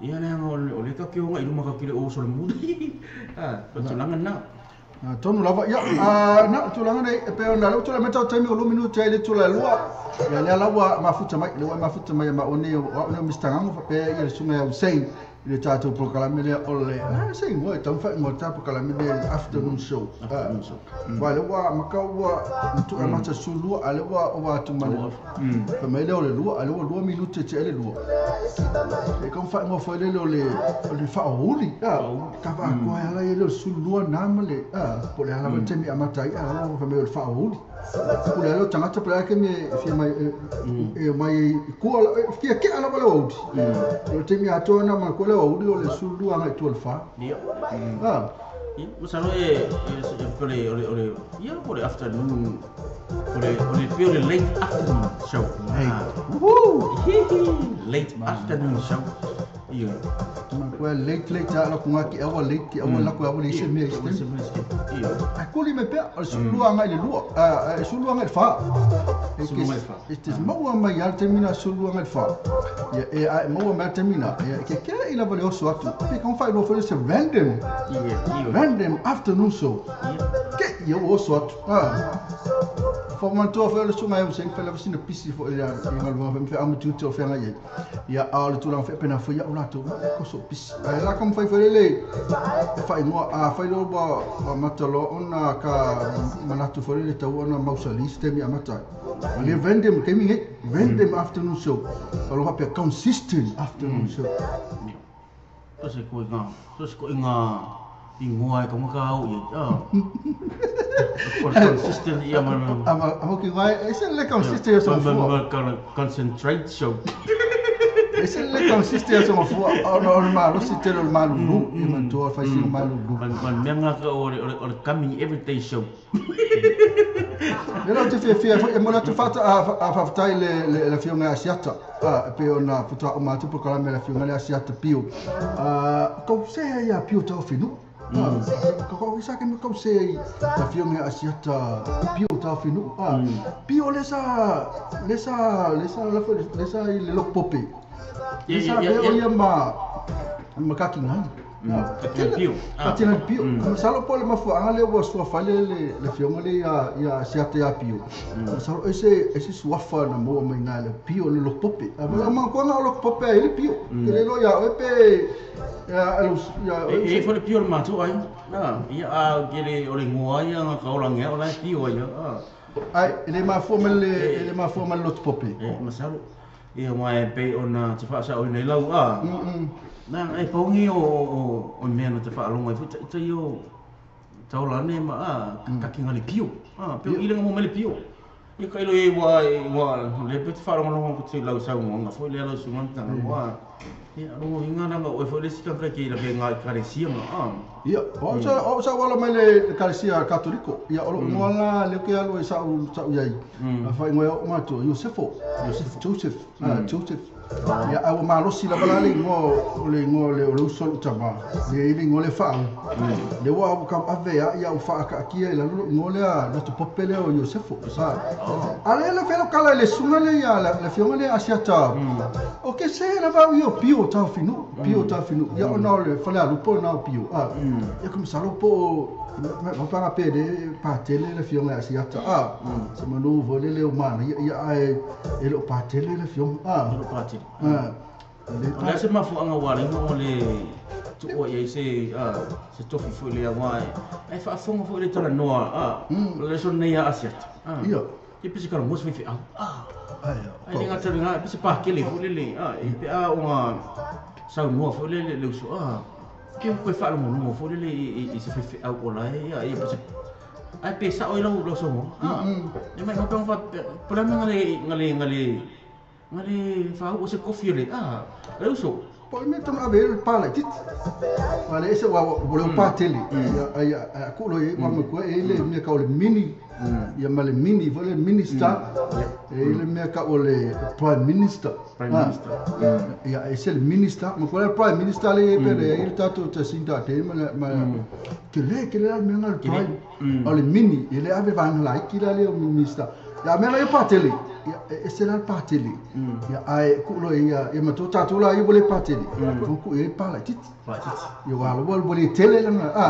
Ia le o le ka ke o ngai luma ka kile o so le muli. O tulaga na. Tonu lava ia na tulaga nei e pei ona lea ua tulai mai tatou taimi o 2 minute ai le itula e 2. Ia lea la ua mafuta mai, lea ua mafuta mai ma o nei o au nei o Mr. Gago faapea ia le susuga ia Hussein i le tatou polokalame lea o le se igoa e tau faaigoa le tatou polokalame lea le afternoon show. Afternoon show. Aua lea ua maka ua matua amata 12 a lea ua ova atu ma le fai mai lea o le 2 a lea ua 2 minute tea le 2. E kau faaigoa foi lele o le faaouli. Ka faakoa e ala ia lea o le 12 na ma le po o le a lava le taimi e amata ai a ua fai mai o le faaouli. O le ala o tagata po o le a le taimi e fia mai e omai i kua fia kea lava le aoauli. O le taimi atoa na ma kua le aoauli o le 12 agai i tua i le 4. Ia. Ia, masalo e o le ia po o le afternoon o le pei o le late afternoon show. Hey. Woohoo! Late afternoon show. Ia. Ma kua late late a la kunga ki awa late ki awa la kua awa le ise mea ise taimi. Ia. Ai kuli mai pea o le 12 agai i le 2, e 12 agai i le 4. 12 agai i le 4. E te maua mai lava le taimi na 12 agai i le 4. Ia e a e maua mai lava le taimi na, ia e kekele i lava le oso atu. Pe kau faailoa foi le se random. Random afternoon show. Ke ia ua oso atu. Whamanatua foi o le susuga ia Hussein fai lava sina pisi foi i galuega foi ma feau ma tiute o feagai ai. Ia a o le tulaga foi pena foi au latou ko so pisi. Ae la ka mawhai foi lele e whaingoa a whai loa ua amata loa ona ka manatu foi lele tau ona mausali se taimi amata ai. Ma le random taimi nei, random afternoon show. Aloha pea consistent afternoon show. So se koe ngā, so se koe ngā ingoa e ka maka au ia. Consistent ia ma. Ama hoki ngai, e se le consistent ia songa fua. Concentrate show. E se le consistent ia songa fua. Ona o le malosi tele o le malulu. Ia manatua o le faisina malulu. Ma le mea ngā ka o le coming everyday show. Lea la ou te fiafia foi e momoli atu faafetai i le Afioga ia Asiata e pei ona faatoa uma atu polokalame a le Afioga lea Asiata Pio. Kou sea ia Pio Taofinuu. Kau sa ke kau sea i le Afioga ia Asiata Pio Taofinuu. Pio lea sa lea sa lea sa lea sa i le loku pope. Lea sa pea o ia ma kaki ngai. Pio. Katina Pio. Masalo po o le mafuaaga lea ua suafa ai le afioga lea ia Asiata ia Pio. Masalo e se suafa na maua mai iina le Pio le loku pope. A manatua o loku pope ai le Pio. Ke le iloa ia oe pe ia oe. E foi le Pio le matou ai. Ia a ke le o le igoa ia nga ka ola ngea o la e Pio ai. Ai e le mafua mai le e le mafua mai le lotu pope. E masalo. Ia mai e pei ona te faasaoina i lau a. Na e paogi o mea na te faalogo ai foi taitai o taolane ma a kakinga le pio. A pio i lenga mo mai le pio. Ia ka ilo e ua ua le pe te faalogologo ko te lau saunoaga foi lea lau susuga tanga ua. Ia rongo inga na o foi le sika kai ke la ke ngai kalesia ma a. Ia, o sa o sa wala mai le kalesia Katoliko. Ia o lo ngoa la le ke alu e sa u sa u iai. A fai ngoa o matua Iosefo. Joseph. Joseph. Ia a ua malosi lava la le igoa o le igoa o le o le uso o lou tama. Le le igoa lea faau. Le ua ka ave ia ia ua faakaakia i lalo lou igoa lea lotu pope lea o Iosefo. A le le felo kala i le susuga lea ia le afioga lea Asiata. O ke se lava au ia o Pio Taofinuu, Pio Taofinuu. Ia ona o le Falealupo lena o Pio. Ia ko masalo po o ma pe le patele le afioga ia Asiata. Se manu foi lele o manaia ia ae e le o patele le afioga. E le o patele. O le a se mafuaaga ua ala ai ona o le tuua i ai se se tofi foi lea aua e faafofoga foi le talanoa o le aso lenei ia Asiata. Ia. Ia pe se talanoa se faifeau. Ai le gata lena pe se pakele foi lele e pe a ona saunoa foi lele le uso ke koe faalogologo foi lele i se faifeau o la e ia pe se ai pe sao ai lau saunoaga. E mai hope fa po le a mea ngale ngale ngale faau'u se kofi o le le uso. Po o le mea tonu ave ai le pa laitiiti. Aua le ese aua ua le o patele. Ia a ku loa i ai ma matua e i ai le mea tau o le mini. Ia ma le mini foi le minister. E i ai le mea tau o le prime minister. Prime minister. Ia e ese le minister. Matua le prime minister le pe le i ai le tatou Jacinda Ardern ma le ma tele tele la le mea lena o le prime. O le mini e le ave vaega laiti la lea o minister. Ia a mea la ia patele. Ia e se la patele. Ia ai ku lo ia ia ma to ta tu la ia le patele. Ku ia pa la titi. Ia wa lo wa le tele la a.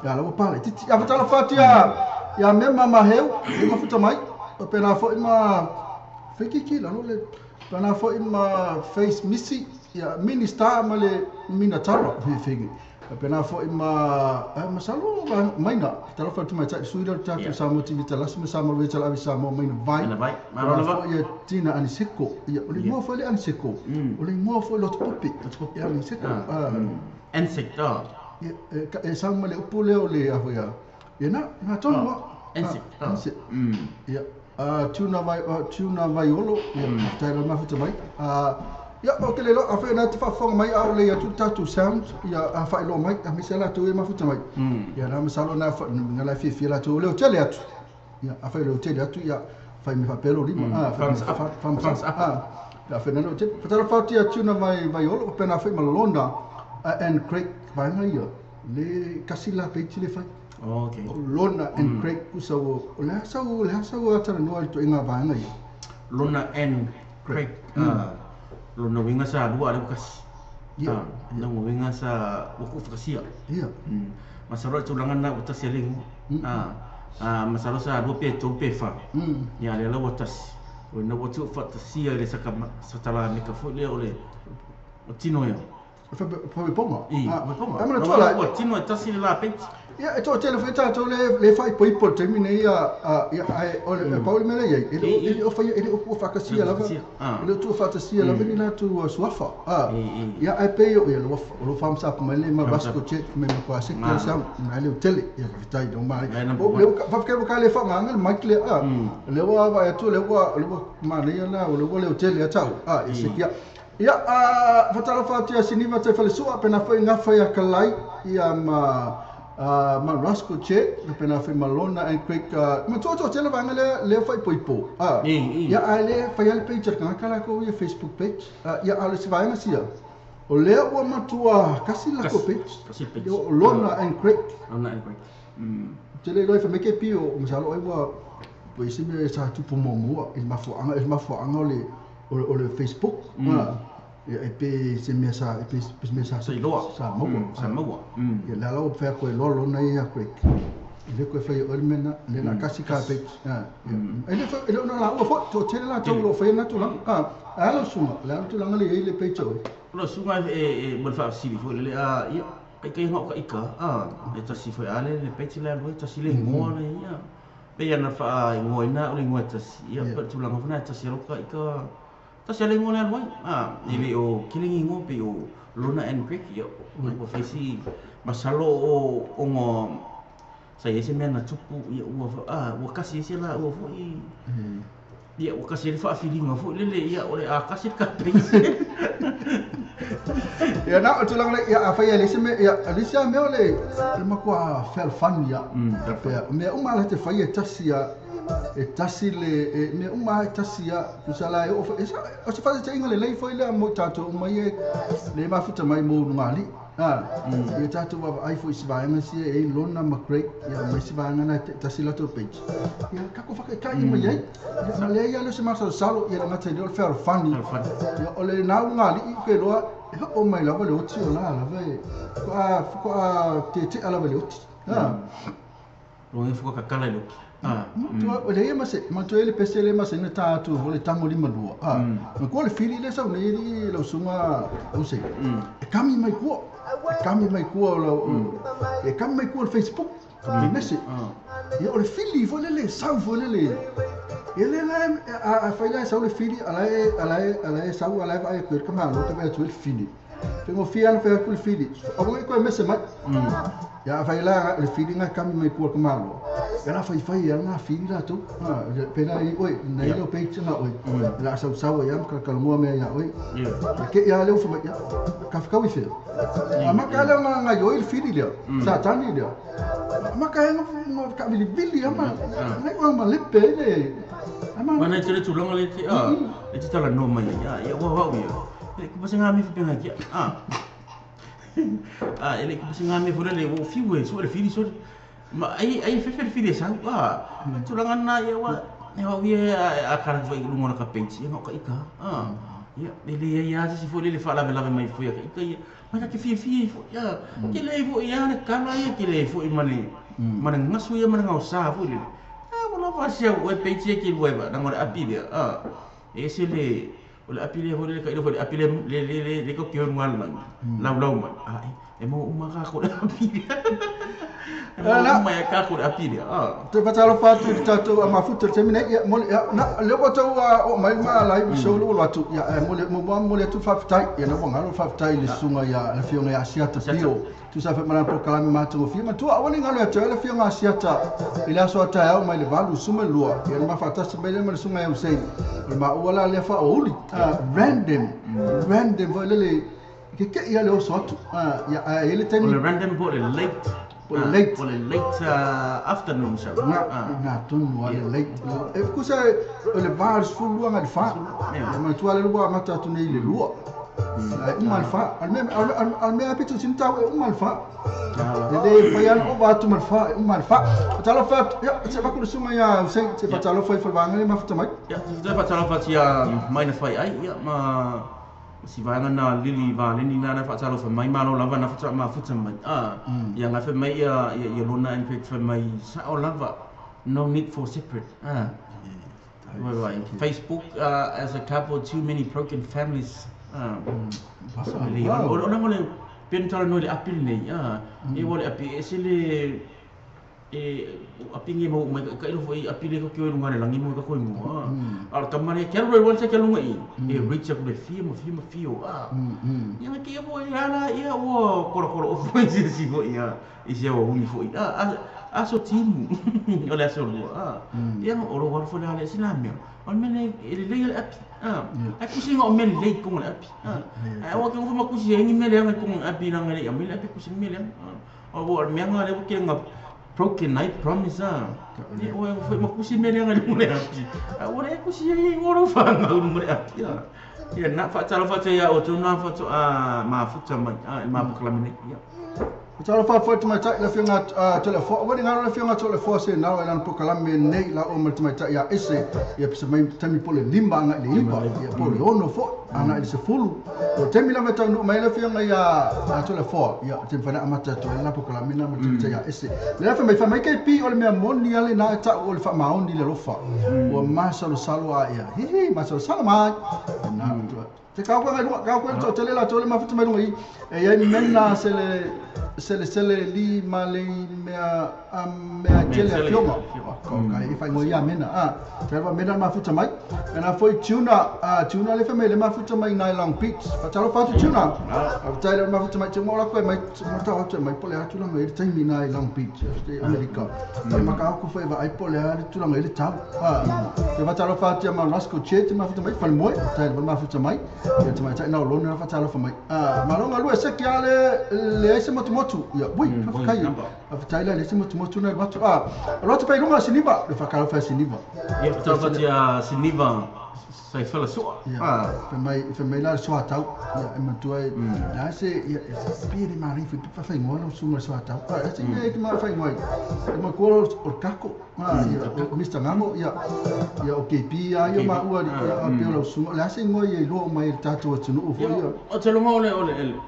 Ia la pa la titi. Ia fatala fatia ia me mama heu e mafuta mai. Pena foi ma fekiki la lo le pena foi ma face missy ia minister ma le mina tala fegi. Pena foi ma masalo maina talofa tu mai sui le tatu sa mo TV talas ma sa mo ve tala sa mo maina vai ma ro ia tina aniseko ia o le mo foi le aniseko o le mo foi lo popi ia aniseko insecto ia e sa mo le upu le o le a ia ia na tonu insecto ia tuna vai olo ia tai la mafuta mai ia o ke le lo afe na te faafofoga mai a o le ia tu tatu sound ia a faailoa mai a misa latou e mafuta mai ia na masalo na na la fiafia latou o le tele atu ia a fai le tele atu ia fai me faapelo lima a thumbs up ia afe na le tele fatala fatia tuna vai vai olo pena fai malona and Craig vaega ia le kasi la peiti le fai. Okay. Lona and Craig usa o le asa o atara noa i toʻiga vaega ia Lona and Craig. Lona winga sa lua le kasi. Ia. Lona winga sa waku fakasia. Ia. Masalo tulaga na utasi le masalo sa lua pe tolu pe fa. Ia le la watasi. O na watu fatasia le saka satala me ka foi le o le o tino ia. Fa ponga. I, ponga. Amana tola o tino e tasi le la peti. Ia e to tele feta to le fai poipo te mine ia ia ai o le Paul mele ia e o fai e o fakasia lava e le tu fatasia lava ni la tu suafa ia ai pe ia lo lo fam sa mai le ma vasco check me ma kwa se ke sa na le tele ia fitai do mai o le fa ke ka le fa nganga mai le a le wa va tu le wa ma le ia la o le tele ia tau a e se kia ia a fatala fatia siniva te fale sua pena foi ngafa ia kalai ia ma ma Roscoe che pena foi Malona and Craig ma to to tele vanga le le foi poipo ia ai le foi al page ka kala ko ia Facebook page ia ale se vai sia o le o matua kasi la ko page o Lona and Craig Lona and Craig tele loi fa meke pio masalo ai wa poisi me sa tu pomomo il mafuanga le o le Facebook ia e pe se mea sa e pe se mea sa sa iloa sa maua sa maua ia la lau fea koe loa lona ia koe le koe fai o le mena le la kasi ka pe e le fa e le ona la ua fo to tele la tau lo fai na tu la a lo sunga la tu la le le pe choi lo sunga e mo fa sili fo le a ia kai kai ngau ka ika a e tasi foi ale le pe tele lo tasi le ngoa le ia pe ia na fa ngoina o le ngoa tasi ia pe tu la ngau na tasi lo ka ika tasi ale ngone alwai ele o kilingi ngo pe o Lona and Craig ia o faisi masalo o ngo sa ese mea na tupu ia ua ua kasi ese la ua foi ia ua kasi le faafilinga foi lele ia o le a kasi ka pesi ia na o tulaga le ia a fai ale se me ia ale se me o le makua fel fan ia mea uma la te fai e tasi ia e tasi le me uma e tasi ia kusala e o o se fai te inga le lei foi le mo tato mai e le mafuta mai mo ngali ia tato wa ai foi se vai mas e Lona McCraig ia mai se vai na tasi la to page ia ka ko fa ka i mai ai ia le ia le se masa salo ia ngata le fel fan ia o le na ngali i ke loa o mai lava le oti o la lava e ko a te te ala le oti lo e fuka ka kala lo o le ma se ma to ele pese le ma se na ta tu o le tango lima lua ma ko le fili le sa nei li lo sunga o se e kami mai ko e kami mai ko lo e kami mai ko Facebook le message ia o le fili fo le le sa fo le le ele la a fai la sa le fili ala ala ala sa ala vai ko kama lo te vai tu le fili Tengo fian fe ku fili o ko mese mai ya fai la le fili nga kami mai ku ka malo ya la fai fai ya nga fili la tu pe la i oi nei lo pe tsa oi la sa sa ya ka ka mo me ya oi ke ya le fu ya ka ka wi fe ma ka le nga nga yo il fili le sa tani le ma ka nga ka vili vili ma ngai ma le pe le ma nei tele tulanga le te a e te tala no mai ya ya wa wa ya le ku pasenga mi fu penga kia ele ku pasenga mi fu le wo fiu e so le fili so ma ai ai fe fe fili sa tulanga na ya wa E au ia a kala foi lunga na ka page ia ka ika. Ia le ia se foi le fa lave mai foi ka ika ia. Mai ka fi fi foi ia. Ke le foi ia le kala ia ke le foi mane. Mane ngasu ia mane ngau sa foi le. Wala va sia we page ke le ba na ngore api le. E se le o le api le ho le ka ile le api le le le le ko ke ngal lang. Lau lau mai. E mo uma ka ko le api. La mai ka ko le api le. Te fatalo fatu i tatou a mafuta te mine ia mo na le o tau o mai ma live show lo atu ia mo mo mo le tu fafitai ia na wanga lo fafitai le sunga ia le fionga ia Asiata Pio tu sa fa mana pro kalami matu fia ma tu awani ngalo atu le fionga Asiata ila so ta au mai le valu suma lua ia ma fatasi mai le ma sunga ia usei ma wala le fa o uli random random vo le ke ia le o so atu ia ele temi random po le late late o le late afternoon sa na tonu ale late e kusa o le vars fu lua ngal fa ma tu ale lua mata tu nei le lua uma fa al me apitu sin tau uma fa le fa yan o va tu mal fa uma fa talo fa ya se va ku suma ya se se fa talo fa fa va ma fa mai ya se fa talo fa tia mai na fa ai ya ma si vanga na lili va lini na fa talo fa mai malo lava na fa ma futa mai ya nga fa mai ya ya lona in fact fa mai sa o lava no need for separate right Facebook as a couple too many broken families o na ngole pen talo no le apil nei e wo le api e se le e api ngi mo mai ka ilo foi api le ko ke lunga le langi mo ka ko mo al ka mare ke ro wan se ke lunga i e reach ku le fi mo fi mo fi o ia ke mo ia la ia o koro koro o foi se si mo ia i se o uni foi a so timu o le so lo ia o ro wan foi le sina me o me le le api a kusi ngo me le ko le api a o ke mo kusi ngi me le ko api na le me le api kusi me le o o me nga le ke nga broken night promise ni o foi ma kusi me le nga le api a o le kusi ngi ngoro fa nga le api ia na fa talo fa ia o tu na fa tu a ma futa mai a ma proclame ia Talo fa foi tu mai tai la fionga telefo o ni ngalo la fionga telefo se na la proclame nei la o mai tai ia ese ia pisa mai tami pole limba nga le ipa ia pole ono fo ana ile se fulu o temi la mai no mai la fionga ia telefo ia tem fa na amata tu la proclame na mai tai ia ese le fa mai fa mai ke pi o le mea moni ale na ta o le fa maoni le lofa o masa lo salo a ia hi masa salo mai na te ka ko ka ko tele la tole ma futa mai no i e ia mena se le sele li male mea a mea tele fionga ko ka e fa ngoia mena a te va mena ma futa mai na foi tuna a tuna le fa mai le ma futa mai na Long Beach fa talo fa tuna a tele ma futa mai te mo la ko mai mo ta atu mai pole atu la mai te mi na Long Beach te Amerika te ma ka ko fa va ai pole a tu la mai le tau a te va talo fa te ma Roscoe che te ma futa mai fa moi te ma futa mai te mai te na lo na fa talo fa mai a ma longa lu se ke ale le se mo ia ui fa kai a fa le se mo mo na watu a lo te pe lunga siniva le fa ka fa siniva ia fa fa tia siniva sai fa so a fa mai la so tau ia e ma tu ai la se ia piri mari fa fa ngolo su so tau a se ia ke ma fa ngoi e ma ko o kako a ia o Mr Ngamo ia ia o KP ia ia ma ua ia pe lo su la se ngoi ia lo mai tatu o tunu fo ia o te longa o le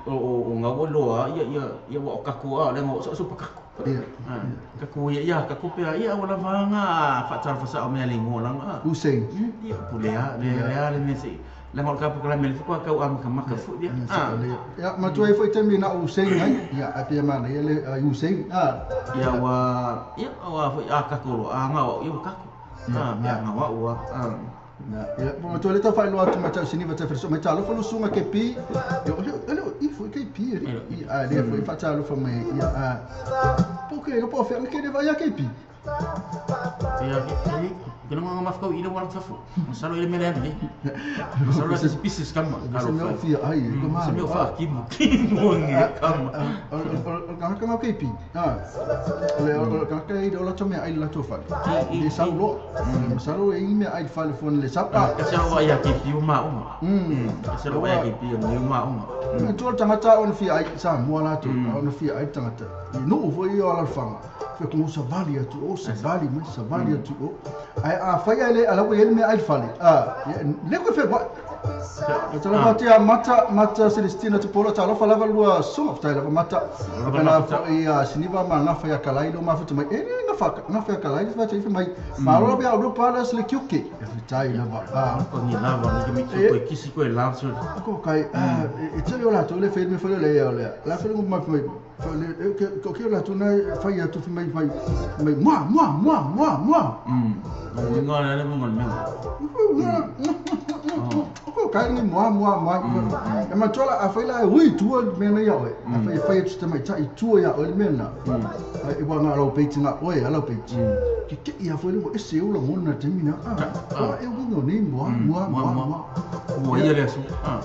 o ngau lo a ia ia ia o kako a le ngo so so kako ia kako ia ia kako pe ia o la vanga fa tal fa sa o me le ngola nga Hussein ia pule a le le le me se la ngol ka proclame le fo ka au ka maka fu ia ia ma tu ai foi temi na Hussein ai ia a pe ma le Hussein a ia wa ia wa foi a kako lo a nga ia kako a ia nga wa wa na ia mo tu le ta fa lo atu ma ta siniva ta fa ma ta lo fa lo sunga ke pi ia le i foi ke pi ia le foi fa ta lo fa me ia a po ke lo po fa ke le va ia ke pi ia ke ke no nga mafkau ilo wala fafu salo ile mele andi salo se pieces kama se me fi ai ko ma se me fa ki mo ki mo ngi kama ka ka ke pi a le ka ka i lo to me ai la to fa le sa lo salo e me ai fa le fon le sa pa ka sa wa ya ke pi uma uma sa lo ya ke pi uma uma to tangata on fi ai sa mo la to on fi ai tangata no fo i ala fanga Fe ko savali atu o savali mai savali atu o. Ai a fai ai le ala o ele me ai fale. A le ko fe wa. Tala tia mata mata Celestina Tupola talofa lava lua sunga ftai lava mata. Pena foi a Siniva ma ngafa ya kalai lo mafuta mai. E ngafa ngafa ya kalai fa te mai. Ma lo bia ro pa la sle kyuke. Ftai lava. A ko ni lava ni mi ko kisi ko la so. Ko kai e tele o la to le fe me fo le le. La fe mo ma fe ko ke la tu na fa ya tu mai mai mai moi moi moi moi moi. Ngona le mo ngona. Ko kai ni moi moi moi. E ma tola a fa la ui tu me na ya o. A fa fa tu mai ta i tu ya o me na. E wa nga lo pe tinga o e ala pe. Ke ke ia fo le e se o lo ngona te mina. A e o ni moi moi moi moi. Mo ia le su. A.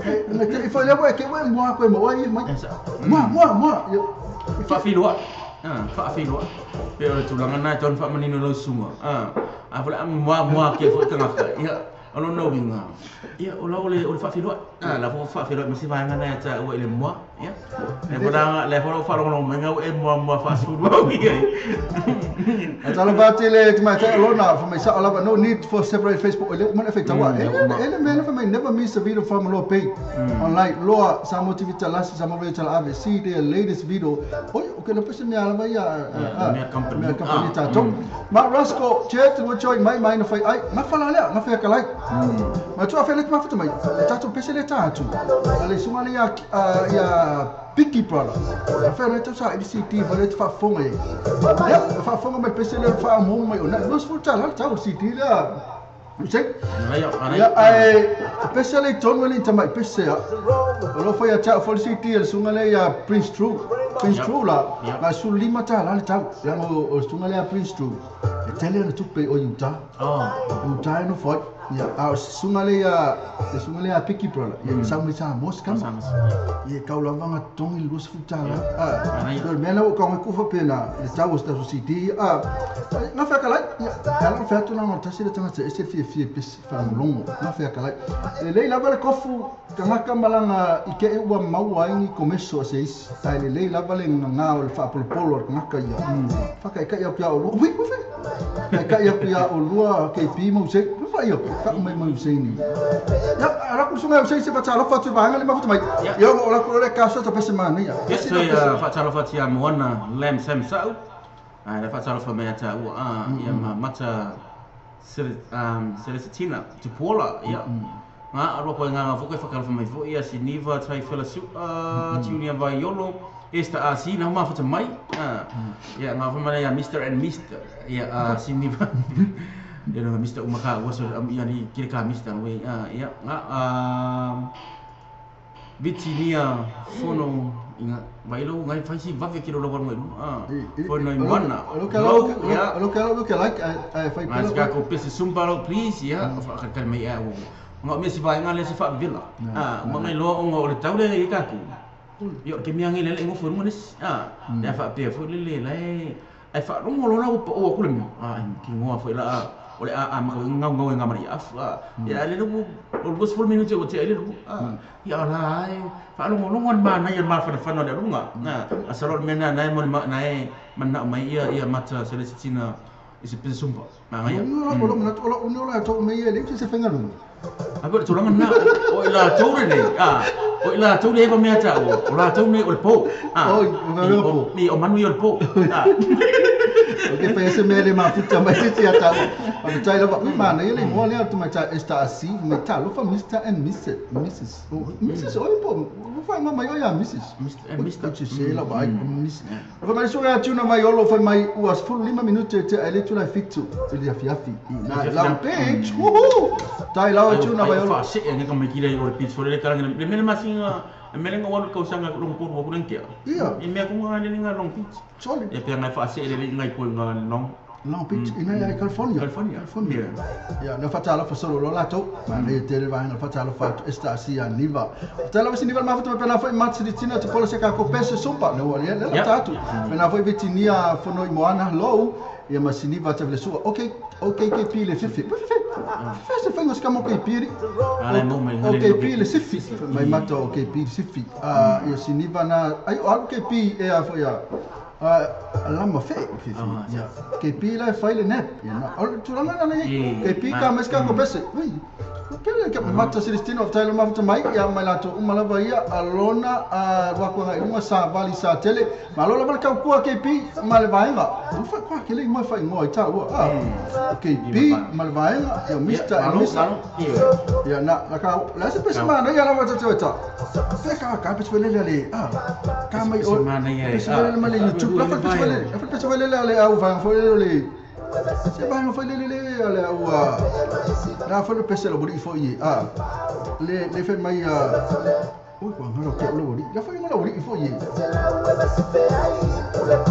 E na te fa le wa ke wa moi ko mo ai mai. Moi moi moi. Fa filoa. Fa filoa. Pe o le tulaga na ton fa manino lo sunga. A fa moi moi ke fo tanga fa. Ia o lo no winga. Ia o lo le o fa filoa. La fo fa filoa masi va ngana ta o le moi. Ia. Le fo le fo fa lo menga o e moi moi fa su lo ia. Atala va tele te mai ta lona for my sa lava no need for separate Facebook le mo fe tawa. Ele me fa mai never miss a video from lo pay. Online loa sa motivita las sa motivita la ave see the latest video. Oi okay le pese me ala ia me company ta to. Ma Roscoe chat wo join mai mai no fai ai ma fala le ma fe kalai. Ma tu afele ma futa mai. Ta to pese le ta tu. Ale sunga le ya ya Picky brother. A fai le sa LCD va le fa fonga e. Ya fa fonga mai pese le fa mo mai ona los futa la ta CD la. Sei? Ya ai pese le ton le ta mai pese ya. Lo fa ya ta fo CD le sunga le ya Prince True. Prince True la. La su lima ta la ta. La o sunga le Prince True. E tele na tu pe o Utah. Oh. Utah no foi. Ya a sunga le ya sunga le Picky brother. Ya sa mo sa mo ska. Ye kau lava nga tongi los futa la. Ah. Do mena o ka ku fa pena le ta o sta CD a na fa kala ya la fa tu na no ta se le tanga se fi fi pes fa longo na fa kala. Le le lava le kofu ka ka malanga i ke e ua maua ai ni komeso se is ta le le lava le nga o le fa polo polo nga ka ya. Fa ka ka ya o lo wi wi. Ka ya ya o lua ke pi mo se fa ya ka mai mai se ni. Ya ala ku sunga se se fa ta lo fa tu ba nga le ma futa mai. Ya o la ku le ka so ta pese ma ni ya. Se fa ta lo fa tia moana lem sem sau. Ai la fa ta lo fa me ta o a ya ma mata Celestina Tupola ya. Nga aro ko nga fo ko fa ka fa mai fo ia Siniva tai fela su Junior Vaiolo esta a si na ma fa mai. Ya nga fa mai ya Mr and Mr ya Siniva. Ya no Mr Umaka was ya ni kile ka Mr we ya nga Vitinia fono inga vailo ngai fai si vave kilo lo mai fono i moana lo ka lo ka like ai fai pelo ka ko pese sumbaro please ya fa ka mai ya o nga me si vai nga le si fa villa ma ngai lo ngo le taule i ka ku yo ke mi angi le ngo fo mo nis ya fa pe fo le le ai fa rongo lo la o ku le mi ki ngo fo la o le a ma ngau ngau nga mari af ya le lu o bus fo minuto o te le lu ya la ai fa longo longo ma na ya ma fa fa no le lunga na asalo me na na mo na e man na mai ia ia mata Celestina isi pese sumpa na ya no lo na to lo la to me ye le se fenga lu a bo to la na o la to le a o la to le ba me ta o la to ne o le po o o ni o manu yo le po Okay, fa ese mele ma futa mai se tia ta. A tai lava ma na ele mo le tu mai ta esta asi mai ta lo fa Mr and Mrs Mrs. Mrs oi po fa ma mai ya Mrs. Mr and Mr. Se la vai Miss. Fa mai so ya tuna mai olo fa mai uas full lima minute te ele tu la fitu ele ya fiafi. Na la page. Woohoo. Tai la tuna mai olo. Fa se ne ka mai kile o le pitch le kala le mele masinga mele nga walu kau sanga long ko ko nang kia. Iya. I mea ko nga le nga long pitch. Solid. E pe nga fa se le ngai ko nga long Long Beach in California. California. Ya na fatala fa solo lo lato. Ma ne tele va na fatala fa esta si aniva. Fatala si niva ma fa pena fa matsi tina te polo se ka ko pese sumpa no le la tatu. Pena fa vitinia fono i moana low ya masiniva te vlesu. Okay, okay KP le fifi. Fese fengo skamo KP. Okay P le sifi. Mai mato okay P sifi. Ah ya siniva na ai o KP e a fo ya. Lama fe fi ia ke pi la fai le nep ia na o tulaga na nei ke pi ka mes ka ko pese ui pele ke mata Celestino of Taylor mafuta mai ia mai latou uma lava ia alona a wakuaga i luga sa vali sa tele malo lava le taukua ke pi ma le vaega ufa kwa ke le mo fa ingoa i taua a ke pi ma le vaega ia Mr. and Mr. Ia na la ka la se pese mana ia lava tata ta pe ka ka pese le le a ka mai o pese le ma le YouTube la pese le pese le le au va fo le le se va fo le le le au la fo le pese le buri fo i a le le fe mai a oi kwa ngalo ke le buri la fo ngalo buri fo i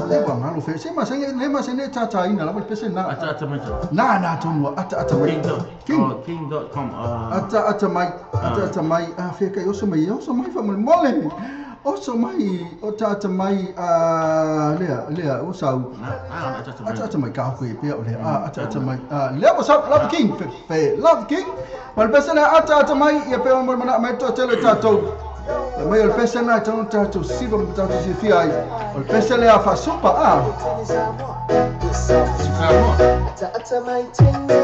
le kwa ngalo fe se ma se ne ma se ne ta ta ina la pese na ata ata mai na na tonu ata ata mai king king.com ata ata mai ata ata mai a fe kai oso mai fa mole oso mai o ta ata mai a lea lea o sau ata ata mai ka ko e pe o le a ata ata mai a le what's up love king fe love king mal pese na ata ata mai ia pe o mana mai to tele tatou mai o pese na tonu tatou siva mo tatou si fi ai o pese le a fa sopa a ata ata mai tene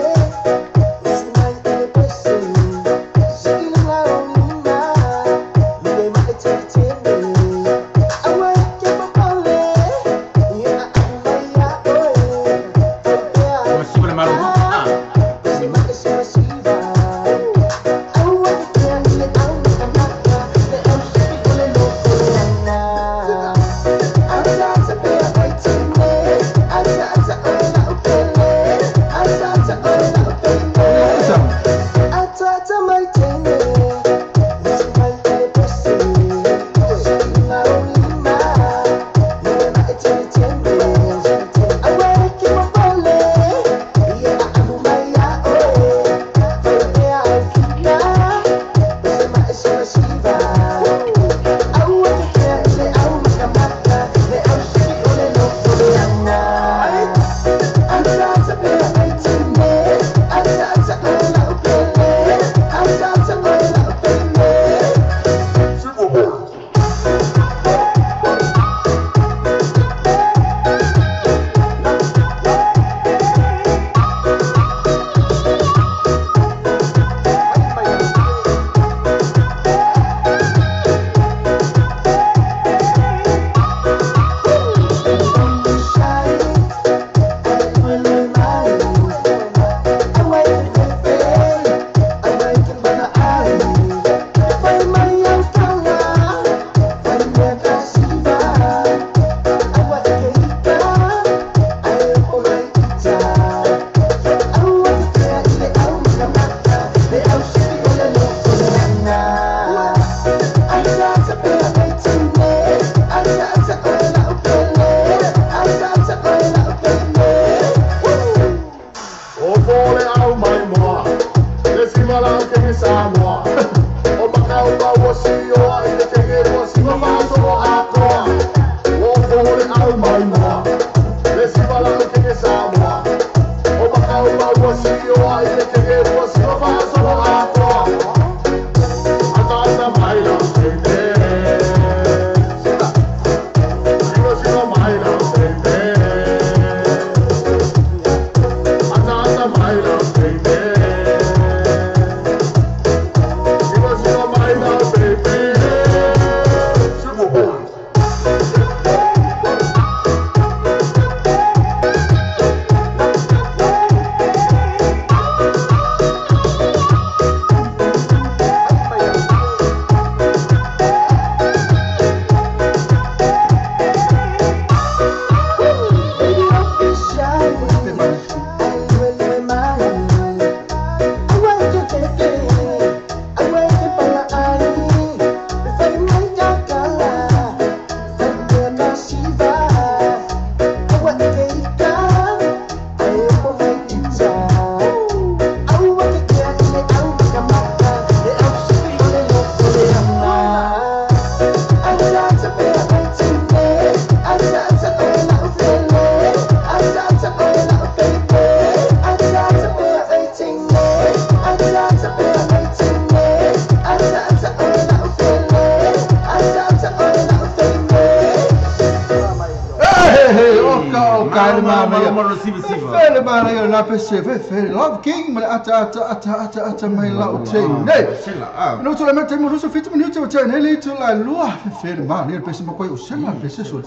ka le mana. Malo siva siva. Fele mana ia la pese fe Love King ma ata ata ata ata ata mai la o te nei. Sela a. No to le mate mo so 50 minuti o te nei le to la lua fele mana ia pese ma koi o sela pese so.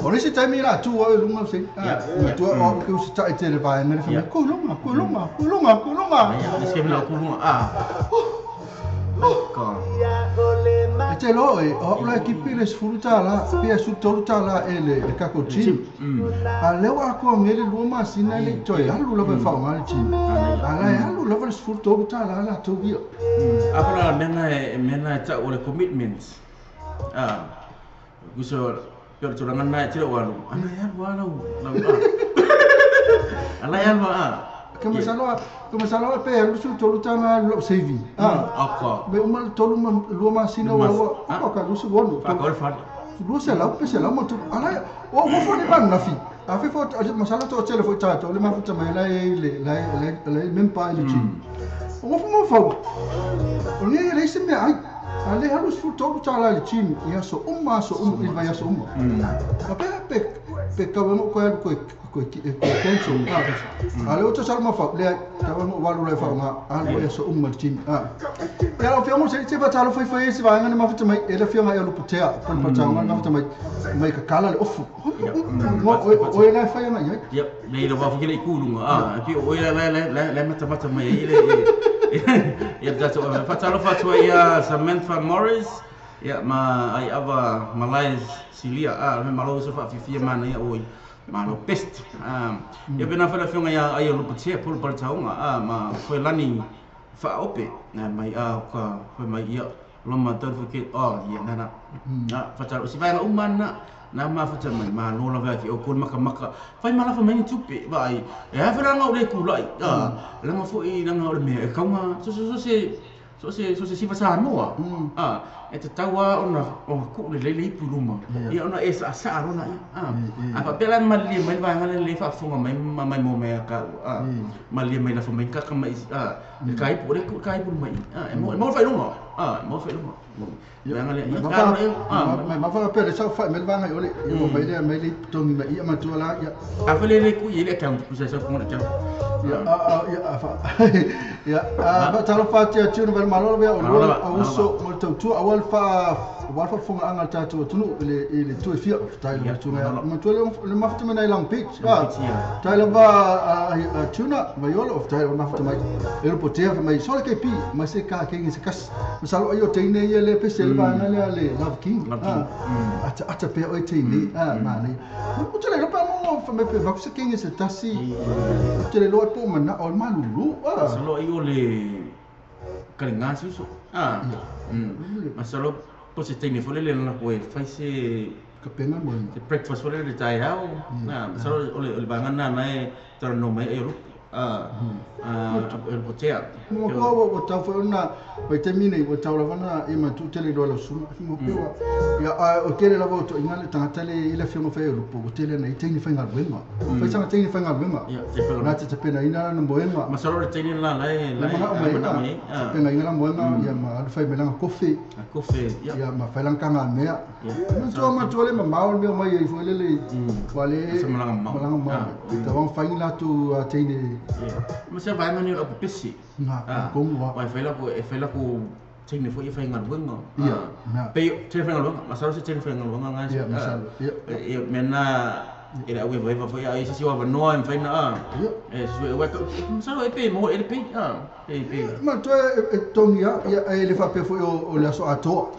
O le se taimi la tu o lunga se. Tu o ku se tai te le vai me le ku lunga ku lunga ku lunga ku lunga. Ya, se me la ku lunga. Ah. E te lo e o la equipe les furuta la pe su toruta la e le kako team. A le wa ko ngele lu ma sina le to ya lu la fa ma le team. A la ya lu la fa furuta la la to bi. A la mena ta o le commitments. Ah. Guso pero tu rangan na tira wa lu. Ana ya wa la la. Ala ya wa. Come salo pe lu su toruta na lo save. Ah. Aka. Me uma tolu lu ma sina wa wa ka lu su wonu. Fa ko fa. Lu se la pe se la mo tu ala o mo fo ni ban na fi. A fi fo masala to tele fo ta to le ma fo ta mai la le la la même pas le team. O mo fo mo fo. O ni le se me ai. Ale halu su toruta la le team ya so umma so il va ya so umma. A pe pe pe ka mo ko ko ko cancel. Ale o tsa ma fa le ta mo wa lu le fa ma ale so umma team. Ah. Ya lo fiamo se se va ta lo foi foi se va ngane ma fa mai ele fiamo ya lo putea pon pa ta ma fa mai mai ka kala le ofu. Mo o ela fa ya mai. Yep, le lo va fa ke ku lunga. Ah, ki o ela la la la mata mata mai ile. Ya ta to fa ta lo fa to ya Samantha Morris. Ya ma ai ava Malais Silia ah me malo so fa fi mana ya oi. Malo best. Ya bena fa fionga ya ai lo putea pol pol taonga ah ma foi lani fa ope na mai a ka foi mai ia lo ma don't forget oh ya na na. Na fa ta si vai na umana na ma fa ta mai ma lo la va ki o ko maka maka fai mala fa mai ni tupe vai e fa la ngau le ku lai ah la ma fo i la ngau le me ka nga so so so se so se so se si fa sa noa ah e te taua ona o ku le le puluma ia ona e sa sa rona ah a pa pela mali mai va ngale le fa funga mai mai mo me ka ah mali mai la fa mai ka ka mai ah kai pu le kai pu mai ah e mo fa lunga ah mo fa lunga ya ngale ya ah mai ma fa pele sa fa mai va ngai ole mo mai le mai le tongi mai ia ma tu la ya a fa le le ku ye le ka ku sa sa ku na ya ya fa ya a ta lo fa te tu no malo be o o so mo tu tu awal fa wal fa funga anga ta tu tu le le tu fi ta le tu na mo tu le ma fa mai lang pitch ta le va tuna vaiolo of ta le ma fa mai e lo potea fa mai so le ke pi ma se ka ke ngi se kas ma salo ayo te ne ye le pe se le va na le le Love King ata ata pe o te ni ah ma ni mo te le pa mo fa me pe va se ke ngi se tasi te le lo po mana o malulu ah salo ayo le kalinga suso ah masalo po se teine fole le na ko fai se ka penga mo te breakfast fole le tai hao na masalo ole ole banga na na e tara no mai e ru ah el potea mo ko o ta fo na o te mine o ta la vana e ma tu tele do la su mo pe wa ya o tele la voto ina le tangata le ile fio fe ru po tele na teine fa nga wenga fa sa teine fa nga wenga na te pena ina na moenga masalo le teine la la la la pena ina la moenga ya ma fa me la kofe kofe ya ma fa la kanga mea no to ma to le ma ma o me mai fo le le wale malanga ma ta wa fa ina tu teine ma se vai mani o pesi na kongo wa vai fela ko e fela ko teine fo e fa nga wenga ya na pe teine fa nga wenga masalo se teine fa nga wenga nga ya masalo ya e mena era we vai vai ai se wa no em fa na e se wa masalo e pe mo e pe ah e pe ma to e tongia ya e le fa pe fo o le so ato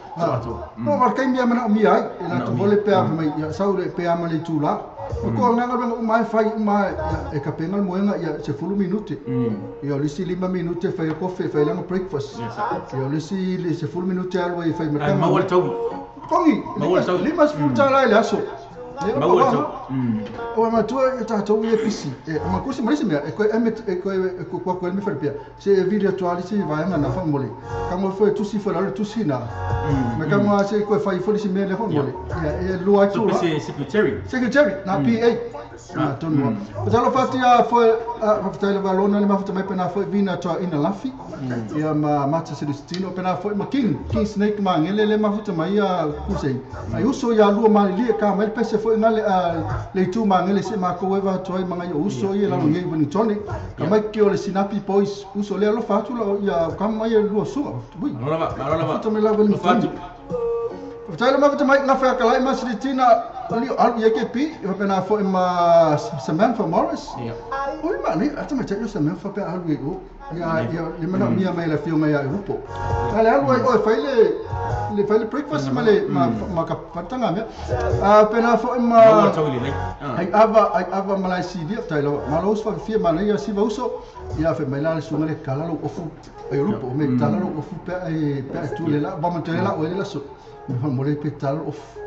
no ma kai mia mana mi ai e la to vole pe a mai ya sa le pe a ma le tu la ko nga nga mai fai mai e ka penga moenga ya se fulu minute ya le si lima minute fai ko fe fai la breakfast ya le si le se fulu minute al wai fai ma wal tau kongi lima se fulu la le aso ma wal tau o ma tu ta to ye pisi e ma ko se me e ko e ko ko ko me fa pia se video to ali se vai na fa mole ka mo foi tu si fa la tu si na me ka mo se ko fai fo si me le fa mole e lo a tu secretary secretary na PA Tonu. Talo fatia foi fatai le valona le mafuta mai pena foi vina toa ina lafi. Ia ma Mata Celestino pena foi ma King Snake mangele le mafuta mai ia kusei. Ai uso ia lua mali ka mai pese foi ngale le tu mangele se ma ko eva toi manga ia uso ia la ia Wellington. Ka mai ke o le Sinapi Boys uso le alo fatu la ia ka mai lua suga. Ui. Lava lava. Mafuta mai la Wellington. Fatai le mafuta mai na fa kala ma Celestina ali al ia ke pi pena foi ma Samantha Morris. Oi ma ni ata mai te Samantha pe alu e o. Ia le mana mia mai la fionga ia upo. Ale alu ai oi fai le fai le breakfast ma le ma ka patanga mea. Pena foi ma ai ava malai si dia tai lo malos fa fia ma ia si uso ia fe mai la sunga le kala lo ofu ai lupo me tala lo ofu pe ai pe tu le la ba ma te la o le la so me fa mole pe tala ofu.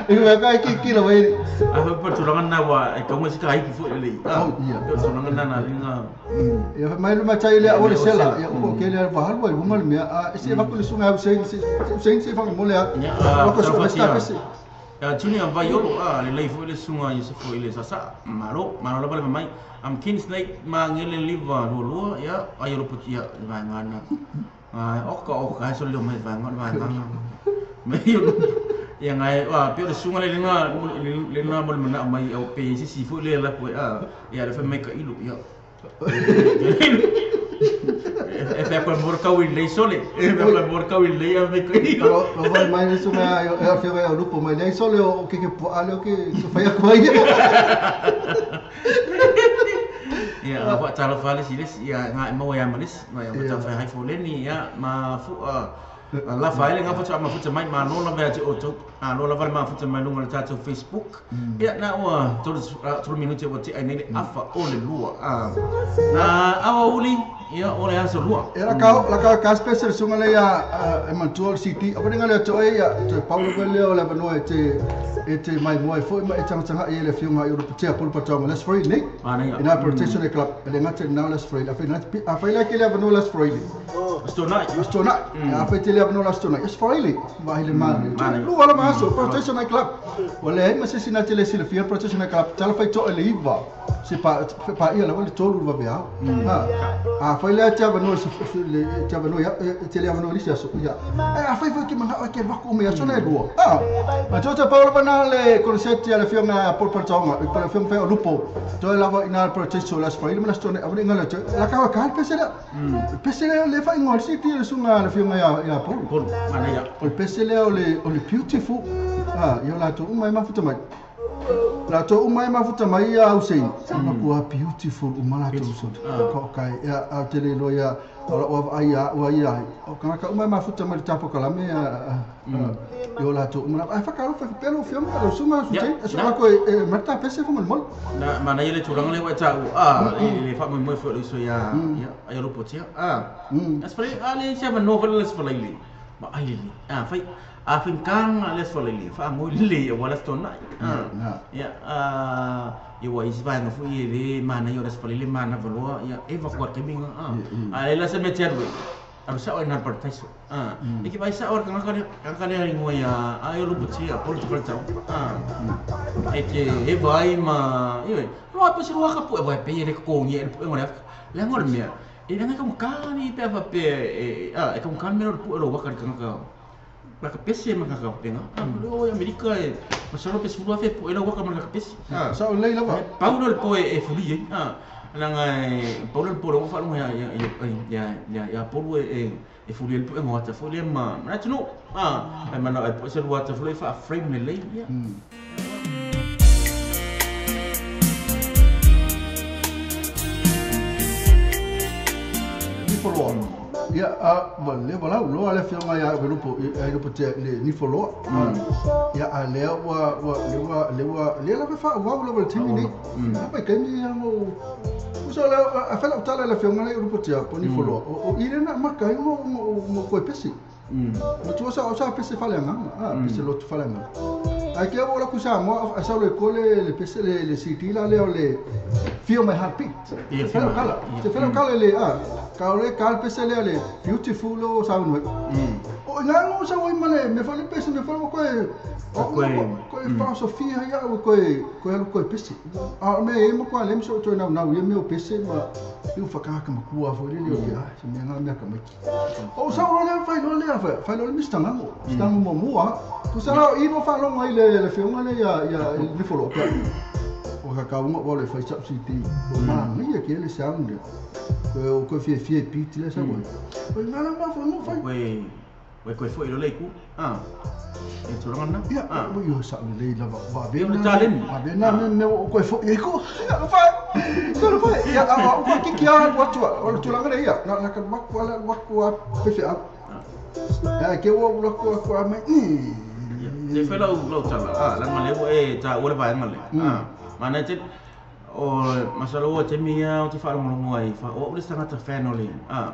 Iku kai ki ki la wai. A fa pa turangan na wa e kaunga sika ai ki fo le. Oh iya. Turangan na na linga. Ia mai lu matai le o le sela ia o ke le va halu ai uma le a se va ko le sunga se se se fa mo le a. Ko so sta pese. Ya tuni a vai olo a le lei fo le sunga i se fo ile sasa malo malo la mai am King Snake ma ngele liva lo ya ai lo putia va ngana. Oka oka so le mai va ngana. Me yo ia ngai wa pe le sunga le nga le na mo le mana mai au pe si si fo le la po a ia le fa mai ka ilu ia. E fe ko mor ka wi le sole e fe ko mor ka wi le ia me ka ilu. Lo vai mai sunga ia fe vai lupo mai le sole o ke ke po ale o ke fa ia ko ia. Ia wa tala fa le si le ia ngai mo ia malis ia ma ta fa hai fo le ni ia ma fu la fa ile ngafa ma futa mai ma no la vea te oto a no la va ma futa mai lunga le tatou Facebook ia na ua tolu minuti ua te ai nei le afa o le lua a na awa uli ia o le aso lua ia la ka ka special sunga le ia e mantua city o nga le to ia te Paulo le o le vanoa e te mai moi foi ma e tanga ia le fiunga i o te polo patonga let's free ni ina protection club le ngate na let's free la fa a fa ile ke le vanoa let's free Stona. A fa te le vanoa let's stona. It's free va ile ma lu ala ma so protection club. Wala ma se sina te le silfia protection club tala fa to le iva. Se pa pa ia la wala tolu va bea. Ha. A fa ile te vanoa le te vanoa ia te le vanoa lisia so ia. A fa fa ke mana ke va ko me so na lua. Ah. Ma to te Paulo va le concept le fiunga polo patonga. Pa le fiunga fa lupo. To la va ina protection let's free le stona a nga le la ka ka pese la. Pese le fa ngol si ti le sunga le fiunga ya Paulo. Paulo mana ya. O le pese le o le beautiful. Ah, ia la to uma mafuta mai. La to uma mafuta mai ia Hussein. Ma ko beautiful uma la to so. Ko kai ia a te le lo ia o ai ia o ia. O ka ka uma mafuta mai tapo kala me ia la to uma. Ai fa ka lo fa pelo fiunga lo sunga su te. So la ko e marta pese fo mol. Na mana ia le turanga le wa ta u a le fa mo fo le so ia ia ai lo potia. Ah. As fa ale se va no va le fa le. Ma ai le. Ah fa a fin kang les fa le fa mo le wa la stona. Ia a ia wa isi va no fu ie le mana ia les fa le mana va lo ia e va ko te minga a. A le la se me te aru sa o na partaiso. Ah, e ke vai sa o ka ka le ngo ia a eu lupo tia polo te partau. Ah. E te e vai ma e no a pese ro ka po e vai pe le ko ngi e ngo le le ngo le mea. E le ka ka ni pe fa pe e a e ka ka me ro po ro wa ka ka ka ka pese ma ka ka penga. Ah, lo Amerika e ma sa ro pese ro fe po e lo wa ka ma ka pese. Ah, sa o le la va. Paulo le po e fuli. Ah. Langa Paulo polo fa lo ya ya ya ya ya polo e e fuli el po ngota fuli ma na tunu ah e mana e po se lo ta fuli fa frame le le ya. Ni folo ia a le wala lo ale fionga ia lupo e lupo te le ni folo ia a le wa wa le wa le wa le la fa wa lo le timi ni pa ke ni mo so la a fa la tala la fionga le lupo te po ni folo o ile na ma kai mo mo ko pesi no tu sa o sa pesi fa le nga ah pesi lo tu fa le nga ai ke o la kusa mo a sa le ko le pesi le city la le o le feel my heartbeat te fa kala te fa kala le a ka le kal pesi le le beautiful o sa no O ngā sa wai male me fale pese me fale koe koe filosofia ia o koe koe alu koe pese. A me e mo koe le so to nau ia me o pese ma i whakaka makua fo le o ke a se me ngā mea ka mai. O sa o le fai lo le fai lo le mistanga mo. Mistanga mo mua. Tu sa la i no fa longa i le fionga le ia le folo ka. O ka ka mo le fai sa CD. O ma ni ke le sound. Ko ko fie fie beat le sa mo. O ngā la ma fo no fai. Koe koe foi lo leiku. Ah. E tūranga na? Ia, o ia sa le lava va be na. Talent. Va be na me o koe foi e ko. Fai. Solo fai. Ia a o ki ki a o tua o tūranga le ia. Na ka makwa la makwa pefe a. Ia ke o lo ko ko a mai. Le fai lau tala. Ah, la male o e ta o le vai ngale. Ah. Mana te o masalo o te mia o te whaalongolongo ai. O le sangata fan o le. Ah.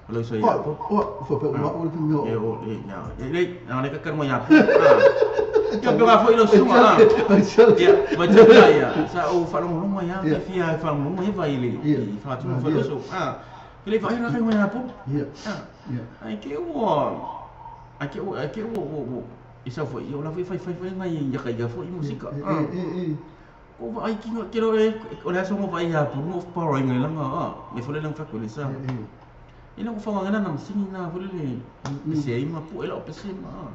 Lo soy ya. O fo pe o le mio. E o e ya. Le na le ka mo ya. Yo pe fo ilo sunga. Ya, ba te ya. Sa o whaalongolongo ya, ke fia whaalongolongo e vai le. I whaatu fo lo so. Ah. Ke le vai na ka mo ya po. Ya. Ah. Ya. Ai ke o ai ke o ai ke o i sa fo i o la fo fai fai fai ngai ya ka ya fo i musika. Ah. E. O vai ki ke ro e o le aso mo vai ya po mo power ngai langa. Ah. Me fo le lang fa ko le sa. Ina ko whangangana na masingi na fole le pese ai ma pu ela o pese ma.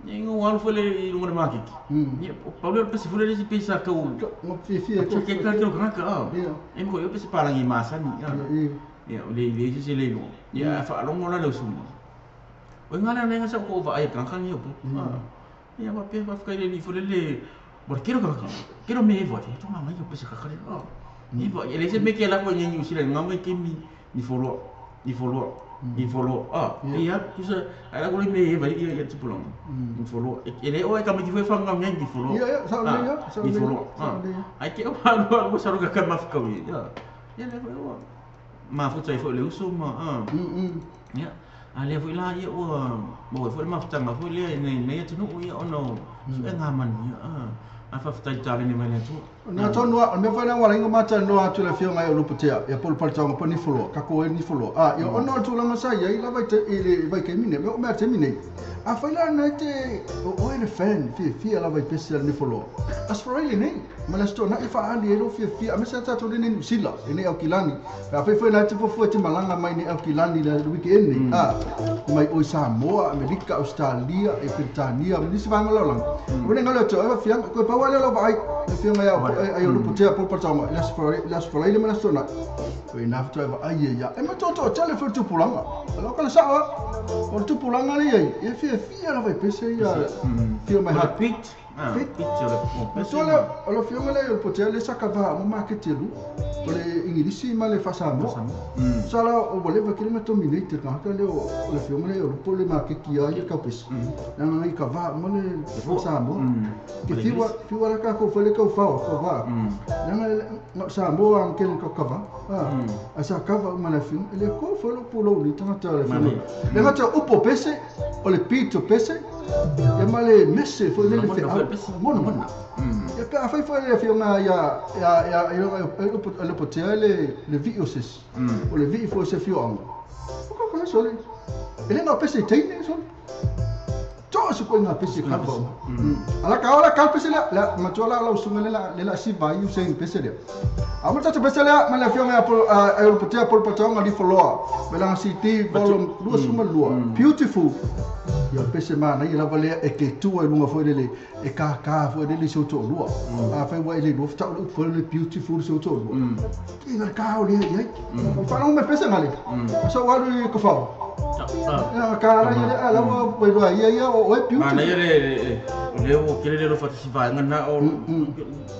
Ni ngo walu fole i lunga le makiki. Ni paule o pese fole le si pesa ka u. Ngo fifi e ko ke ka ke ka ka. E mo yo pese palangi masani. Ya o le le si le lo. Ya fa longo la le suma. O ngana na nga sa ko va ai kan kan yo po. Ya ma pe fa ka le ni fole le bor kero ka ka. Kero me vo te to nga yo pese ka ka le. Ni vo ele se me ke la ko ni ni sila nga me ke mi ni folo. Ni follow, ni follow. Ah, ia, tu sais, ala ko le me vai ia tipo long. Ni follow. Ele o e ka me ti foi fanga ngai ni follow. Ia, sa le ia, sa ni follow. Ah. Ai ke o pa no sa ro ka ma fka wi. Ia. Ia le foi o. Ma fu tai foi le uso ma. Ah. Ia. A le foi la ia o mo foi ma fu tanga foi le nei nei tu no ia ono. So e nga man ia. Ah. A fa ftai tale ni mai tu. Na tonu a me fa na wala ingo mata no atu le fionga e luputea ya pol palta ngo pani folo ka ko ni folo a yo ono tu langa sa ya ila vai te ile vai ke mine me o me te mine a fa la na te o ele fan fi fi ala vai pese ni folo as for ele nei ma la sto na ifa ali elo fi fi a me sa ta to ni ni sila ni au kilani a fa fa na te fo fo te malanga mai ni au kilani la weekend ni a mai o Samoa Amerika Australia e Britania ni se vanga la o ne ngalo to a fi ko pa wale lo vai fionga ya ai o luputea pol palta ngo las for ele ma sto na o ina fa to ai ya e ma to to tele fo tu pulanga lo ka sa o tu pulanga le e fi fi ala vai pese ya feel my heart beat beat so le o lo fionga le luputea le saka va mo market lu o le ingilisi ma le fasa mo sala o le va ke ma to minute ka ka le o le fionga le o lupo le market kia ia ka pese na ngai ka va mo le fasa mo ke fi wa ka ko fo le ka fa o va na na sa mo an ke ka ka va a sa ka va ma la fi le ko fo lo polo ni tata le fi le ngata o po pese o le pito pese e ma le messe fo le fe mono mono e pe a fai fo le fi nga ya ya ya le potea le le vi o ses o le vi fo se fi o ko ko so le ele no pese teine so to se ko nga pese ka ba ala ka ala ka pese la la matola la usunga le la le la si ba yu sen pese le a mo tata pese le ma la fionga po a o potea pol patonga li follow me la city volume lua suma lua beautiful ya pese ma na ila vale e ke tu e lunga fo le e ka ka fo le so to lua a fa wa ile lo ta fo le beautiful so to lua ki na ka o le ye fa no me pese ngale so wa lu ko fa ya ka ra ile ala wa wa ia ia o e beautiful ma na ile le o ke le lo fa si va ngana o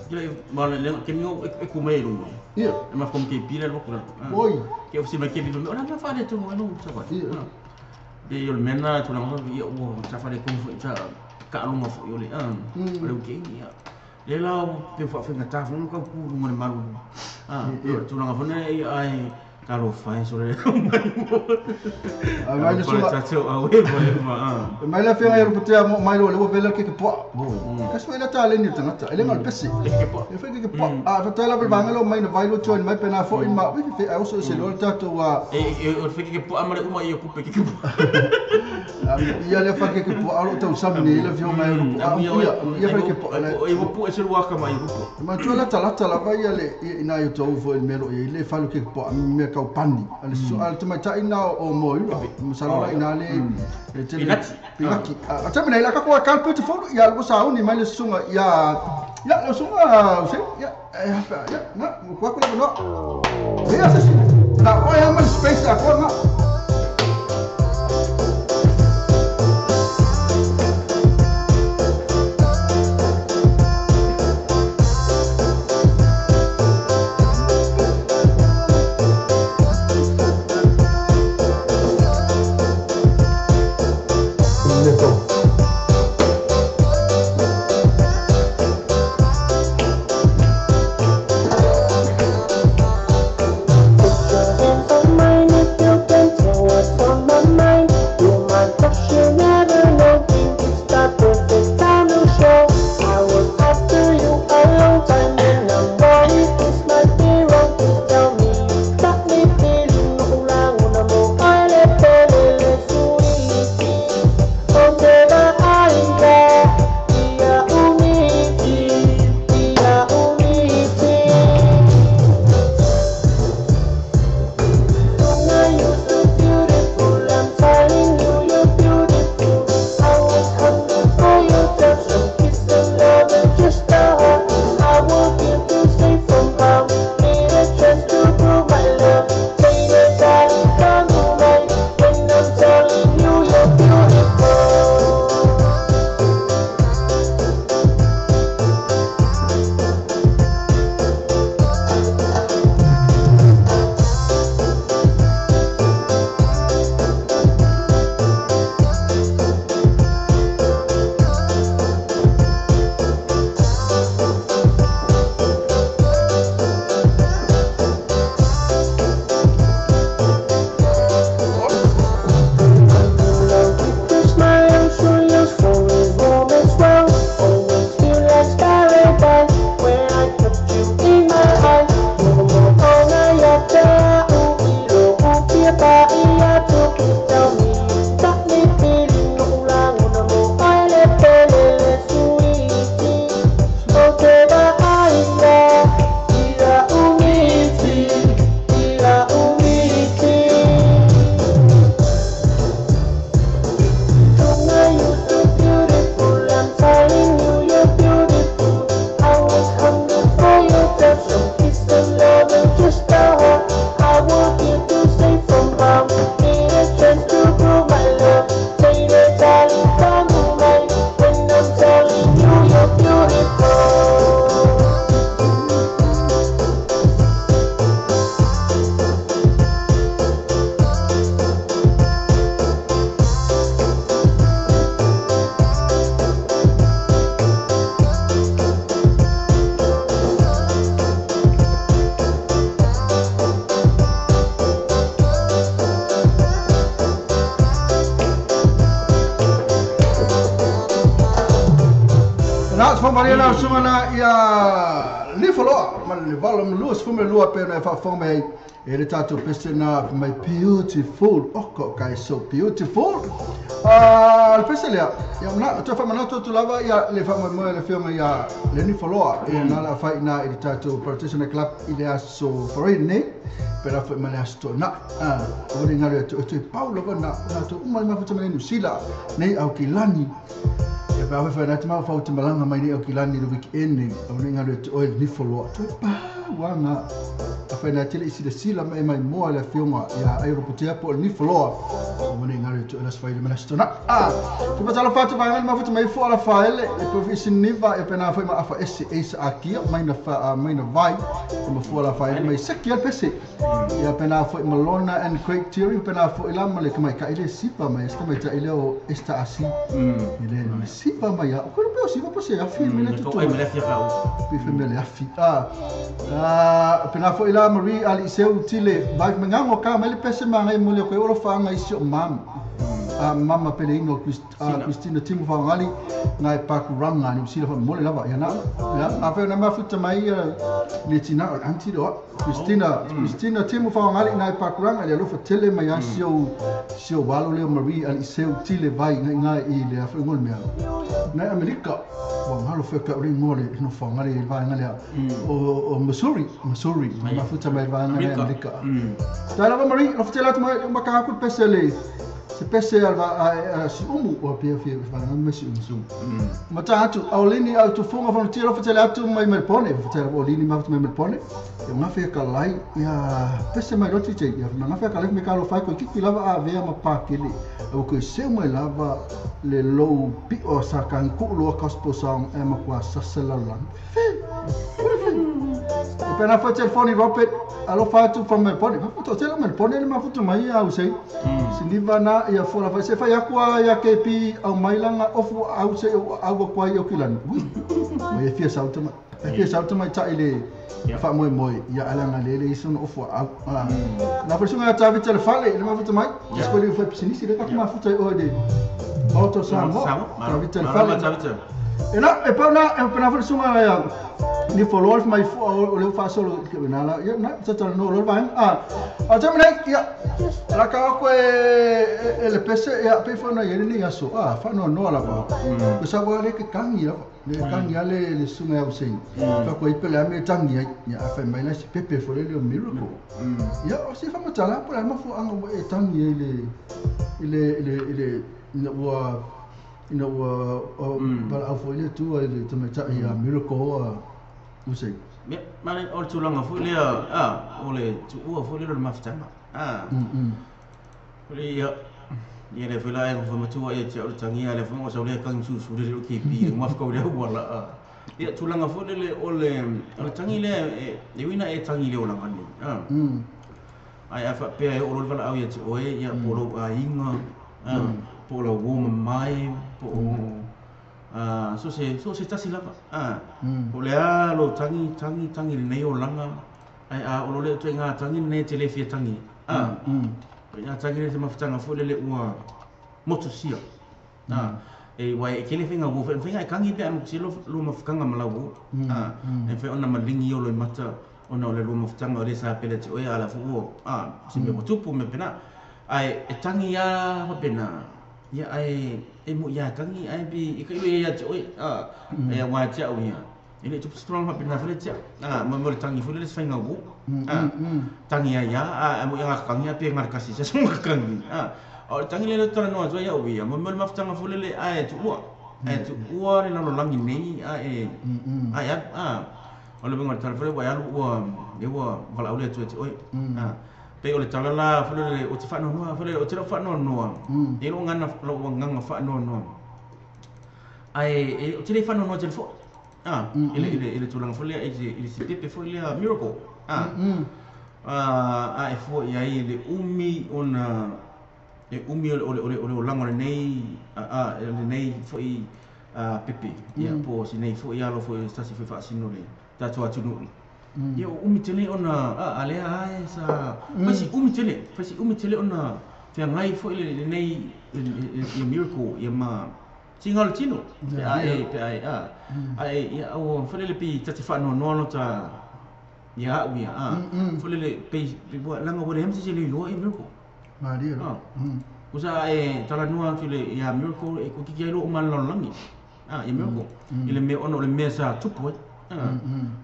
ke ma le ke mi o e ku mai lu ia ma fo ke pila lo ko oi ke o si ma ke bi lo na fa le tu no sa va de yo mena tu la ia o ta fa le ko fo ta ka lunga fo yo le an o le ke ia le la pe fa fa ta fo ka ku mo le maru ah tu la fo ne ai Talo fai so le mai mo. Mai le suga. Tatou au e ma. Mai le afioga i Ruputea mo mai lo le ua vela ke ke poa. Kasi foi le taleni o tagata, e le galo pese. E fai ke ke poa. A fatai lava le vaega lea o mai na vai lo join mai pe na foi ma fe ai oso se lo le tatou a. E o fai ke ke poa ma le uma i o kupe ke ke poa. Ia le fai ke ke poa o lo tau sami nei le afioga i Ruputea. Ia fai ke poa. E ua pu e se luaka mai Rupu. Ma tu la talata lava ia le ina i tou foi melo i le fai ke ke poa me kau pani. Ale su al tamaitai na o Moira. Masalo la ina le Pinaki. A tami nei la ka koa kal beautiful ia lo sauni mai le sunga ia ia le sunga se ia ia na ko ko no. Ia se na o ia mal space a ko na. E le tatou pese na my beautiful oh guys so beautiful le pese lea ia na to fa mana to lava ia le fa mo le fionga ia le ni follow e na la fa ina i le tatou Practitioner Club i le aso foreign ne pera fa ma le aso na o le ngalo to Paulo na na to uma ma fa ma ni sila nei au kilani ia pa fa na te ma fa te malanga mai nei au kilani le weekend nei o le ngalo to ni follow to pa wanga afai tele isi le sila mai mai moa le afioga ia ai Ruputea po o le Nifoloa o mane galo e toʻe aso faile ma le aso tonaʻi a tupatalo fatu vaega le mafuta mai fua alafaele e pofisi niva e pena foi ma afa ese e sa akia mai na fa mai na vai e mafua alafaele mai seki al pese ia pena foi Malona and Craig Terry pena foi la ma le kamai ka ile sipa mai esta mai ta ile o esta asi ile le sipa siva mai a ko pe o siva po se afi me le tutu ai me le afi ka pe fe me le afi a pena fo ila Marie ali seu tile vai mengango ka me le pese manga mo le ko olo fa ngai si o mam a mama pele ingo Christina Timu Faogali ngai pakuranga ni sila fa mole lava ia na ia a fe na mafuta mai le tina anti do Christina Christina Timu Faogali ngai pakuranga le alofa tele mai asio sio walo le Marie ali seu tile vai ngai ngai i le afa ngol mea ngai Amerika wa ngalo fe ka ri ngole no Faogali vai ngai o Missouri Missouri mafuta mai vai ngai Amerika ta lava Marie alofa tele atu mai maka ku pesele se pese al si umu o pia fia va na si umu mata atu aulini au tu funga fa tiro fa tele atu mai Melbourne fa tele aulini ma mai Melbourne e una fia kalai ya pese mai roti te ya na fia kalai me kalo fa ko kiki lava a vea ma pa kele o ko se mai lava le low pi o sa kan ku lo gospel song e ma kwa sasela lan fe e pena fa telefoni Robert alo fa tu from Melbourne fa to tele Melbourne ma futu mai au sei siniva na ia fola fa se fa ia kwa ia KP au mailanga ofu au se au kwa ia kilan ui mai fia sauta mai fia sauta mai ta ile fa moi moi ia alanga lele iso no ofu au na persona ta vi telefale le ma futu mai escolhi foi pisinisi le ka ma futu o de auto samo ta vi telefale e na e pa na e pena persona ia ni followers mai o le fa solo ke na la ya na tsa no lo va a ta mena ya la ka ko e le pese ya pe fa na ye ni ya so a fa no no la ba ko sa wa le ke kangi la le kangi ale le sunga ya usein fa ko ipe le ame tangi ya fa mai la si pepe fo le miracle ya o si fa motala po la ma fo anga e tangi le le le le wa ina ua pala au foi le tua i le tamaitai ia miracle usei. Ia, mane o le tulaga foi lea o le tuua foi lea o le mafutaga. O le ia ia le foi la e famatua ia te au le tagia le foi o sau lea kagi susu le o KP mafukau le auala. Ia tulaga foi lele o le tagi lea e uina e tagi le olaga nei. Ai a faapea e oo loa le valaau ia te oe ia po o lou aiga po o lau uo mamae po o so se tasi lava po o le a lou tagi tagi tagi lenei olaga ai a o lo le ituaiga tagi lenei e te le fia tagi ituaiga tagi lenei se mafutaga foi lele ua motusia e uae e kele faiga uo foi faiga e kagi pe a motusia lua mafutaga ma lau uo e mafai ona maligi o loi mata ona o le lua mafutaga o le sa pele te oe a la foi ua se mea ua tupu mea pena ai e tangi a fapena ia ai e mo ia tangi ai bi i ka ile ia te oe e wa te au ia ile tu strong fa pena fele te mo mo le tangi fele le fainga wo tangi ia a mo ia kangi pe ngar kasi se songa kangi o tangi le tala no ia o ia mo mo le maftanga fele le ai tu ua le lalolagi nei a e ai a o le benga tala fele wa ia ua le ua valaau le atu te oe pe o le tala la fele le o te faanoanoa fele o te lau faanoanoa e lou gana lou agaga faanoanoa ae e o te le faanoanoa tele foʻi i le tulaga foi lea i le sipepe foi lea miracle a e foʻi ai le umi ona e umi o le olaga o lenei lenei foʻi pepe ia po o sinei foʻi alo foi se tasi foi faasino le tatou atunuu ia o umi tele ona a lea ae sa faisi umi tele ona feagai foi lenei ia miracle ia ma siga o le tino pe ae pe ae ae ia ua foi lele pei tate faanoanoa lo ta ia a'u ia foi lele pei laga ua leai ma sisi e le iloa ia miracle malie usa ae talanoa atu le ia miracle e kukiki ai loo ma le lalolagi ia miracle i le mea ona o le mea sa tupu ai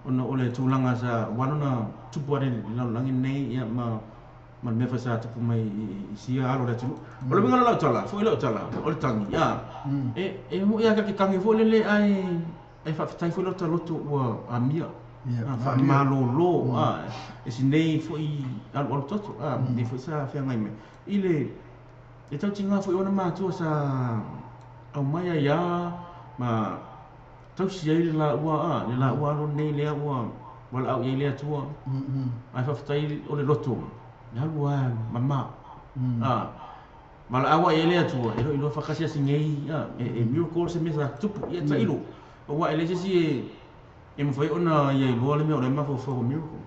ona o le tulaga sa ua lona tupu ai le lalolagi lenei ia ma le mea foi sa tupu mai i sia alo o le atunuu o le uiga o lau tala foʻi lau tala o le tagi e moʻi a kake foi lele ae e faafetai foi lota loto ua amia faamalōlō e sinei foi alualu toto nei foi sa feagai mai i le e tautiga foi ona matua sa aumai ai a ma tausi ai le laua le laua alo nei lea ua valaau i ai le Atua ae faafetai o le loto le alu a mamā Valaau ai e le Atua e loi loa faakasiasi nei e miracle se mea sa tupu ia tailo aua e leai se isi e mafai ona ia iloa le mea o lea e mafaufau o miracle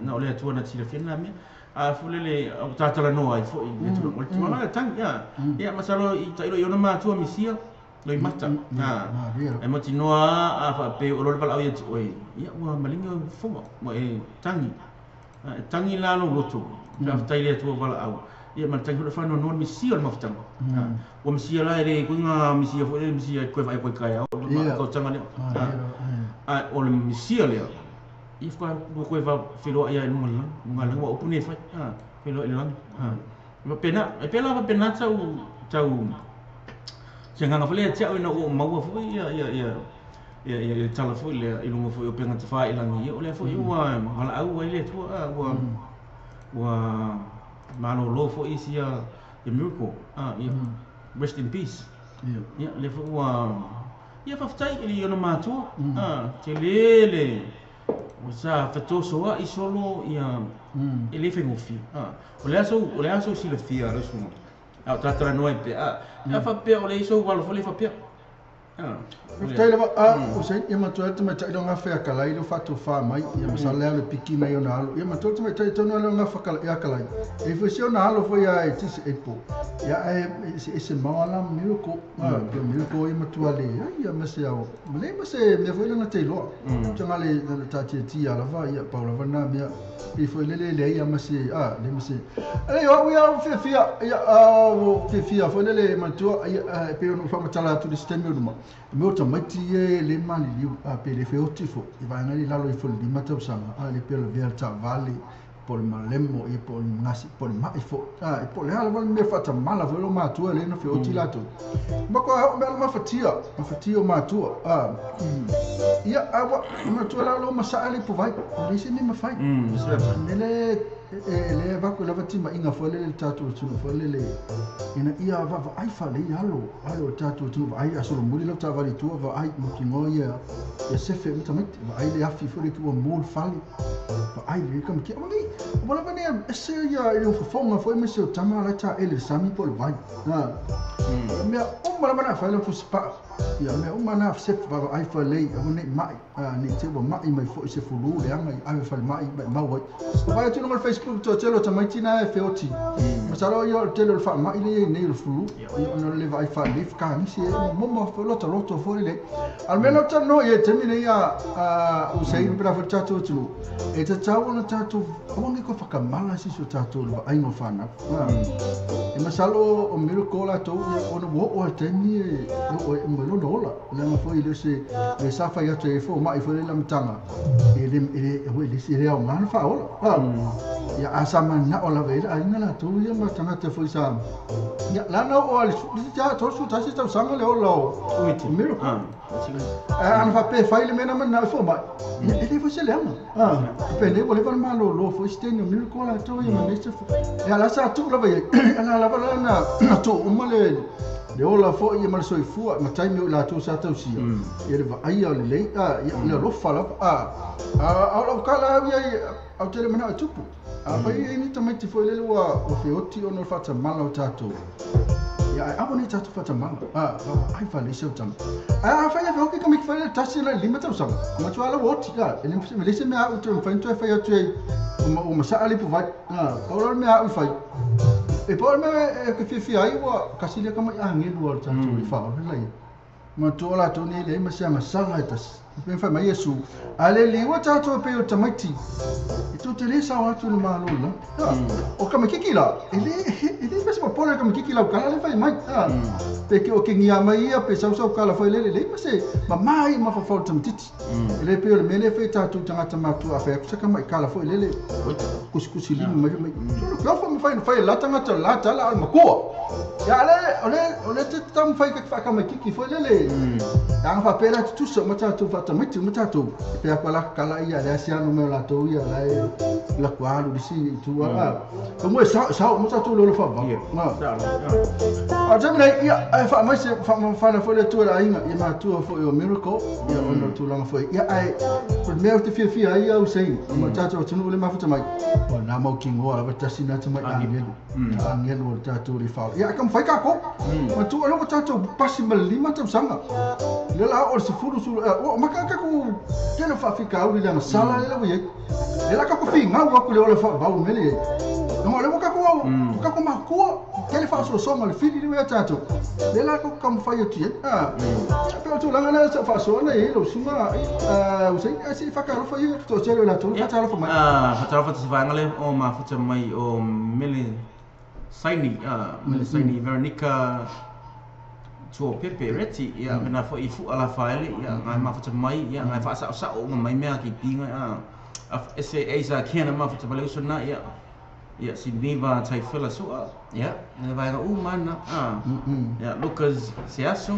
na o le Atua na te silafia lena mea a foi lele o tatalanoa ai foi i le tulaga o le tulaga le tagi ia masalo i tailo i ona matua misia loimata e mautinoa a faapea o lo le valaau ia te oe ia ua maligi au fofoga ua e tagi e tagi la lou loto faafetai le Atua valaau ia ma le tagi foi le faanoanoa le misia o le mafutaga ua misia la e le kuiga misia foi le misia e koe vaai koe kai au ma tautaga lea a o le misia lea ia fa ua koe va feloa ia i luga luga luga ua upu nei fai feloa i le lagi ma pena e pela va pena tau tau se nganga foi lea tiau ina ua maua foi ia ia ia ia ia le tala foi lea i luga foi o pega tafā i lagi ia o lea foi ua valaau ai le Atua ua ua malolo foi isi ia miracle ia rest in peace ia lea foi ua ia faafetai i ona matua tele le ua sa fetosoa'i solo ia e le faigofie o le aso silafia lau susuga a o tatalanoa ai pea a faapea o le iso alo foi le faapea. Faafetai lava o se ia matua te mai tai longa fea kalai lo fatu fa mai ia masala le piki mai ona alo ia matua te mai tai tonu le longa fa kalai ia kalai e foi se ona alo foi ia e tisi e po ia e se se mala miracle pe miracle ia matua le ia ma se au le ma se me foi lana te loa tanga le ta ti ti ala va ia pa lava na mea e foi le le ia ma se le ma se ale o ia fia ia o fia foi le matua ia pe ono fa matala tu le sistema numa me o tamaiti e le mali liu a pe le feoti fo i vaega i lalo i fo le lima tausaga a le pe o le vea le taavale po o le malemo ia po o le gasi po o le ma'i fo a po o le a lava le mea faatamala foi lo matua le na feoti latou ma koa oo mea le mafatia mafatia o matua a ia a ua matua la lo masa'a le ipuvai o le isi ni mafai mele e le vaku lava timaiga foi lele le tatou atunuu foi lele ina ia vaavaai faalei alo alo o tatou atunuu vaai asolomuli lau taavale i tua vaai mautinoa ia ia sefe ma tamaiti vaai le afi foi le ua mu le fale vaai le kamatia aua ua lava nei ese ia i le fofoga foi ma se o tama la taele le sami po o le vai mea uma lava na fai lau fusipaa ia mea uma na sefe vaavaai faalei aua nei ma'i nei te ua ma'i mai foi se fulu leaga i ave falemai maimau ai vai atu luga o le Facebook toatele o tamaiti na e feoti masalo ia o le tele o le faama'i lea iai nei o le fulu ia ona le vaai faalelei fekagisi e momo foi lotoloto foi lelei a le mea lau talanoa ia taimi nei a usaini pe la foi le tatou atunuu e tatau ona tatou aua nei koe whakamala sisi o tatou le vaaiga o fanau e masalo o miracle latou ia ona ua oo a le taimi e oo e uma i lona ola leaga foi le se le sa fai atu e fo mai foi le lamataga e le e le e le se le aoga na faaola ia a sa mana'o lava i le aiga latou ia ma tagata foi sa ia lana oo a le 31 tausaga le ola o miracle ana faapea fai le mea na mana'o e fomai ia e le foi se leaga penei ua leva ona malōlō foi se taimi o miracle latou ia ma nei se ia la sa tuu lava iai ala lava la na tuu uma le le ola foi ia ma le soifua ma taimi o i latou sa tausia ia le vaaia o lelei ia le alofa lava a o lau kala au iai au tele mana'o e tupu a fai ai ni tamaiti foi lele ua ua feoti ona o le faatamala o tatou ia ae aua nei tatou faatamala ai faalesi au tama a fai afe hoki kamiki fai le tasi la lima tausaga matua la ua oti e le se mea a'u toe mafai ona toe fai atu ai ua masa'a le ipuvai pau la le mea a'u i fai e pau le mea e fiafia ai ua kasi lea kama'i agelu a le tatou i faaola laia matua latou nei leai ma se agasala e tasi pe fai mai Iesu a le liua tatou e pei o tamaiti e tou te lē sao atu i le mālō la o kamakiki la e le mase popole kamakiki lau kala le fai mai pe ke o ke ngia mai ia pe sausau kala foi lele leai ma se mamā i mafaufau le tamatiti e le pei o le mea lea fai tatou tagata matua a fai atu sa kama'i kala foi lele kusikusi lima mai mai solo ke ofa mafai ona fai e la tagata la tala a le makua ia ale o le o le te tamafai ka faakamaikiki foi lele aga faapea la tutusa ma tatou tamaiti uma tatou pe a la kala ia le asiano me la to ia la la kwa lu si tu a ko mo sa sa mo tatou le fa va ma a jamna ia ai fa mai se fa fa na fo le tu la inga ia ma tu fo o miracle ia ono tu langa fo ia ai ko me te fia fia ia o sei mo tatou tunu le mafuta mai o na mo kingo ala tasi na te mai angelu angelu o tatou le fa ia kam fai ka ko ma tu ala tatou pasi ma lima tausaga le la o se fulu su o maka ka ku tele fa fika o le sala le le le la ka ku fi ngau ku le o le fa ba o mele no le ka ku ka ku ma ku tele fa so so ma le fili le tatou le la ku kam fa yo ti a pe tu la na fa so na e lo suma a o sei a se fa ka fa yo to se le la tu fa ta fa mai a fa ta fa se va ngale o ma fa mai o mele Saini mele Saini Veronica tuo pepe reti ia mena fo ifu ala faele ia ngai mafuta mai ia ngai fa sa sa o mai mea ki pinga a ese esa kena mafuta bale usuna ia ia Siniva tai fela sua ia ne vai ga umana a ia Lucas Seaso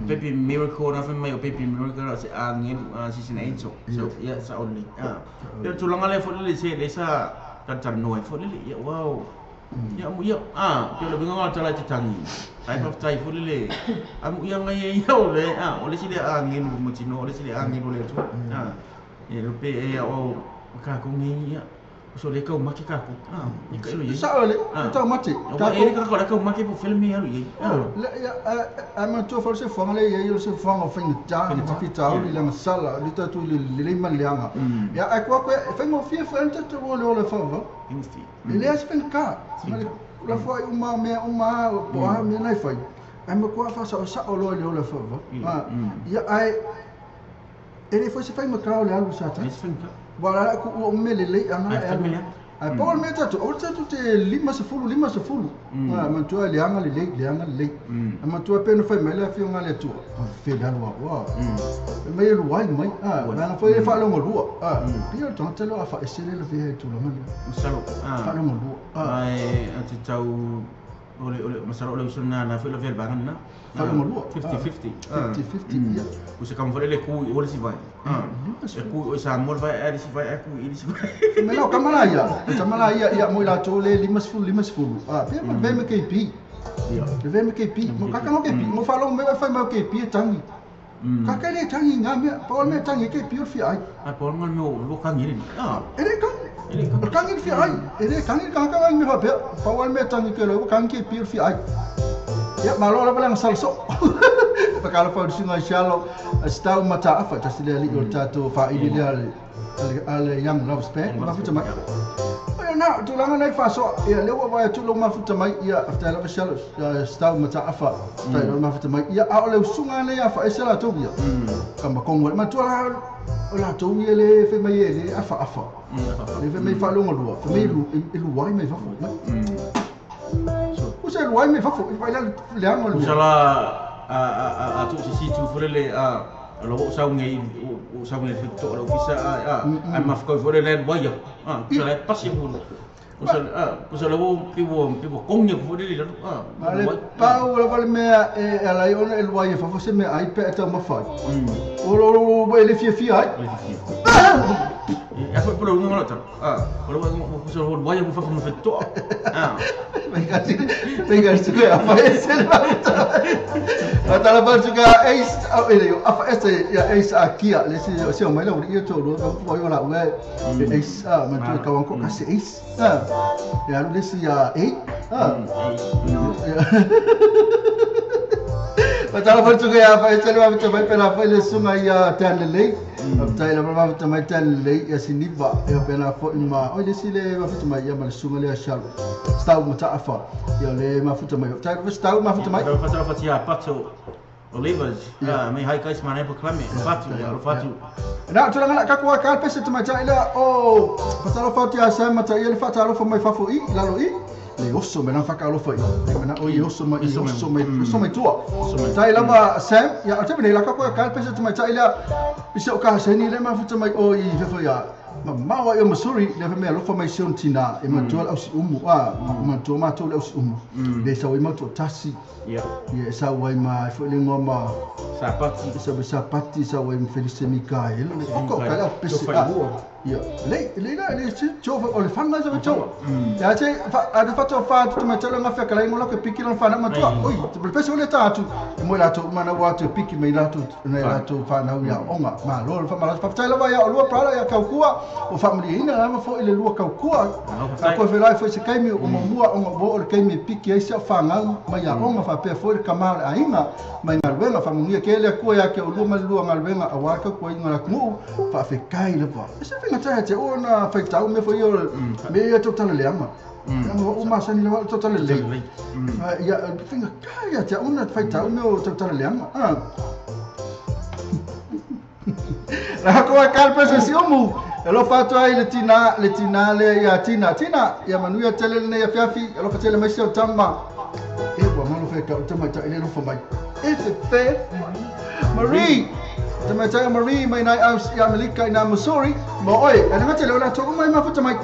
Baby Miracle na mai o Baby Miracle se angel season 8 so ia sa only a ia tulanga le fo le se le sa tan no fo le ia wow ia mu ia a te le binga tala te tangi ai fa tai fu le a mu ia ngai ia o le a o le sile a ngelu mo tino o le sile a ngelu le tu a e lo pe e o ka ko ngi ia o so le ka o maki ka ko a ni ka lo ia sa o le ta mati ka ko ka ka maki po filmi ia lo ia le ia a ma tu fa se fa le ia o se fa o fa ta ma fi ta o le sala le ta tu le le ma le anga ia a ko ko fa mo fi fa ta tu o le fa va ele é ka la foi uma me uma o me na foi a me ko fa sa sa o lo le le fa va ia ai ele foi se fai ma ka o le alu sa ta wala ku o me le le anga ai Paul me ta tu o ta tu te lima se fulu ma ma tu le anga le le anga le ma tu pe no fai me le fi nga le tu fe da lo wa me lu wai mai a na foi fa lo ngolua a pio to te lo fa ese le ve tu lo ma salo a fa lo ngolua ai a te tau ole ole masalo ole usuna na foi lo ve ba na fa lo ngolua 50 50 50 50 ya o se kam foi le ku o le si vai a e ku o sa mol vai a si vai a ku i si vai me lo kamala ya ia mo la to le lima sfulu a pe ma ve me KP ia ve me KP mo ka ka KP mo fa lo me fa ma KP tangi ka ka le tangi nga me pa me tangi KP o fi ai a por ngal me o ka ngiri a ele ka kangi fi ai ele kangi ka ka me fa pe pa me tangi ke lo kangi KP o fi ai ya malo la bala salso pa kala fa singa shalo stau mata afa ta sile li o tato fa ile le ale young love spec ma futa mai na tu langa nei fa so ia le wa tu lo ma futa mai ia after la shalo stau mata afa ta lo ma futa mai ia a le sunga le afa e sela to ia ka ma kongo ma tu la la to ia le fe mai le afa afa le fe mai fa lo ngolua fe mai lu lu wai mai fa o se lu wai mai fa vai la le anga o sala a tu si tu furele a lo sa ngai o sa ngai to lo fisa a a ma fko furele wai a sa le pasi bu o sa o sa lo pivo pivo kong ni furele a ale pa o la vale me e ala i ona el wai fa fo se me ai pe ta ma fa o lo lo ele fia fia ai a foi por un outro a o lo o sa lo wai fa fo to a venga se que afa ese la barca ace ele afa ese ya ace aqui le se se o mai la io to lo ko yo la we ace a ma tu ka wanko ka se ace a ya le se ya 8 a Patala barca ya afa ese le va mai pela fa le sunga ya tan le tai la va mai tan le ya siniva ya pela fo ma o le se le va mai ya ma sunga le shalo stau mata afa ya le ma futa mai tai stau ma futa mai fa fa tia pato olivas me hai guys man e klame fatu ya fatu na tu la ka ko ka pese te mai tai la o patala fa tia sa ma tai le fa ta lo fa mai fa fo i la lo i le osso me na fa ka lo fa i me na o i osso ma i osso mai osso mai tua tai la ma sam ya te me la ka ko ka pese te mai tai la i se o ka se ni le ma futa mai o i fa ya Mamao ai o Missouri le fa mea alofa mai si ona tinā e manatua le ausiumu a manatua matou le ausiumu le sau ai matou tasi Ia. Ia e sau ai ma foi le igoa ma Sapati. Sau ai Sapati sau ai ma Felise Mikaele le oko ka le au pese a Tofailua. Ia le le la le si cho o le fanga sa cho ia te fa a de fato fa tu ma tele ngafia kala ingola ke piki lan fana matua oi te pese o le ta atu e mo la to mana wa te piki mai la to nei la to fa na ia onga ma lo fa ma fa tele va ia o lua prala ia kaukua o fa mli ina la fo ile lua kaukua a ko fe la fo se kaimi o mamua o mo o le kaimi piki ai se fa ngau ma ia onga fa pe fo le kama le ainga mai ngalwenga fa mungia ke le kua ia ke o lua ma lua ngalwenga a wa ka ko inga la ku fa fe kai le va se fe ngata te o na fa tau me fo yo me ia to tala le ama o ma sani le to tala le ia finga kai ia te ona fa tau me o to tala le ama ah la ko ka pese si omu elo fa ai le tina le ia tina tina ia manuia tele le ia fiafi elo fa tele mai se o tama e wa malo fe ka o tama ta ile lo fa mai e fe Marie te mai tai Marie mai nai aus ia Amerika ina Missouri mo oi ana ngate le la to mai ma futa mai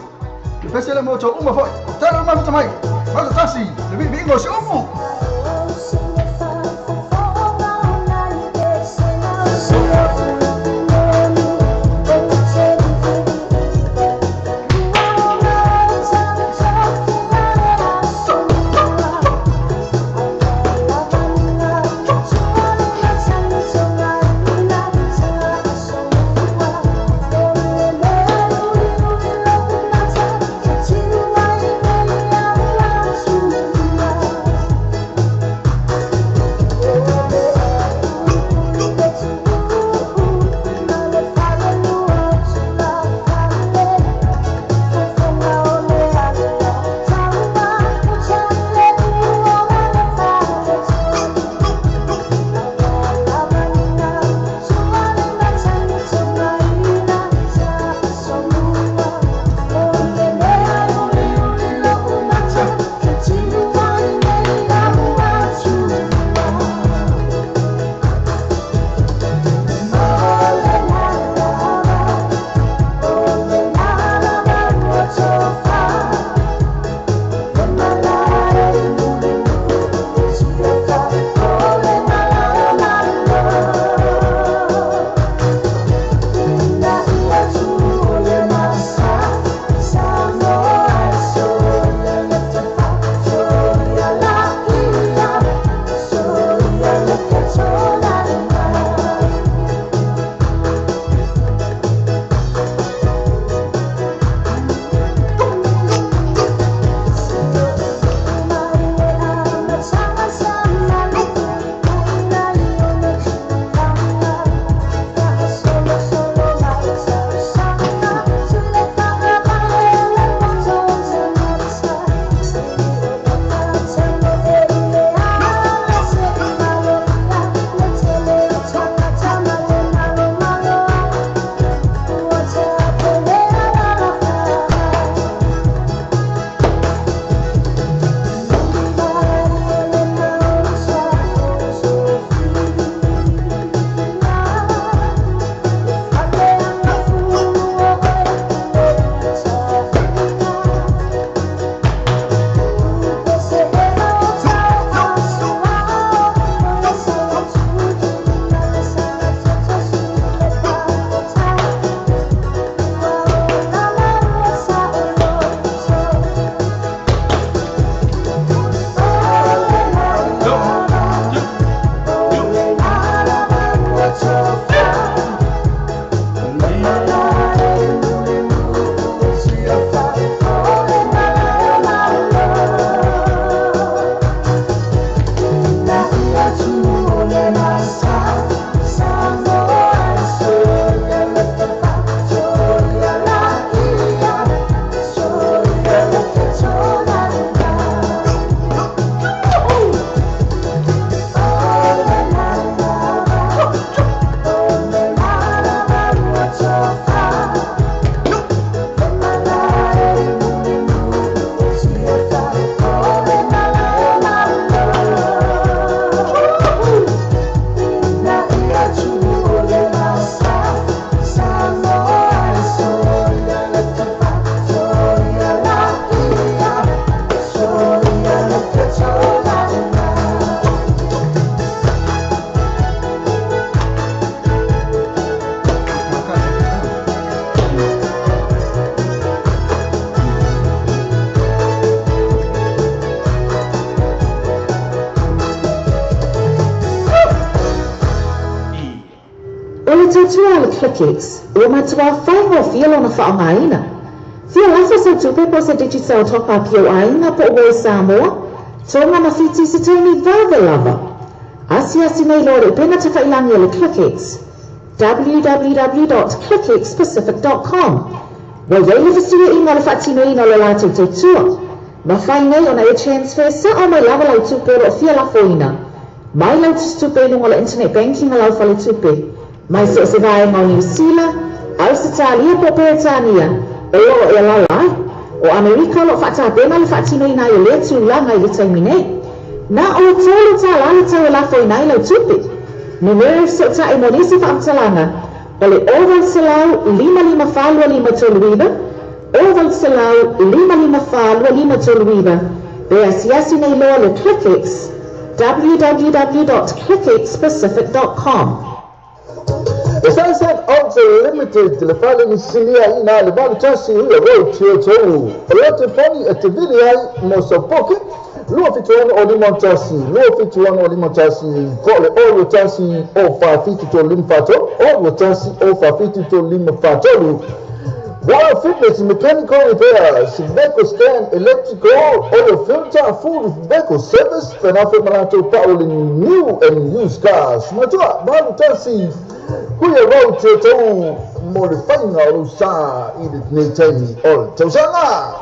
le pese le mo to uma foi tala ma futa mai ma tasi le vi vi ngo se omu Tautua a le ClickX ua matuā faigofie lona faaaogaina. Fia lafo sau tupe po o se Digicel Top Up i ou aiga po o uo i Samoa, Tonga ma Fiti i se taimi vave lava. Asiasi nei loa i le upega tafailagi a le ClickX, www.clickxpacific.com. Ua i ai le fesuiaiga o le faatinoina o le latou tautua. Mafai nei ona e transfer sao mai lava lau tupe o lo o fia lafoina mai lau tusitupe i luga o le internet banking a lau faletupe, mai so o se vaega o Niu Sila, Ausetalia po o Peretania o lo o e alaala ai. O Amerika o lo o faatapena le faatinoina ai o lea tulaga i le taimi nei. Na o le $3 le tau e lafoina ai lau tupe. Numera e fesootai mo nisi faamatalaga o le 0800 554 2539, 0800 554 2539, pe asiasi nei loa le ClickX, www.clickxpacific.com. The Sunset Auto Limited le fale ni silia ina le valu tasi huia road tio tolu. O le telefoni e te vili ai mo sau poke 276 o 51 276 o 51 po o le 0 21 o 4 7 3 5 4 3 0 21 o 4 7 3 5 4 3. Wild Fitness Mechanical Repairs, Vehicle Scan, Electrical, Oil Filter, Full Vehicle Service, Fenafe Manato Paoli New and Used Cars. Matua, 81 Huia Road, Te Tau, mo le faiga o lou sa i lenei taimi o le tausaga.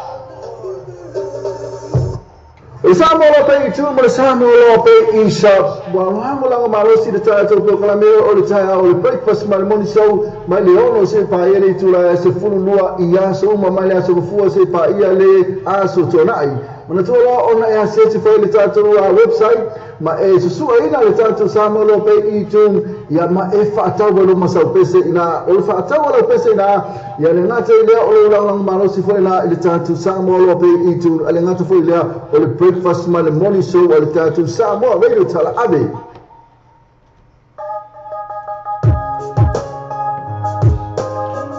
O le Samoa loa pei i tu ma le Samoa loa pei i sa. Ua lagolago malosi le tatou polokalame o le taeao o le breakfast ma le morning show mai le 6 seia paia le itula e 12 i aso uma mai le aso Gafua seia paia le aso Tuanai. Manatua loa ona e asiasi foi i le tatou website ma e susuaina le tatou Samoa Loa Pay iTunes ia ma e faatau ai luma sau pese ina. O le faatau a lau pese ina ia le gata i lea o lou lagolago malosi foi la i le tatou Samoa Loa Pay iTunes a le gata foi lea o le breakfast ma le morning show a le tatou Samoa Radio Tala Ave.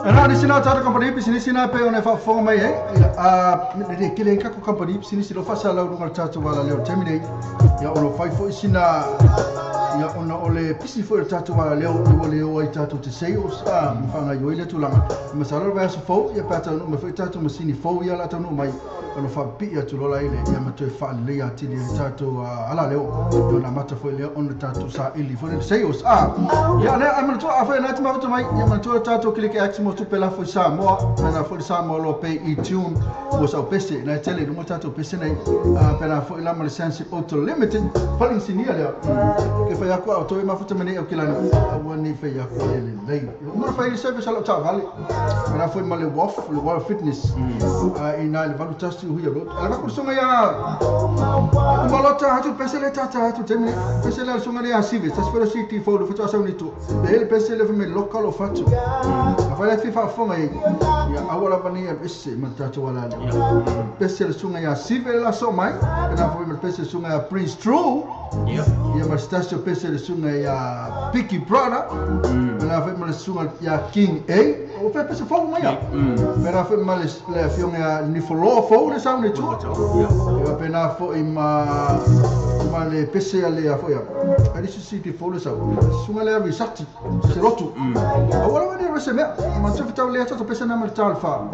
E na o nisi na o tatou kamupani pisinisi na e pei ona e faafofoga mai ai, ia, a, e le tele ai tatou kamupani pisinisi o lo o faasalau i luga o le tatou alaleo i le taimi nei, ia, o lo o fai foi sina, ia, ona o le pisi foi o le tatou alaleo ua le oo ai tatou te sales, a, ma faagaoioi lea tulaga. Masalo le vaiaso fou, ia, pe a taunuu mai foi tatou masini fou ia o le a taunuu mai, ona faapipii atu loa la i le, ia ma toe faaleleia atili ai le tatou alaleo, ia ona amata foi lea ona tatou saili foi lea sales. Ia lea, ae manatua, afai o lena e te mafuta mai, ia manatua le tatou Click X mo tupe lafo i Samoa, pena foi le Samoa Loa Pay e-tune mo sau pese, na e tele i luga tatou pese nei, pena foi la ma le Sunship Auto Limited, fale inisinia lea, ke fai aku a o toe mafuta mai nei au kilani, aua nei fai aku le lelei. Uma na fai le service a lau taavale, pena foi ma le WAF, le World Fitness, i na i le 81 o Huia Road. Ale vaku le susuga ia uma loa ta atu pese le tata atu taimi nei. Pese le susuga le ia Sive, tasi foi le city fou le faatoa sau nei tua. Le hele pese le fai mai loka lo fatu. A fai le fi faafofoga i ia aua lava nei alu ese ma le tatou ala lea. Pese le susuga ia Sive le la so mai, pena foi ma le pese le susuga ia Prince True. Ia ma le stasio pese le susuga ia Picky Brother. Pena foi ma le susuga ia King A. O fai pese fou mai ia. Pena foi ma le afioga ia Nifoloa fou le sau nei tua. Ia pena foi ma le pese a le a foi ia. Ai le sisi fou le sau. Susuga le Risati se lotu. Aua lava nei rese mea. Ma te fitau le ata pese na ma le tal fa.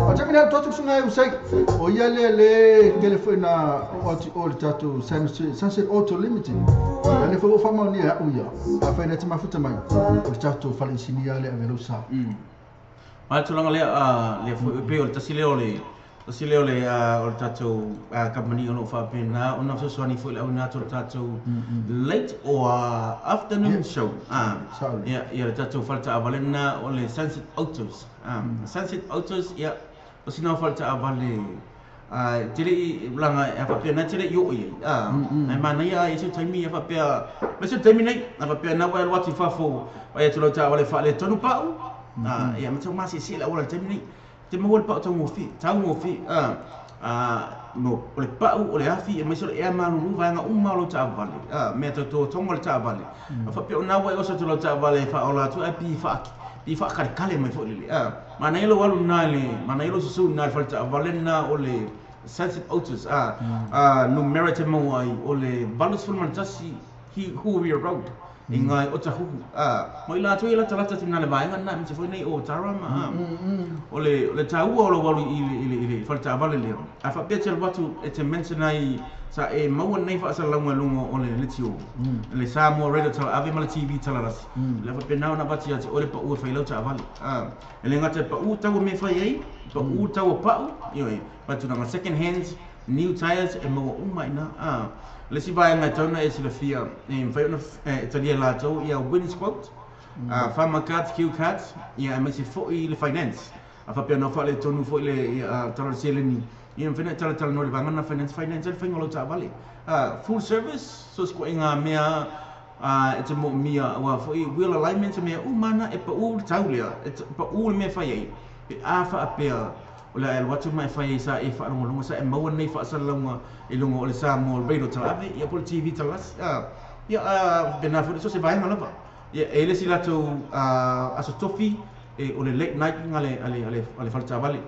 A te mina totu susuga e usai. O ia le le tele foi na o atu o le tatou Sunset Auto Limited. Ia le foi o whamau ni a uia. A whai nei te mafuta mai. O le tatou fale insinia le ave lau sa. Ma le tulaga lea, lea foi e pei o le tasi lea o le tasi lea o le o le tatou kamupani o lo o faapena ona fesoasoani foi i le auina atu o le tatou late or afternoon show. Ia, ia le tatou fale taavale lena o le Sunset Autos. Sunset Autos, ia, o sina fale taavale e te le i laga e faapea na te le i oo i ai. Ae manaia i se taimi e faapea ma se taimi nei a faapea na ua e alu atu i fafo vaai atu lau taavale faaletonu pau. Ia ma tau masiesie le auala i le taimi nei te maua le pau taugofie taugofie no o le pau o le afi aemaise o le ea malulu vaega uma o lau taavale mea tautotoga o le taavale a faapea o na ua e oso atu lau taavale e faaola atu ae pi faa pi faakalekale mai foi lele manaia lou alu lena i le manaia lou susu lena i le fale taavale lena o le Sunset Autos numera e te maua ai o le 81 Huria Road. I ngai o Tahuhu. Mo i latou ia latalata atu i na le vaega lena aemaise foi nei o Tara ma o le o le taua o lou alu i le fale taavale lea. A faapea e te alu atu e te mention ai sa e maua nei faasalalauga i luga o le leitio, le Samoa Radio Talaave ma le TV Talalasi. O le a faapena ona avatu ia te oe le pau e fai ai lau taavale. E le gata e pau tau o mea e fai ai, pau tau o pau, ioe, ma tulaga second hands, new tyres e maua uma i ina. O le isi vaega e tatau ona e silafia, e mafai ona e talia e latou ia Wins Quote, Farmer Cards, Q Cards, ia aemaise foi le finance. A faapea na faaletonu foi le ia, tala o le seleni, ia e mafai ona e talatalanoa i le vaega lena finance, finance ai le faiga o lau taavale. Full service, so se ituaiga mea e te moomia, aua foi wheel alignment, mea uma na e pau le tau lea, e pau le mea e fai ai, pe a faapea o le a e alu atu ma e fai ai sa e faalogologo sa e maua nei faasalalauga i luga o le Samoa Radio Talaave, ia po o le TV Talalasi, ia faapena foi so se vaega lava. Ia e i ai le isi latou aso tofi e o le late night a le a le a le fale taavale.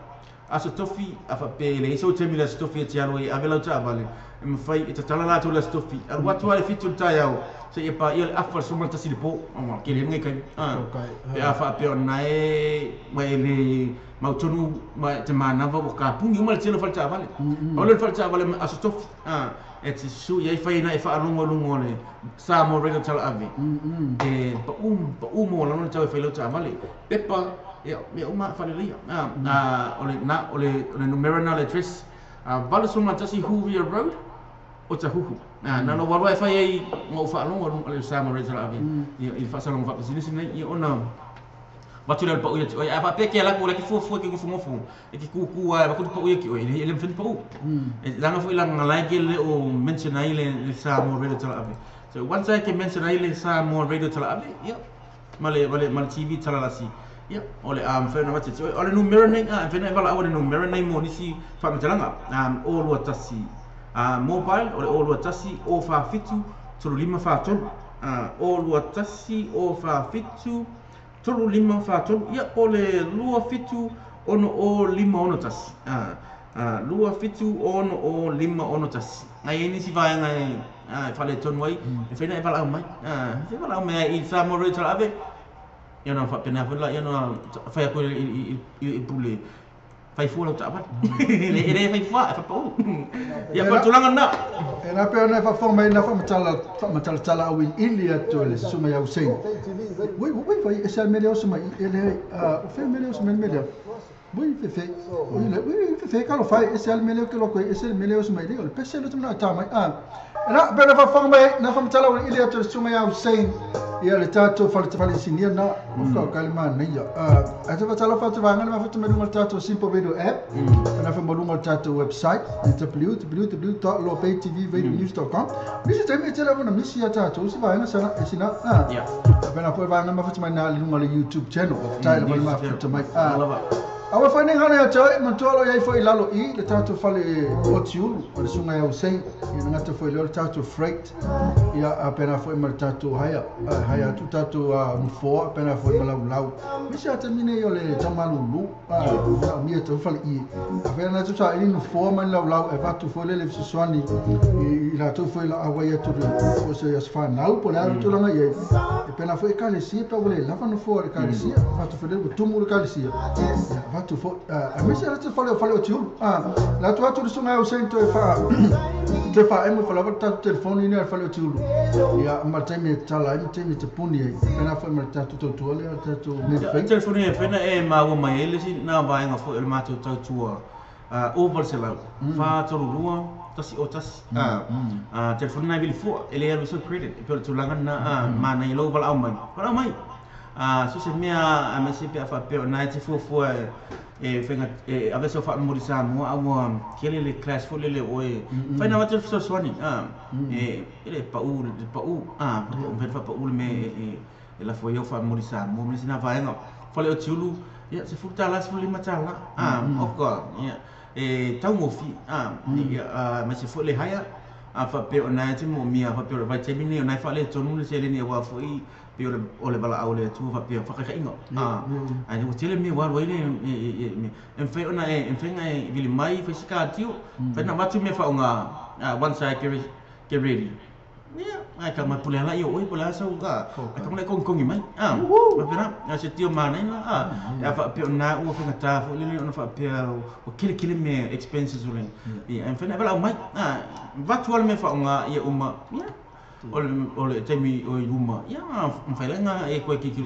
Aso tofi a faapea e leai sou taimi i le aso tofi e te alu ai e ave lau taavale, e mafai e tatala latou i le aso tofi, alu atu lava i le 7 i le taeao seia paia le afa i le 11 i le po. Tele lenei taimi. Pe a faapea o lena e ma e le mautonu ma te manava ua kapuni uma le tele o fale taavale. Pau lea o le fale taavale ma aso tofi e te susu i ai fai ai na e faalogo i luga o le Samoa Radio Talaave e pau pau maualalo le tau e fai lau taavale. Pepa ia mea uma faaleleia. O le na o le o le numera na o le address 81 Huria Road o Tahuhu. Na na ou alu ae fai ai ma ou faalogo i luga o le Samoa Radio Talaave ia i le faasalalauga faapisinisi nei ia ona avatu lea o le pau ia te oe. A faapea ke alu atu o la e ke fuafua e ke nofonofo e ke kūkū lava e avatu le pau ia ki oe, e le mafai ona pau. E leaga foi leaga la e ke le o mention ai le Samoa Radio Talaave. So once e ke mention ai le Samoa Radio Talaave, ia, ma le, ma le, ma le TV Talalasi, ia, o le a mafai ona avatu ia te oe. O le numera nei, a, e mafai ona e valaau i le numera nei mo nisi faamatalaga, 021, mobile, o le 021 047 3543, 021 047 3 5 4 3, ia, po o le 2 7 6 0 5 6 1, 2 7 6 0 5 6 1. A i ai nisi vaega e faaletonu ai, e fai ona e valaau mai. E fai valaau mai ai i Samoa Radio Talaave, ia ona faapena foi lea ona fai atu i le pule, fai fua lau taavale. E le fai fua, e faapau. Ia, po o le tulaga lena. E na pea ona e faafofoga mai na faamatalatala auiliili atu e le susuga ia Hussein. Ui, ui, fai ese a le mea lea oso mai i, e leai, o fea le mea lea oso mai le mea lea? Ui, fefe, ui, le, ui, fefe, talofa e, ese a le mea lea ou te iloa atu ai, ese le mea lea oso mai i, o le pese lea ou te manao e ta mai. E na pea ona faafofoga mai na faamatala auiliili atu e le susuga ia Hussein, ia le tatou fale falesinia na, o ka ka le manaia. Ae te faatalofa atu vaega le mafuta mai luga o le tatou Simple Radio app, ana fa mai luga o le tatou website, www.lopaytvradionews.com. Nisi taimi e tele lava ona misi ia tatou se vaega sana e sina. Pena foi vaega mafuta mai na luga o le YouTube channel. Faafetai lava le mafuta mai. Aua fai nei hana ia te oe, manatua lo i ai foi i lalo i le tatou fale o Tiulu, o le susuga ia Hussein, ia na gata foi lea o le tatou freight, ia a pena foi ma le tatou haia, haia atu tatou nofoa, pena foi ma laulau. Misi a taimi nei o le taumalulu, manaomia tau fale i, a pena na tu sa ili nofoa ma ni laulau e avatu foi le le fesoasoani i latou foi la auai atu le po o se aso fanau po o le a le tulaga i ai. E pena foi ekalesia pe ua le lava nofoa o le ekalesia, avatu foi le ua tumu le ekalesia. Ia avatu foi, aemaise lava fale o fale o Tiulu. Le atu atu le susuga ia Hussein toe faa toe faaemo ifo lava le tatou telefoni lea i le fale o Tiulu. Ia ma le taimi e tatala ai ma le taimi e tapuni ai. Pena foi ma le tatou tautua lea, le tatou Ia, Medifate. telefoni e whena e māua mai ai le isi nā vaega foi o le mātou tautua, 0 800 432 101, telefoni na e vili fua, e le alu i sau credit, e pei o le tulaga lena, manaia lou valaau mai, valaau mai. So se mea aemaise pe a faapea o lena e te fuafua e faiga e ave sau faamomoli Samoa a ua tele le class foi lele o oe fai na avatu le fesoasoani e le pau le pau mafai ona faapau le mea e lafo ai au faamomoli Samoa ma le isi na vaega fale o Tiulu ia $10 $15 oka ia e taugofie ia aemaise foi le hire a faapea o lena e te moomia faapea o le vaitaimi lenei o lena e faaletonu le seleni aua foi pei o le o le valaau a le Atua faapea faakaikaiga ae ua tele mea ua alu ai le e mafai ona e mafai ona e vili mai fai se katio fai ona avatu mea faaaoga once I get ready. Ia, ai ka mai pule ala i o oi pule asa ka. Ai ka mai kongi kongi mai. Ah, ma pera, a se tio mana ina ah. Ya fa pe na ua fanga ta fo le ona fa pe o kile kile me expenses o le. Ia, em fena bala mai. Ah, va tu me fa nga ia uma. Ia. O le taimi o i luma. Ia, mfailanga e koe ki ki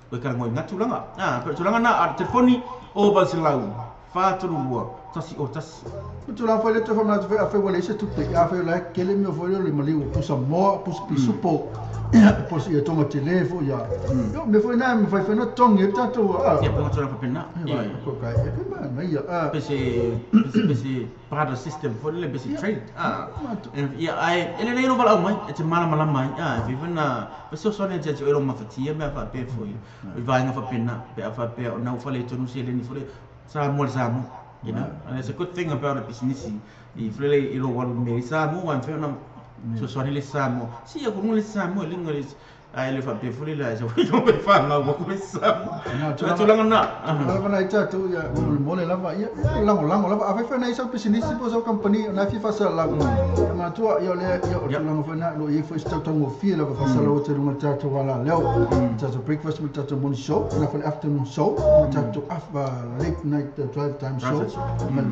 koe ka ngoi ngatu langa. Ah, pe tulanga na a telefoni o Barcelona. 432 tasi o tasi. Tu la foi le te fama te a wale se tupe a fe la kele mi foi le mali o pusa moa pus pisupo pos ia tonga telefo ia yo me foi na me foi foi no tonga tato a ia ponga tona papena ia ko kai e ke ma na ia a pese pese pese barter system foi le pese trade a ia ai ele le ro vala mai e te mala mala mai a vive na pese so ne te ro mafatia me fa pe foi i vai nga papena pe a fa pe na u fale tonu se le ni foi sa mo sa mo. You know, and it's a good thing about a business. If really you know what me Samoa and Fernam, so sorry, Samoa. See, I could only Samoa, Linguist. I live up before the so we don't find out what is Samoa. No, I tell you, Mole Lava, Lango Lango Lava. I find a business company and I feel for Lango. Matua, your Langofana, no, if we start on feel of a Fasalo, Leo, just a breakfast with Tato Moon show, and for afternoon show, Tato late night drive time show,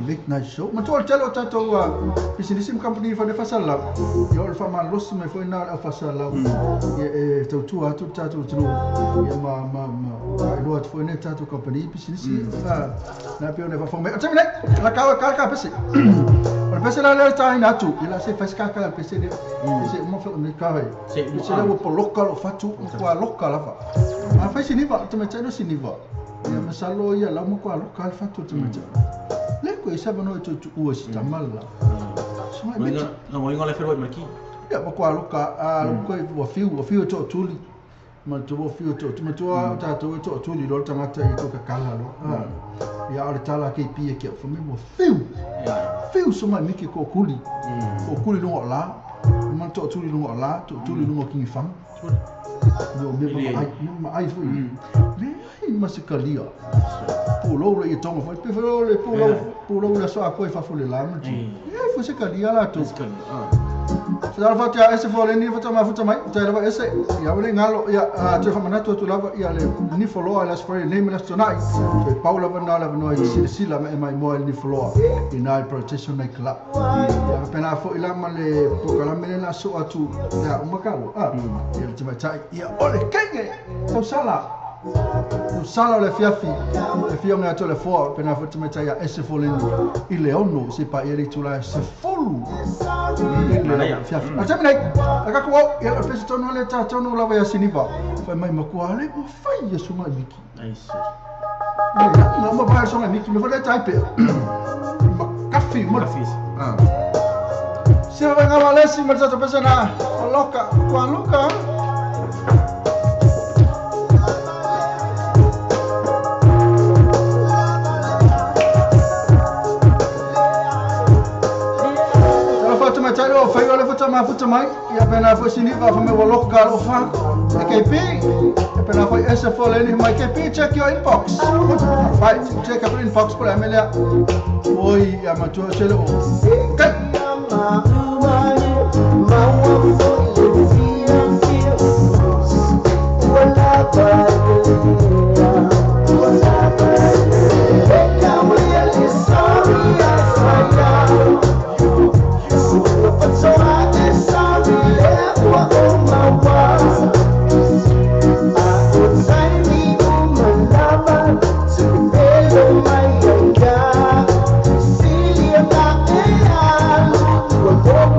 late night show. Matua, tell Tato business company for the Fasala. Your farmer lost my phone now, Fasala. Tautua atu tatou tino ia ma ma ma iloa atu foi nei tatou company pisinisi na pe ona faafofoga mai o taimi nei la ka ka ka pese o le pese la lea taina atu ia la se fai se kaka le pese lea pese uma fe o ka vai pese lea ua poloka loo fatu ma kua loka lava a fai siniva tamaitai no siniva ia masalo ia lau ma kua loka le fatu tamaitai le koe savanoa e tuutuua si tama la soga miti na ngoiga le feloi malaki ia ma kua loka a koe ua fiu e tootuli ma tua fiu to ma tua tatou e tootuli lo tangata i ko kakala lo ia o le tala ke pia ke fo me ua fiu fiu so mai miki ko kuli luga o la ma tootuli luga o la tootuli luga o kingi fanga yo me ma ai foi le ai ma se kalia pulou le tonga foi pe foi le pulou le so a koe fa fo le la ma e foi se kalia la to Sa fa tia ese fo le ni fa mai ta lava ese ia le ngalo ia te fa manatu tu lava ia le ni follow la spray name la tonight so Paula va na la no i sila mai mai mo ni follow i na protection night club ia pena fo ila ma le prokalame la so atu ia umakalo a ia te mai tai ia ole kenge tau sala le fiafi le fia atu le fo pena fo te mai tai ia ese fo le ni i le ono se pa ia tu la se folu fiafi a taimi nei a kako au ia le pese tonu le tonu lava ia siniva fai mai makua le ua fai ia suga i miki ia ma vai suga i miki me fai le tai pea ma kafi ma se vai ngā walesi ma tatou pese na loka kua loka. Talo fai ole futa ma futa mai ia pena fo siniva fa me waloka lo fa KP e pena fo SF le ni mai KP check your inbox right check your inbox pula amelia oi ia ma tu sele o kai Go.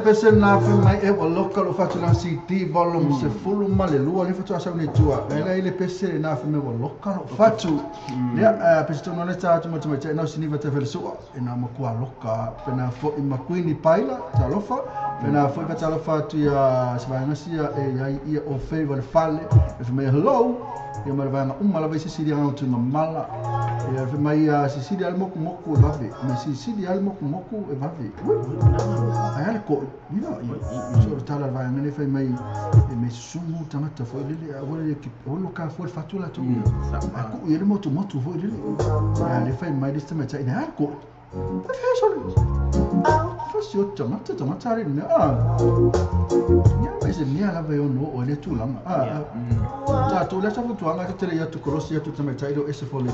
pese na mai e ua loka lo fatu na CD volume 12 le fatu asa ni tua. Ele ile pese na mai ua loka lo fatu. Lea pese tonu le ta tu mo te na siniva te fele sua e na makua loka pena fo i makuini paila talofa pena fo i talofa tu ia se sia e ia ia o favor fale e mai hello ia mai vaega uma lava i Sicilia ngau tu mala ia fe mai a Sicilia al moku moku e vave mai Sicilia al moku moku e vave ai ale ko ni no i so tala vaega ne fe mai e me sumu tangata fo lele a wale ki o lo ka fo fatu la tu a ku ia le motu motu fo lele a le fe mai lista mai ta ina ko e so fa si o tangata tangata re ne a ia mai se mea lava e ono o le tulaga a tatou le asa fautuaga tetele ia tukolosi atu tamaitai leo ese foleni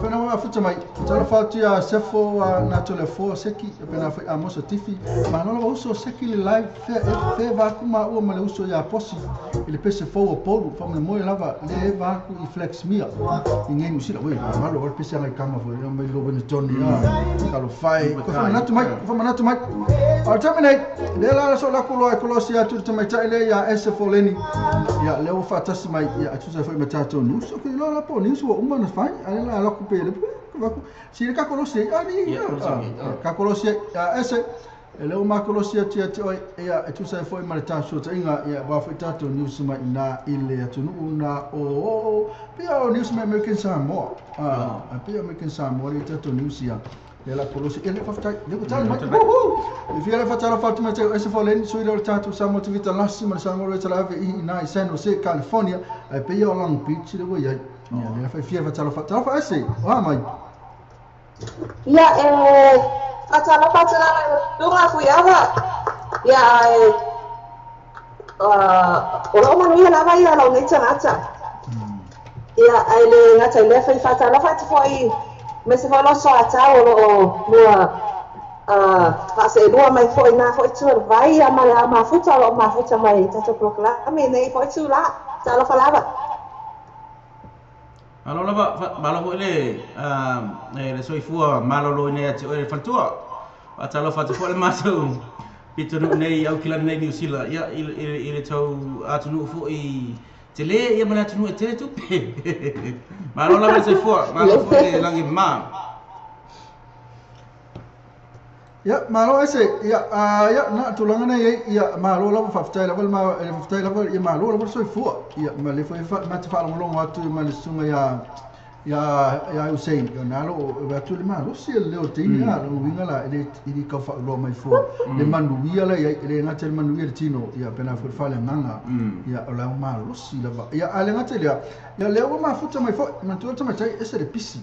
fena ua afuta mai talofa atu ia sefo na tole fo seki pena foi a mosa tifi malo lava uso seki le live fe fe vaku ma ua ma le uso ia posi i le pese fou o polu faamolemoe lava le vaku i flex mia i ngei Nusila ue malo o le pese agai kama foi mai lo wene Johnny a kalofai ko famanatu mai famanatu mai o terminate le la so la kulo e kolosi atu te tamaitai le ia ese foleni ia le ua faatasi mai ia atusa foi ma tatou nusu ko lo la po niusu ua uma na fai ale la la ku pele ku si le ka kolosi ani ka kolosi ese e le uma kolosi atu ia te oi ia atusa foi ma le tatou tainga ia wa foi tatou niusu mai na ile atunuu na o pia o niusu mai American Samoa a pia American Samoa le tatou niusu ia le la kolosi ele faftai le ko tala mai i fia le fatala fatu mai te ese foleni sui le tatou Samoa TV talasi ma le Samoa le tala ave i na i San Jose California ai pia o Long Beach le ua iai ia le fa fia fatala fatala fa ese o a mai ia e fatala fatala lunga fuiava ia e o lo manuia lava ia lau nei tagata ia ai le gata i lea fai fatala fatu fo'i me se falo so atau o lo lua faaseelua mai fo'i na fo'i tua le vai ia ma le mafuta o loo mafuta mai tatou polokalame nei fo'i tula talofa lava. Malo lava malo foi le le soifua malolo nei ati oe le faletua faatalofa atu foi le matou pitonuu nei Aukilani nei Niusila ia i le tau atunuu foi tele ia ma le atunuu e tele tupe malo lava le soifua malo foi le lagi ma ia malo ese ia ia na tulaga nei ia malo lava faafetai lava ma le faafetai lava ia malo lava soifua ia ma le foi ma te faalogologo atu ma le susuga ia ia ia Hussein ia nalo o atu le malosi le o teini a lo uiga la e le kau faauloa mai fua le manuia la ia le gata le manuia le tino ia pena foi fale agaga ia o le au malosi lava ia a le gata lea ia lea ua mafuta mai foi matua tamaitai ese le pisi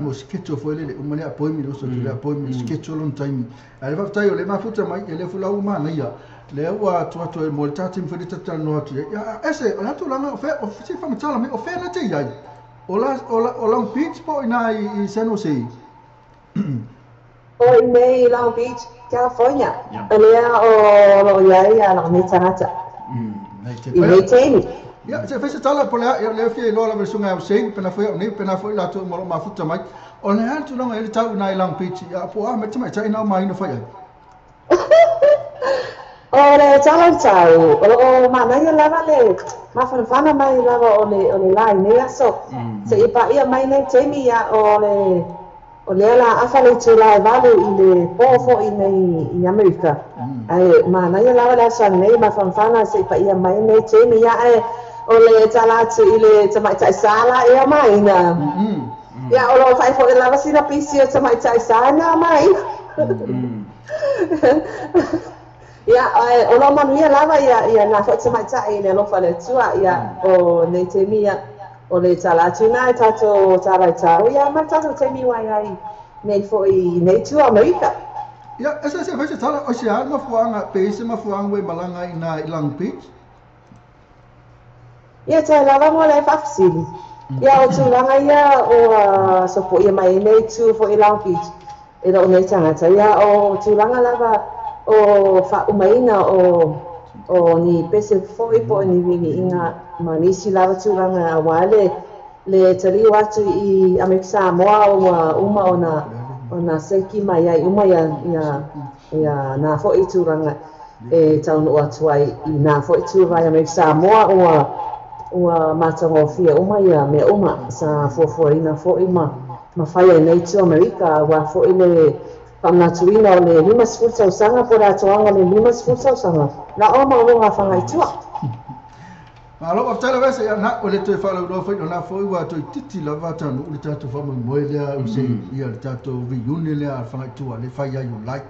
mo schedule foi lele uma le appointment uso tu le appointment schedule on taimi a le faafetai o le mafuta mai ia le fulau manaia le ua atu atu e mo le tatou foi le tatalanoa atu ia ese o le tulaga o fe o se faamatala mai o fea na te iai o la o Long Beach po ina i San Jose o i nei Long Beach California lea o lo iai a lau nei tagata i nei taimi ia se fai se tala po lea ia le fia iloa lava le susuga ia Hussein pena foi au nei pena foi latou ma loo mafuta mai o le a le tulaga e le tau ina i Long Beach ia po a me tamaitai na o maina fai ai o le tala o tau o loo manaia lava le mafanafana mai lava o le la i nei aso seia paia mai nei taimi ia o le o lea la afa le itulā e 8 i le po fo'i nei i Amerika ae manaia lava le aso ananei mafanafana seia paia mai nei taimi ia ae o le tala atu i le tamaitai sa la ea maina ia o loo fai fo'i lava sina pisi o tamaitai sa na maina ia o loo manuia lava ia ia na fo'i tamaitai i le alofa le Atua ia o nei taimi ia o le tala atu na e tatou tala i tau ia ma tatou taimi uai ai nei fo'i nei tua Amerika ia ese ese fai se tala o se a mafuaga pe ise mafuaga ua e malaga ai na i Long Beach ia tae lava mo le faafesili ia o tulaga ia o sopoia mai nei tu fo'i Long Beach e loo nei tagata ia o tulaga lava o faaumaina o ni pese fo'i po o ni viviiga ma nisi lava tulaga auā le le taliu atu i Amerika Samoa ua uma ona ona seki mai ai uma ia ia ia na fo'i tulaga E taunuu atu ai i na fo'i tuvae mai Samoa ua matagofie uma ia mea uma sa fuafuaina fo'i ma fai ai nei tu Amerika auā fo'i le faamanatuina o le 50 tausaga po o le atoaga o le 50 tausaga la oa maualuga a Faga'itua. Malo, faafetai lava ese ia na o le toe faalauiloa foi lona foi ua toeitiiti lava taunuu le tatou faamoemoe lea use ia le tatou reunion lea a le Fagaitua le fai ai Iulai.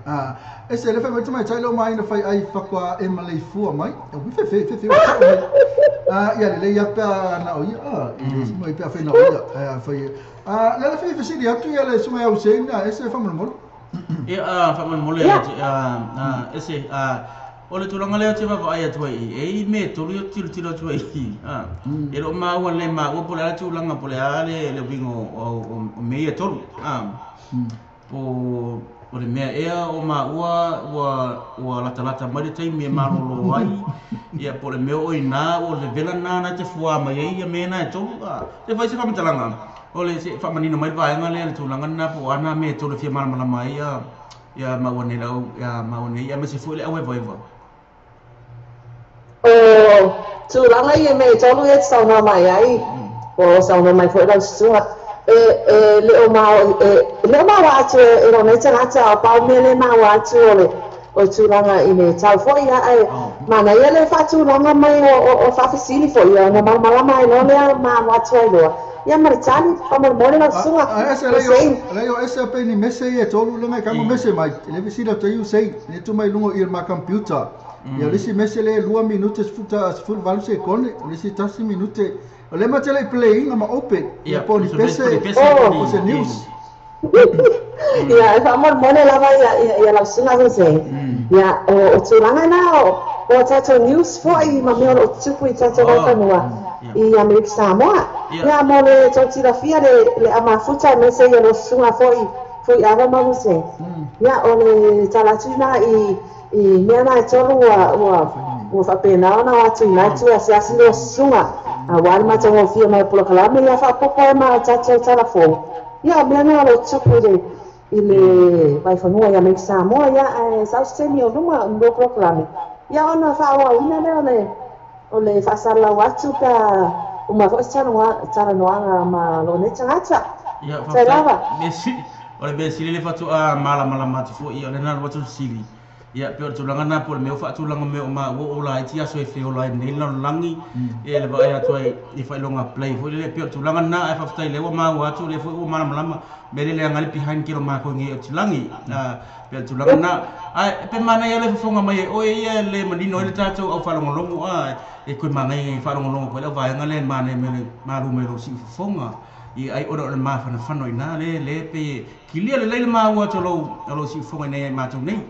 Ese le fai mai tamaitai leo maina fai ai faatoa e maleifua mai. Ui fefe fefe ua tau mai. Ia lelei lava pe a na o ia. I le isi mai pe a fai na o ia. Ae a fai le la fia fesili atu ia le susuga ia Hussein ese faamolemole. Ia, faamolemole ese o le tulaga lea ou te vaavaai atu ai i, e i ai mea e tolu ia ou te tilotilo atu ai i, e le o maua lelei maua po o le a le tulaga po o le a le uiga o mea ia e tolu. Po o le mea ea o maua ua latalata mai le taimi e malolo ai, ia po o le mea o i ina ua vevela lena na te fua mai ai ia mea na e tolu. Se fai se faamatalaga, o le se faamanino mai le vaega lea le tulaga lena po o a na mea e tolu e fia malamalama ai ia maua nei lau ia maua nei aemaise foi le auevaeva. O tulaga ia mea e tolu ia te saunoa mai ai, po o saunoa mai foi lau susuga, e le o e le o maoa atu e lou nei tagata, o pau mea le maoa atu o le o tulaga i le tau foi ia, ae manaia le faatulaga mai o faafesili foi ia ona malamalama ai loa lea ma alu atu ai loa ia ma le tali faamolemole lau susuga Ae ese Hussein. Lei o ese pe ni mese ia tolu le ngai kama mese mai le fesili atu ai Hussein le tu mai luga i le ma computer. Ia le isi mese le 2 minute futa 18 sekone, o le isi 1 minute. O le ma te le play inga ma open. Ia po ni pese po se news. Ia, e faamolemole lava ia lau susuga Hussein. Ia, o tulaga na o tatou news foi ma mea o lo o tutupu i tatou vaifanua i Amerika Samoa. Ia, mo le tou tilafia le aumafuta aemaise ia lau susuga foi Fuiava ma Hussein. Ia, o le tala atu lena i mea na e tolu ua faapena ona o atu i ina i tua e asiasi lua susuga auā le matagofie mai o polokalame ia faaopoopo ai ma tatou tala fou. Ia, o mea na o lo o tutupu i le vaifanua i Amerika Samoa, ia, ae sau se taimi o luma o lua polokalame, ia, ona faaauauina lea o le faasalalau atu pe a uma foi se talanoaga ma lou nei tagata. Ia, Tai faafetai. lava. O le mea sili le faatoa malamalama atu foi, ia o lena lava atu sili. Ia, pei o le tulaga lena po o le mea o faatulaga mea o maua o laiti aso e feola ai nei le lalolagi, ia le vaai atu ai i faailoga play foi lele, pei o le tulaga lena ae faafetai lea ua maua atu lea foi ua malamalama. Mea le leaga ai le behind kelo makou nei o tilagi. Pei o le tulaga lena. Ae pe manaia le fofoga mai e oe ia le manino ai le tatou au faalogologo e koe magaia i faalogologo foi le au vaega lea e manaia mai le malu mai lou siufofoga. Ia ai ona o le mafanafana i ina le le pe kilia lelei le maua atu o lou siufofoga i nei ai matou nei.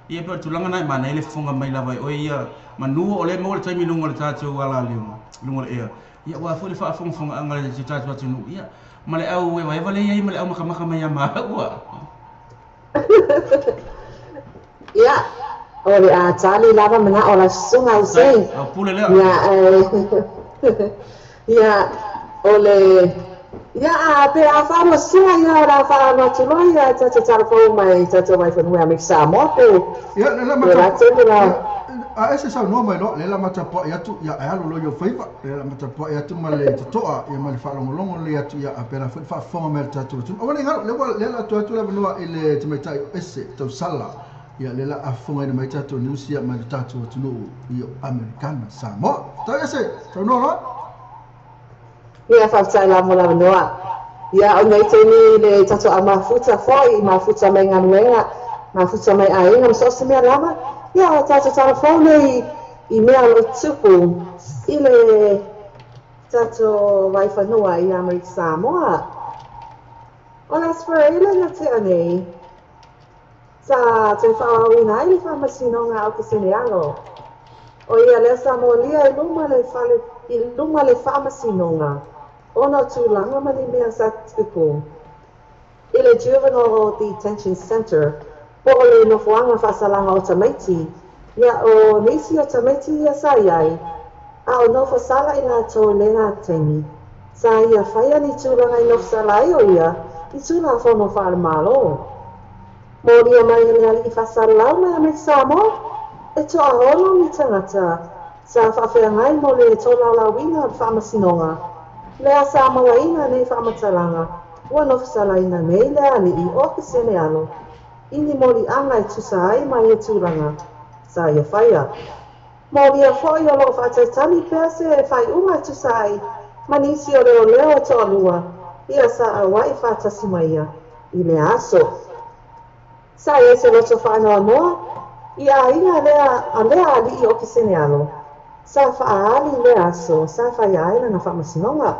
Ia pei o le tulaga lena e manaia le fofoga mai lava e oe ia manu o lea maua le taimi i luga o le tatou ala lea luga o le ea. Ia aua foi le faafogafogaaga a si o tatou atunuu ia ma le au evaeva lea e i ai ma le au makamaka mai ia maua. Ia, o le a tali lava manao o lau susuga Tai, Hussein. lau pule lea. Ia, ia, o le, ia, a pe a faalua susuga ia o le a faalua atu loa ia tatou talafou mai tatou vaifanua Amerika Samoa pe Ia le la pe o le a mata taimi la. ia a ese saunoa mai loa le la matapuai atu ia ae alo loa i ou faiva le la matapuai atu ma le totoa ia ma le faalogologo lelei atu ia a pēlā foi le faafofoga mai a le tatou atunuu. Aua ne i galo lea ua lea la atu atu le avanoa i le tamaitai o ese tausala ia lea la afofogaina mai tatou news ia mai le tatou atunuu i o Amerikana Samoa. Faafetai ese saunoa loa. Ia, faafetai lava mo le avanoa. Ia, o nei taimi le tatou aumafuta foi, mafuta mai galuega, mafuta mai aiga ma so o se mea lava. Ia, o tatou talafou nei i mea o lo o tupu i le tatou vaifanua i Amerika Samoa. O le Aso Faraile na tea nei, sa toe faaauauina ai le faamasinoga a Okesene Alo. O ia lea sa molia i luma le fale i luma le faamasinoga ona o tulaga ma ni mea sa tupu i le Juvenile Detention Centre po o le nofoaga faasalaga o tamaiti, ia o nisi o tamaiti ia sa i ai, a o nofo sala i latou i lena taimi, sa ia faia ni tulaga i nofo sala ai o ia i Tulafono faale-Malo. Molia mai e le alii faasalalau mai Amerika Samoa. E toaono ni tagata sa faafeagai mo le tolaulauina o le faamasinoga lea sa mauaina nei faamatalaga ua nofosalaina nei le alii o Kesene Alo i ni moliaga e tusa ai ma ia tulaga sa ia faia. Molia fo'i o loo faataitali pea se faaiuga e tusa ai ma nisi o leoleo e toalua ia sa aua'i faatasi ma ia i le aso. Sa ia se loto faanoanoa i aiga lea a lea alii o Kesene Alo sa faaali le aso sa faia ai lana faamasinoga.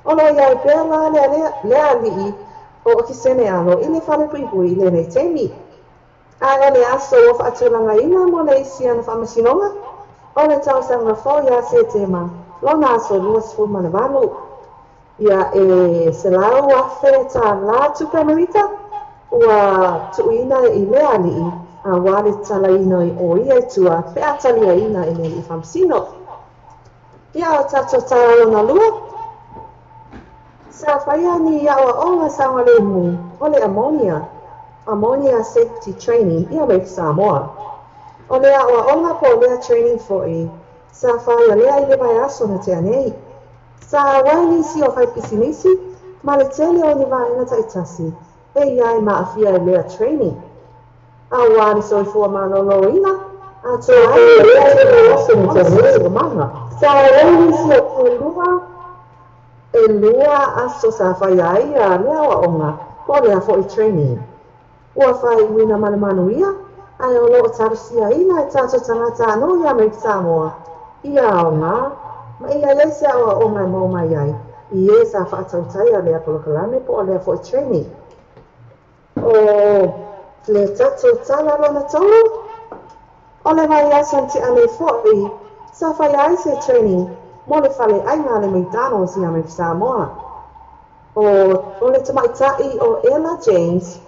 O loo iai pea la lea alii o Kesene Alo i le falepuipui i lenei taimi. Ae o le aso ua faatulagaina mo le isi ana faamasinoga o le tausaga fou ia Setema lona aso 28. Ia e $100,000 tupe Amerika ua tuuina i le alii auā le tatalaina o ia i tua pe a taliaina e le alii faamasino. Ia o tatou tala lona lua sa faia ni aʻoaʻoga saogalemu o le Ammonia Safety Training ia Amerika Samoa. O le aʻoaʻoga po o lea training fo'i sa faia lea i le vaiaso na tea nei. Sa auai nisi o faipisinisi ma le tele o ni vaega taʻitasi e ia ai maafia i lea training. Auā le soifua malōlōina atoa ai o le siosiomaga. Sa auai nisi o e lua aso sa faia ai ia lea aʻoaʻoga po o lea fo'i training. Ua faaiuina ma le manuia ae o loo talosiaina e tatou tagata anō ia Amerika Samoa ia aogā ma ia ai se aʻoaʻoga e maua mai ai i e sa faatautaia lea polokalame po o lea fo'i training. O le tatou tala lona tolu o le vaiaso na tea nei fo'i sa faia ai se training mo le faleaiga a le McDonald's ia Amerika Samoa. O le tamaita'i o Ella James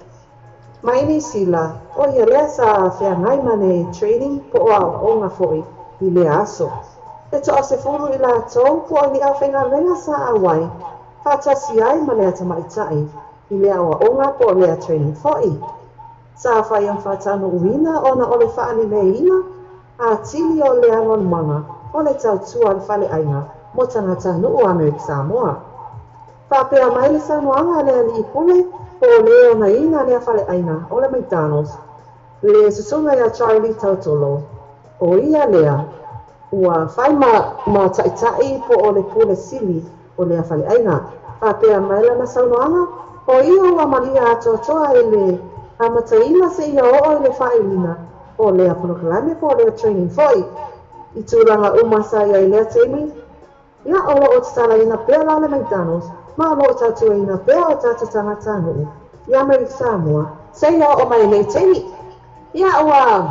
mai Niu Sila o ia lea sa feagai ma le training po o aʻoaʻoga fo'i i lea aso. E toasefulu i latou po o ni aufaigaluega sa auai faatasi ai ma lea tamaita'i i le aʻoaʻoga po o lea training fo'i. Sa fai ma faataunuuina ona o le faaleleiina atili o le alualumaga o le tautua a le faleaiga mo tagatanuu o Amerika Samoa. Faapea mai le saunoaga a le alii pule po o le ogaina lea faleaiga o le McDonald's le susuga ia Charlie Tautolo. O ia lea ua fai ma taʻitaʻi po o le pule sili o lea faleaiga. Faapea mai lana saunoaga o ia ua malia atoatoa e le amataina seia oo i le faaiuina o lea polokalame po o lea training fo'i. I tulaga uma sa iai lea taimi ia o loo tatalaina pea la le McDonald's ma o loo tautuaina pea o tatou tagatanuu ia Amerika Samoa seia oo mai lenei taimi. Ia ua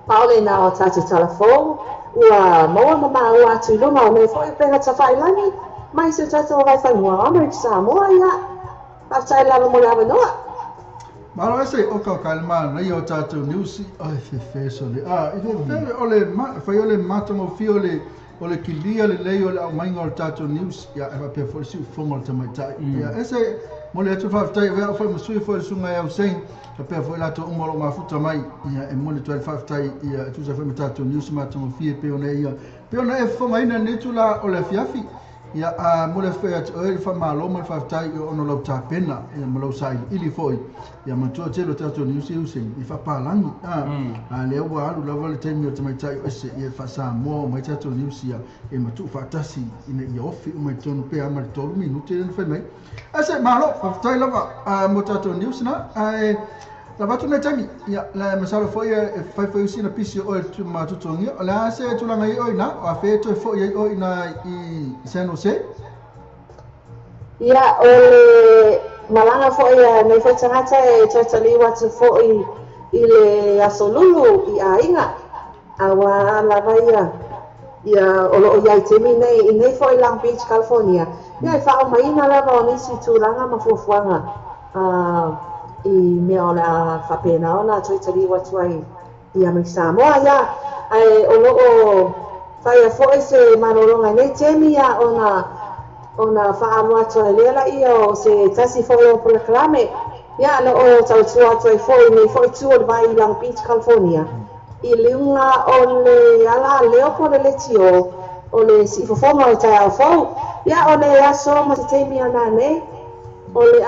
paole na o tatou tala fou ua maua ma maua atu i luga o nei fo'i upega tafailagi mai si o tatou vaifanua o Amerika Samoa. Ia faafetai lava mo le avanoa. Malo ese o ka ka ma na o tatou news ai fefe so le a i fefe o le fai o le matongo fi o le kilia le lei o le aumainga o le tatou news ia e faapea foi si ufoga o le tamaitai ia ese mo le atu faafetai avea o foi masui foi le susuga ia Hussein faapea foi latou uma o loo mafuta mai ia e moni atu ai le faafetai ia e tusa foi ma tatou news matagofie pe ona ia pe ona e fofogaina lenei tula o le afiafi ia a mo le foi atu oe le faamalo ma le faafetai i ona lau tapena ia ma lau sailiili foi ia matua tele o tatou news ia Hussein i faapalagi a lea ua alu lava le taimi o le tamaitai o ese ia faasamoa o mai tatou news ia e matuu faatasi ina ia ofi uma i totonu pe a ma le 3 minute lea na fai mai ese malo faafetai lava mo tatou news na ae lava atu nei taimi ia le masalo foi e fai foi usi na pisi o e ma tutuangia o le a se tulaga i oi na o a fe toe foi ai oi na i San Jose. Ia o le malaga fo'i a nei foi tagata e toe atu fo'i i le aso Lulu i aiga auā lava ia o loo iai taimi nei i nei fo'i Long Beach, California. Ia e faaomaina lava o nisi tulaga ma fuafuaga i mea o le a faapena ona toe taliu atu ai i Amerika Samoa. Ia ae o loo faia fo'i se malologa i nei taimi ia ona faaalu atu ai lea laia o se tasi fo'i o polokalame ia loo tautua atu ai fo'i nei fo'i tu o le vai i Long Beach, California I luga o le ala leo po le letio o le si'ifofoga o le taeao fou. Ia o le aso ma se taimi ana nei o le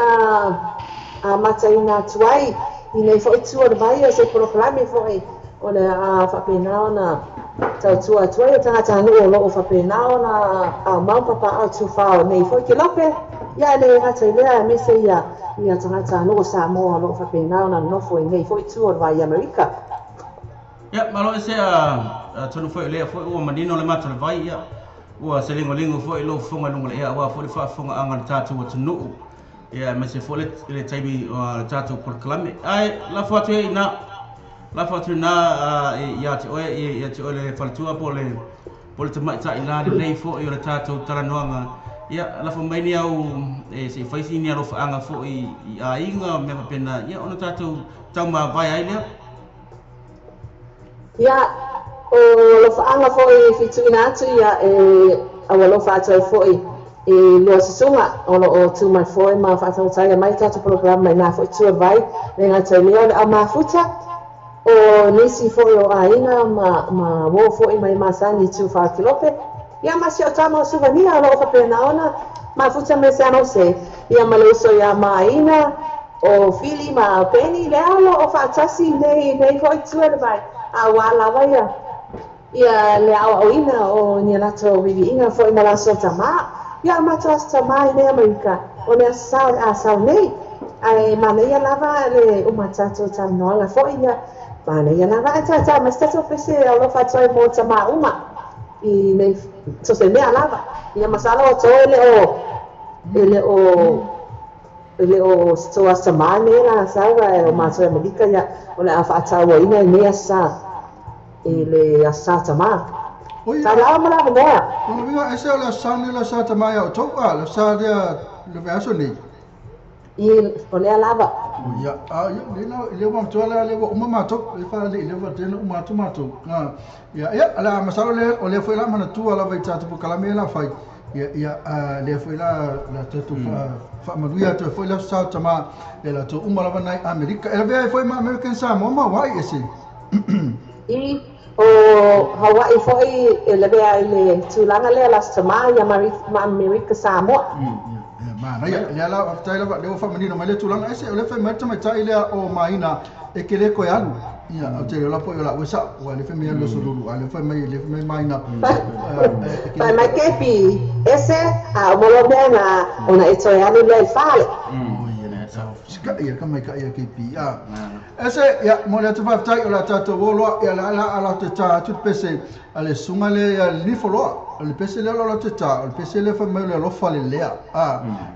a mataina atu ai i nei fo'i tua le vai o se polokalame fo'i o le a fa'apena ona tautua atu ai o tagatanu'u o lo'o fa'apena ona aumau papa'ao tufā o nei fo'i kelope. Ia e le gata i lea aemaise ia ia tagatanu'u o Samoa o lo'o fa'apena ona nofo i nei fo'i tua o le vai Amerika. Ia, malo ese a tonu foi lea foi ua manino le mata le vai ia. Ua se lingo foi lo fonga lunga le ia ua foi le faafofoga anga le tatou atunu'u. Ia ma se foi le taimi o le tatou polokalame. Ai la fo atu na la fo atu na ia te oe ia te oe le faletua po le tamaitai la lenei foi o le tatou talanoaga. Ia la fo mai ni au e se faisi ni alofaanga foi i aiga mea faapena ia ona tatou taumavae ai lea. Ia o lofa'aga fo'i fitu'uina atu ia e aualofa atu ai fo'i i lua susuga o lo'o tu mai foi ma fa'atautaia mai tatou polokalame mai nā fo'i tua vai le gata i lea o le aumafuta o nisi fo'i o aiga ma uō fo'i mai masani i tufā kelope. Ia ma si o tama o Suvania o lo'o fa'apena ona mafuta me San Jose ia ma le uso ia Maina o Fili ma Peni lea o lo'o fa'atasi nei fo'i tua le vai a ua lava ia ia le aoaoina o ni latou vivi'iga fo'i ma laso tamā. Ia matou aso tamā i nei Amerika o le aso sa o le asau nei ae manaia lava le uma tatou talanoaga fo'i ia manaia lava ae tatā ma se tatou pese alofa atu ai mo tamā uma i nei so se mea lava. Ia masalo o tou e le o tou aso tamā nei la sau ae o matou e Amerika ia o le a fa'atauaina i nei aso sa i le aso sa tamā. Talao ma lava noa. Ona vinga ese o le aso sa nei le aso sa tamā ia o tou a le sa lea le veaso nei. I o lea lava. Ia a ia le la le ua matua lea le ua uma matou le fa le le ua tena uma atu matou. Ia ia ala masalo le o le foi la manatua lava i tatou polokalame la fai. Ia ia le foi la la tatou fa'amanuia atu ai foi le aso sa tamā e latou uma lava nai Amerika. E lavea ai foi ma American Samoa ma Hawaii ese. I o Hawaii fo'i e lavea i le tulaga lea le aso tamā ia ma Amerika Samoa. Manaia, lea la faafetai lava lea ua faamanino mai le tulaga ese o le fai mai le tamaitai lea o Maina e ke le koe alu. Ia o te ola po i o la ua sa'o ua le fai mai alu aso lulu a le fai mai Maina. Fai mai kepi ese a o molo mea na ona e toe alu lea i fale. Sika ia ka mai ka ia kepi. Ese ia mo le atu faafetai o la tatou oloa ia la la ala te tā atu le pese a le suga le ia le nifoloa. O le pese lea o la te tā, o le pese lea fai mai o le alofa le lea.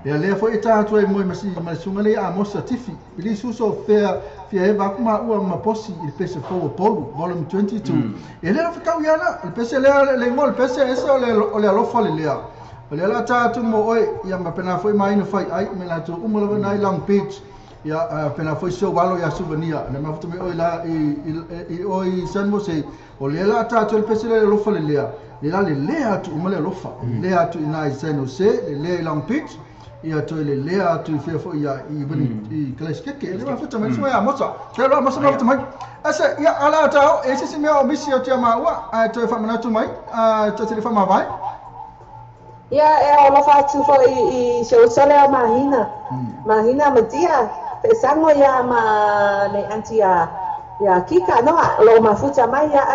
Ia lea foi e tā atu ai moi ma le suga le ia Amosa Tifi. Pili suso fea fia eva aku ma ua ma posi i le pese fou o Polu, volume 22. Ia lea whakau ia la, le pese lea le ingoa le pese ese o le alofa le lea. O lea la tā atu mo oe, ia ma pena foi maina fai ai, me la tu uma lava nai Long Beach. Ia pena foi seu walo ia Suvania. Le mafuta me oi la i oi San Jose. O lea la tā atu le pese lea le alofa le lea. Le la le lea atu uma le alofa. Le atu i nai San Jose, le lea i Long Beach. Ia toe le lea atu i fea foi ia i i Kalaiskeke. Le mafuta mai sua ia Amosa. Te loa Amosa mafuta mai. Ese ia ala tau e sisi mea o misi o tia maua. A toe whamanatu mai. A toe tele whamawai. Ia e alofa atu foi i se uso lea o Mahina. Mahina matia. Fe'esago ia ma le anti ia Kika noa lo mafuta mai ia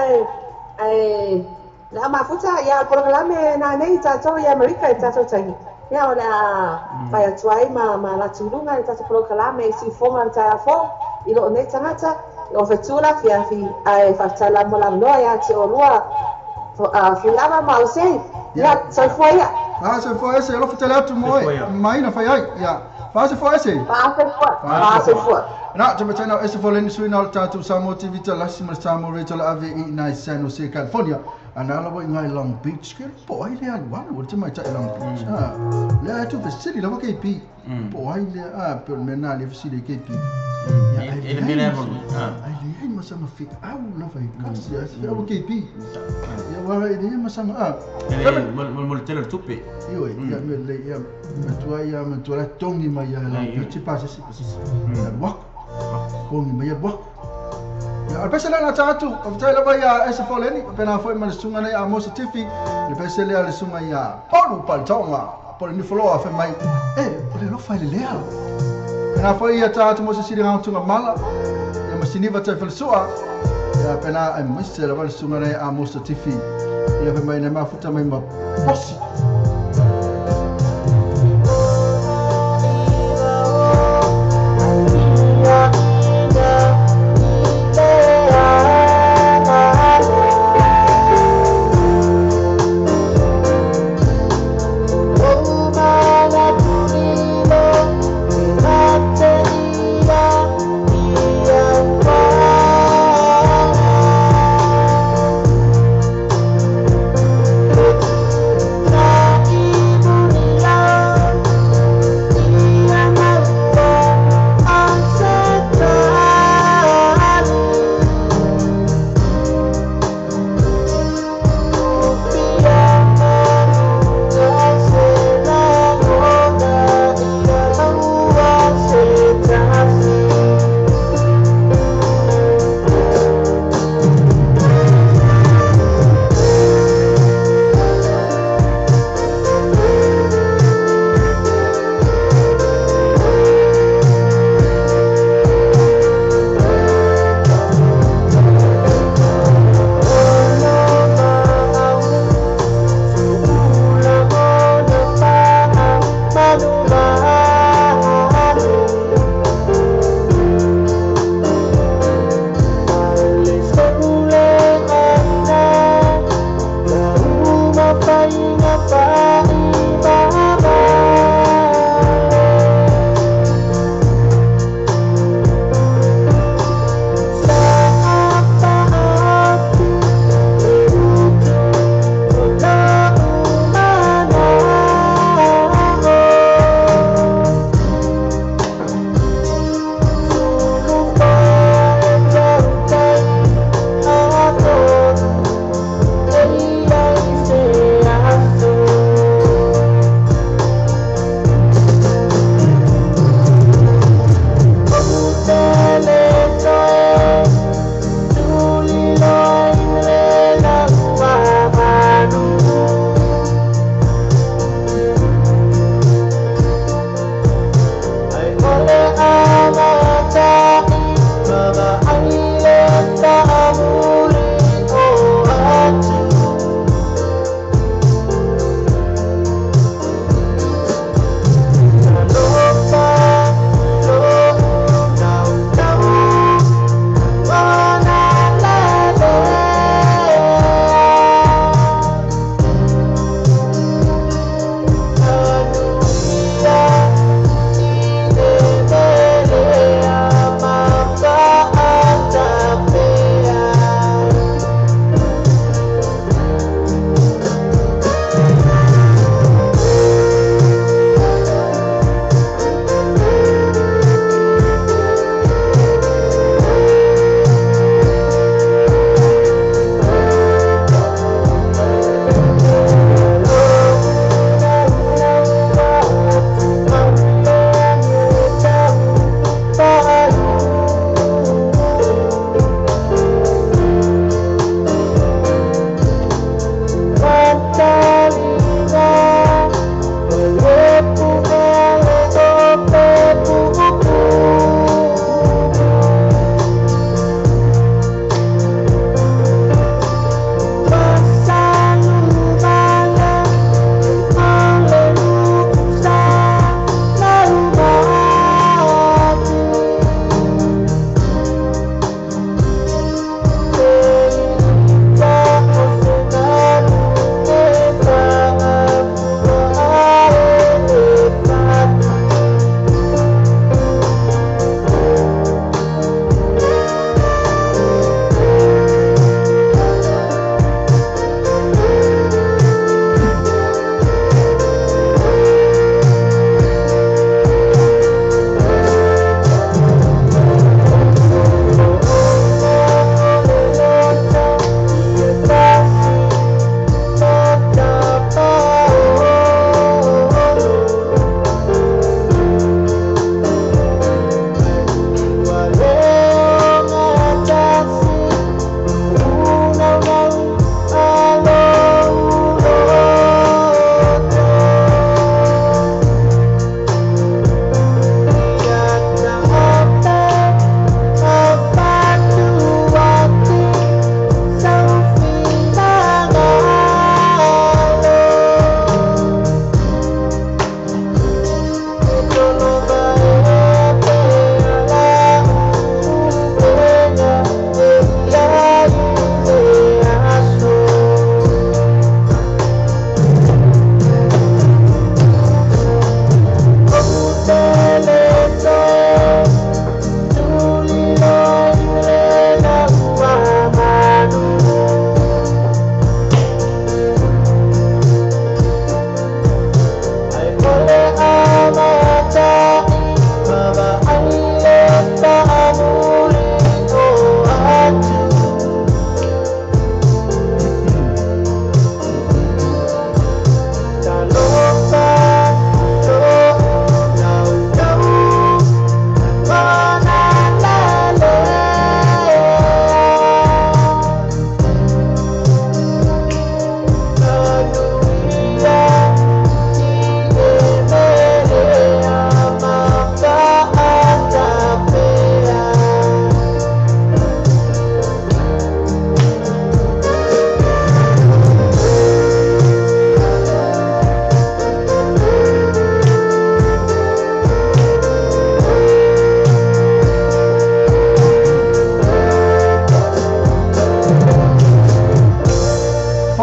ae le mafuta ia polokalame na nei tatou ia Amerika i tatou taimi. Ia o le a fai atu ai ma latuluga i tatou polokalame i si'ifofoga le taeao fou i lo'o nei tagata o fetula fiafi ae fa'afetai la mo lavanoa ia te olua Fulava ma Osei. Ia soifua ia. Soifua ese alofa tele atu mo oe maina fai ai. Ia fa'asoifua ese. Fa'asoifua. Fa'asoifua. Na te mataina o ese foleni suina o le tatou Samoa TV talasi ma le Samoa Radio la ave i nai San Jose, California. Ana ala wa i ngai Long Beach ke po ai le alu alu o te maitai Long Beach. Lea atu fesili lava KP. Po ai le a pe o le mea nā le fesili KP. E le mea lea ai le ai masanga fi au lava i kasi ai fi au KP. Ia wa e le masanga a. Mo le tele tupe. Io ia me le ia matua ia matua la tongi mai ia Long Beach pa se se. Ia wak. Tongi mai ia wak. Ia, o le pese lea na ta atu, faafetai lava ia Esa Foleni, faapena foi ma le susuga nei a Mosa Tifi, le pese lea le susuga ia Paulu Palitoga, po o le Nifoloa fai mai, e, o le alofa e lelea. Pena foi ia ta atu mo se sili gautuga mala, ia ma siniva tai falesua, ia pena ai maise lava le susuga nei a Mosa Tifi, ia fai mai na mafuta mai ma posi.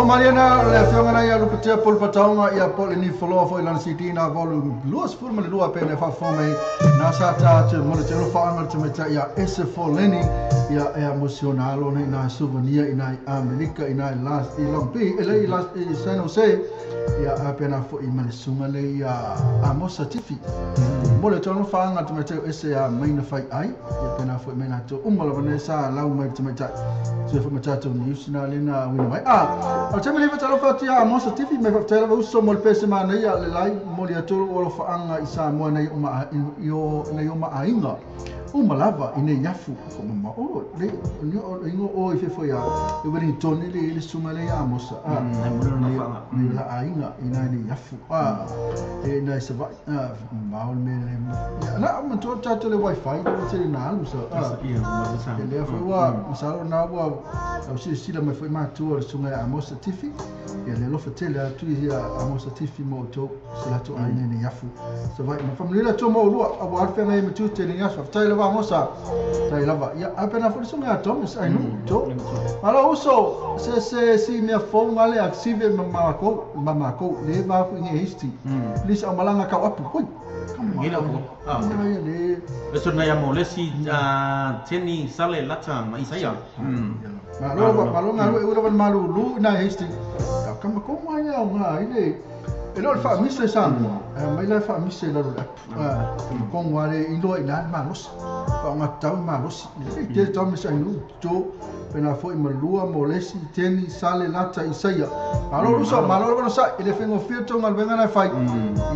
Mariana le afioga na ia Lupatea Paul Pataonga ia po le ni follow foi lana CD na volume 22 pene faafofoga mai na sa ta atu mo le telo faaaga le tamaitai ia Ese Foleni ia e emociona alo nei na souvenir i nai Amerika i nai Las i Long Beach e le i Las i San Jose ia a pena foi ma le suga le ia Amosa Tifi mo le telo faaaga le tamaitai o Ese a mai na fai ai ia pena foi mai latou uma lava nei sa lau mai le tamaitai se foi ma tatou news na le na wina mai a o te mele fatalofa atu ia Amosa Tifi mai faafetai lava uso mo le pese manaia le lai mo le atu o alofaanga i Samoa nei o ma i o nei o maaiga uma lava i nei afu fo mama o le ni o ingo o i fefo ia e Wellington le sunga le ia Amosa a Nai mo le faanga. Nei la aiga i nai nei afu a e nai Savaii a ma o le mea le ia na ma to tatou le wifi le tele na alu sa a Ia ma le sa. Ia lea foi ua masalo na ua au silasila mai foi matua le suga ia Amosa Tifi ia le alofa tele atu ia Amosa Tifi mo outou se latou aiga i nei afu Savaii ma faamanuia le Atua mo oulua aua le feagai ai ma tiute i lenei aso. Faafetai lava Amosa, faafetai lava. Ia a pena foi le suga ia Thomas Ainuu to. Malo uso se se si mea fou ngale a sive ma makou ma makou le va foi nge histi. Please au malaga kau apu. Oi. Ngila ko. Ah. Ia le Le sona ia mo lesi teni sale lata ma isaia. Malo malo ngalu e ula wan malu lu na histi. Ka kama ko mai au ngā i le e lo le whaamise sa mua. Mai la whaamise lalo le apu. Kama ko ngā le iloa i nā malosi. Wha ngā tau malosi. E te tau misa inu tō pena foi malua mo lesi teni sale lata isaia. Malo lusa malo malo sa i le whengo whia tō ngā wenga na whai.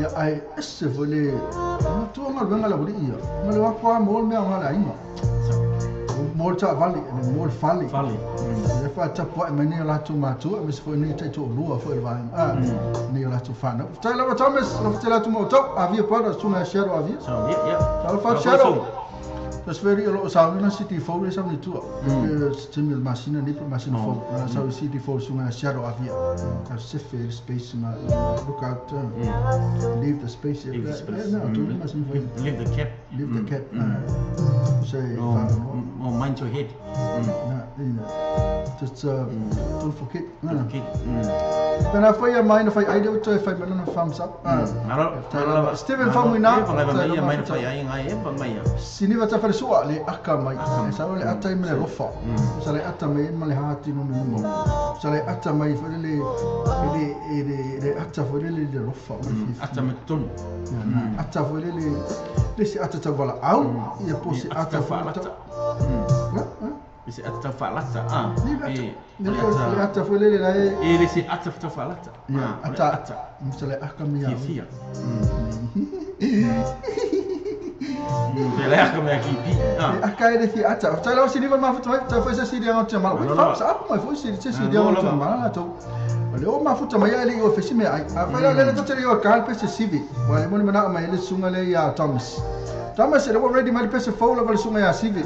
Ia ai ese foi le tua ngā wenga la wuri ia. Ma le wakwa mo le mea ngā le ainga. Mo le taavale, mo le fale. Fale. Le fa tapu ai mai nei o latou matua, aemaise foi nei taitoalua foi le vaega nei o latou fanau. Faafetai lava Thomas, alofa tele atu ma outou. Avia brother, suga Shadow avia. So yeah yeah. Talofa atu Shadow. Tasferi o loo sauni CD fou le sauni tua. Timi o le masina nei pe masina fou. Na sau CD fou suga Shadow avia. Ka sefe space na look out leave the space. Leave the space. Na tu le masina fou. Leave the cap. Leave the cap. Say Or mind your head. Na, just don't forget. Forget. Pena foi a mai na fai ai le toe fai mai lana thumbs up. Malo malo. Steven Famuina. Mai mai mai fai ai ngai e pa mai. Siniva ta wharesua le aka mai. E sa le ata i me le lofa. Sa le ata mai ma le hati no me mo. Sa le ata mai foi le le le le ata foi le le lofa. Ata me tonu. Ata foi le le se ata ta wala au ia po se ata whalata. Se ata whalata. Ah. Le ata foi le le e le se ata whalata. Ata ata. Sa le aka mia. Fia. Le aka mea ki pi. Aka e le fi ata. Tai lau siniva mafuta mai, tai foi se siri anga te mala. Oi, sa apu mai foi siri se siri anga te mala la tau. Le o mafuta mai ele i o fesi mea ai. A fai la le tote i o kal pe se sivi. Wa le moni mana mai le sunga le ia Thomas. Thomas ele o ready mai le pese fou la le sunga ia sivi.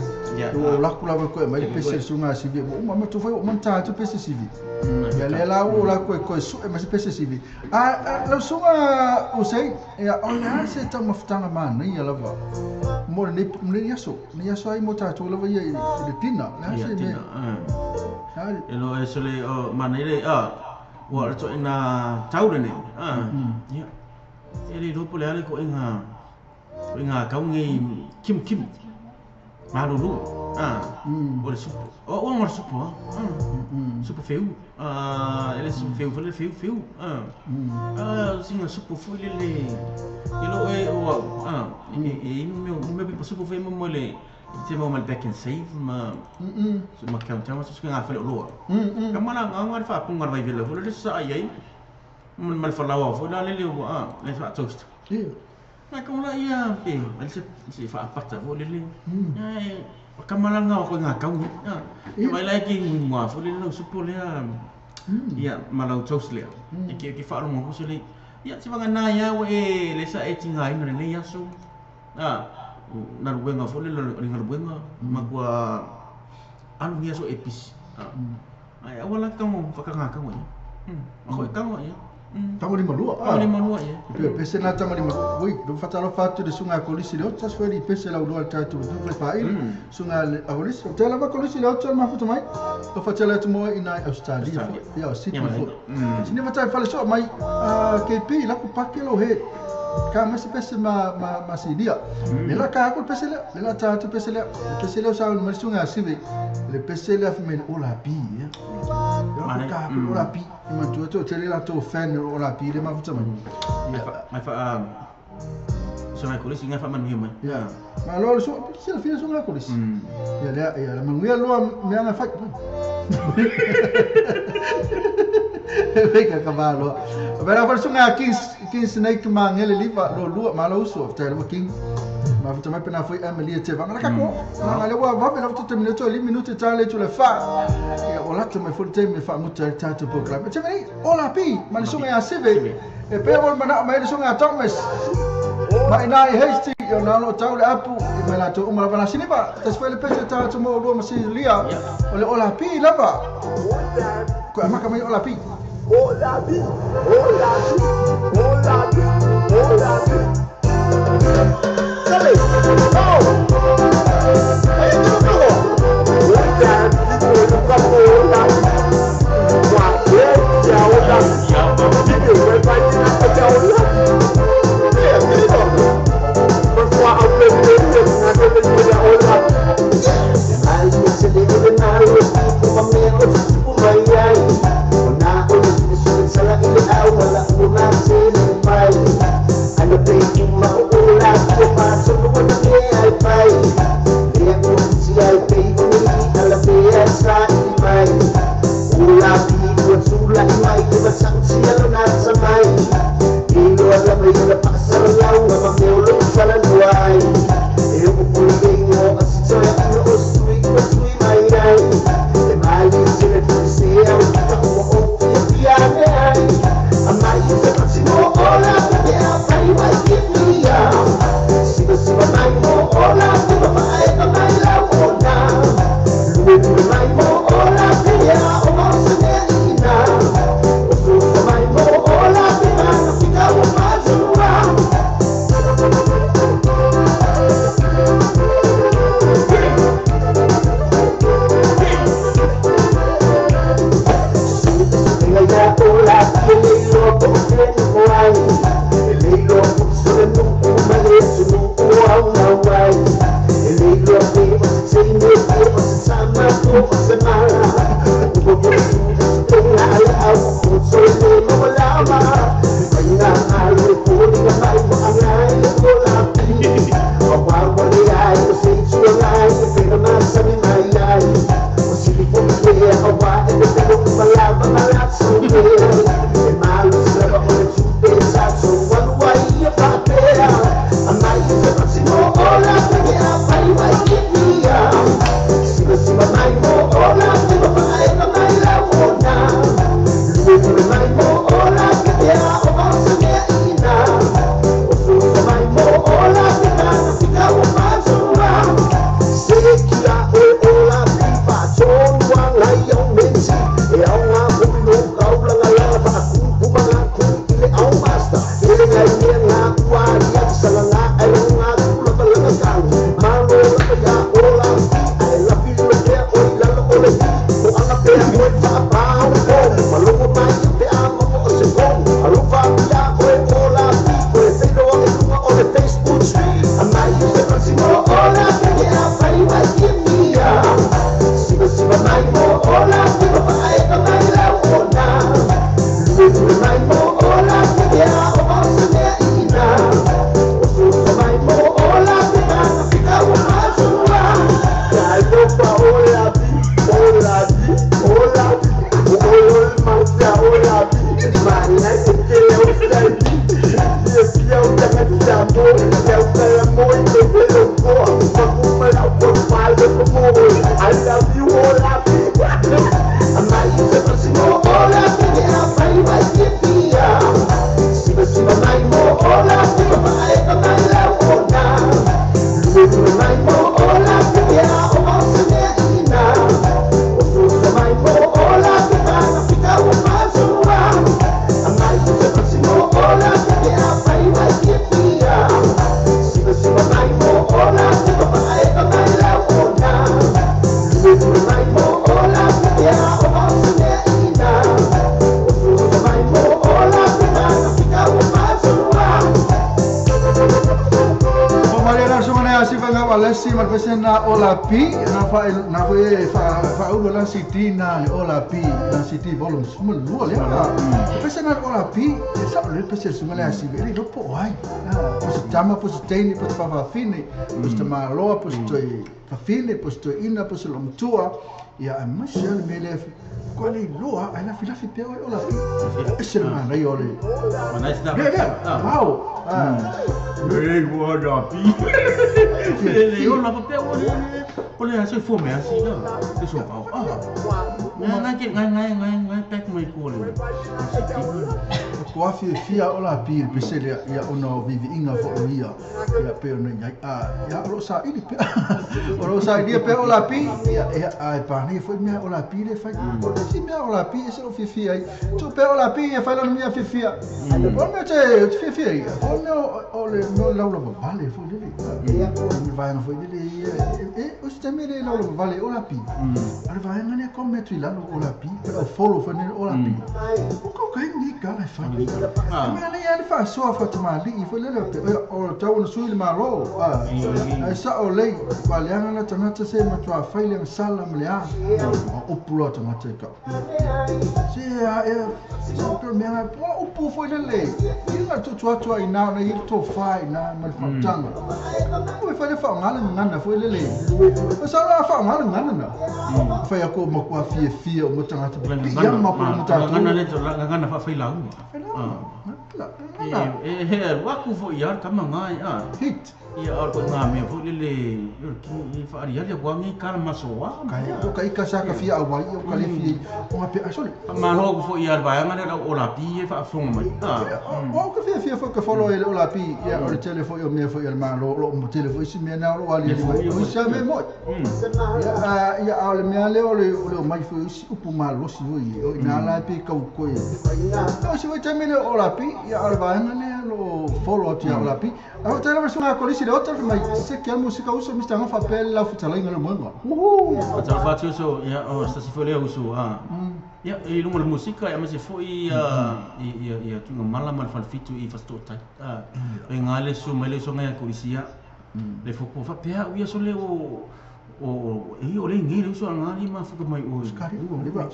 O la kula ko mai le pese sunga sivi. O ma tu foi o manta tu pese sivi. Ia le la o la ko ko su e mai pese sivi. A la sunga o sei ia o le se ta mafutanga ma nei ia lava. Mo le le iaso, le iaso ai mo tatou lava ia i le tina, le Ia se me. tina. E lo e sole o mana ile a ua le to ina taure nei. Ia. E le ropo le ale ko inga kaungi kim kim. Malulu. O le supu. O o le supu. Supu feu. Ele supu feu, le feu feu. Singa supu foi le le. E lo e o e meu meu pe supu foi mo le te mo mal back and save ma ma count ma su nga fale loa. Ka mala nga nga fa punga vai vela fo le sa ai ai. Mal fa lawa fo la le le o le fa toast. Na ko la ia pe al se se fa pata fo le le. Ai ka mala nga ko nga kau. E vai la ki ngwa fo le no supu le ia malau toast le. E ki fa lo mo so le. Ia te wanga nā ia e le sa e tinga ina le nei aso. Na ruenga fo le le nga ruenga ma kua alu ngia so e pisi. Ai awala kango whakanga kango ia. Ma koe kango ia. Tago lima lua. Tago lima lua ia. Pe pese na tago lima. Oi, do fatalo fatu de sunga kolisi le otsa sferi pese la ulua tatu do fle pa il sunga le agolis. Te la kolisi le otsa ma futu mai. Do fatala tu mo ina Australia. Ia Sydney fo. Sine fatai fale so mai KP la ku pake lo he. Ka ma se pese ma silia. Le la ka ko pese le la tatu pese le pese le sa ma sunga sive. Le pese le af men ola bi. Ya. Ka ola bi. Ma tu tu tele la to fan ola bi le ma futu mai. Mai fa sunga kolisi ngai fa manu mai. Ya. Ma lo so se la fia sunga kolisi. Ya la ya la manguia lo me anga fa. Vega cavalo. Vera fa sunga king snake ma ngele liva lo lua ma lo uso te lo king. Ma futu mai pena foi Amelia te va ka ko. Ma le wa va pena futu te minuto li minuto tale tu le fa. Ya ola te mai futu te me fa mutu ta tu program. Te meni ola pi ma sunga ya sive. E pe wol mana ma sunga Thomas. Ma ina i hasty yo na lo tau le apu i me la to uma la siniva. Tas foi le pese ta tu mo lo ma si lia. Ole ola pi lava. Ko amaka mai ola pi. Ola pi. Ola pi. Ola pi. Ola pi. Sale. Oh. Hey, tu no. Ola pi ola ola. Wa ye ya ola. Ya ba ti we ba ti na ola. Malosi ma le pese na Ola P na fa na fa fa fa la CD na le Ola P na CD volume suma lua le le pese na Ola P e sa le pese suma le asi le lo po ai po se tama po se teini po se fafafine po se maloa po se toi fafine po se toi ina po se lomtua ia a masi le mele ko le loa ai la filafi pe o Ola P e se ma na yo le wow. Le Ola P le ola pe o le aso fo me asi na e so pa ah na ke ngai ngai ngai ngai pek mai ko le ko afi fia Ola P pe se le ia ona vivi inga fo ia ia pe ona ia ia lo sa ili pe o lo sa ili pe Ola P ia ia pa ni fo me Ola P le fa o si me Ola P se lo fi fi ai tu pe Ola P e fa la mia fi fi o me te fi fi ai o me o le no la la vale fo le ia me vai no fo le e o se me le la la vale Ola P ale vai ngane ko me tu la Ola P o follow fo ne Ola P o ko kai ni ka le fa me le ia fa so fa te mali fo le le o ta o su le malo a sa o le pa le ana tangata se ma tua fai le sala me le a o pulo tangata ka se a e so per me o pu fo le le i na tu tua tua ina na i to fa ina ma fa tanga o fa le fa ngala ngana fo le le o sa la fa ngala ngana na fa ya ko ma kwa fie fie o mo tangata ya ma ko mo ta ngana le ngana fa fai la e he waku fo ia kama ngai a hit ia or ko ngā mea fo le le ki fa ari ari wa ngi kala masoa kai o kai ka sa ka fia awai o ka le fia o ngape sorry ma lo ko fo ia va ngana la Ola P e fa fonga mai o ka fia fia fo ka follow ele Ola P ia o le telefo o mea fo ia ma lo lo mo telefo isi mea na lo ali mai o sa me mo ia ia o le mea le o le o mai fo isi upu malosi o i o ina la pe kau ko e o si o te mele Ola P ia o le vaenga le lo follow atu ia Ola P a o te la version a kolisi le otra mai se que a música uso me está papel la futala inga le moenga o ta fa tu so ia o sta si fo le uso a ia e lunga le música ia ma se fo ia ia ia tu mala mal fa fitu i fa sto tai a e ngale so mai le so ngai kolisi ia le fo ko fa pe ia so le o o e o le ngi le uso ngali ma fu mai o skari o le ba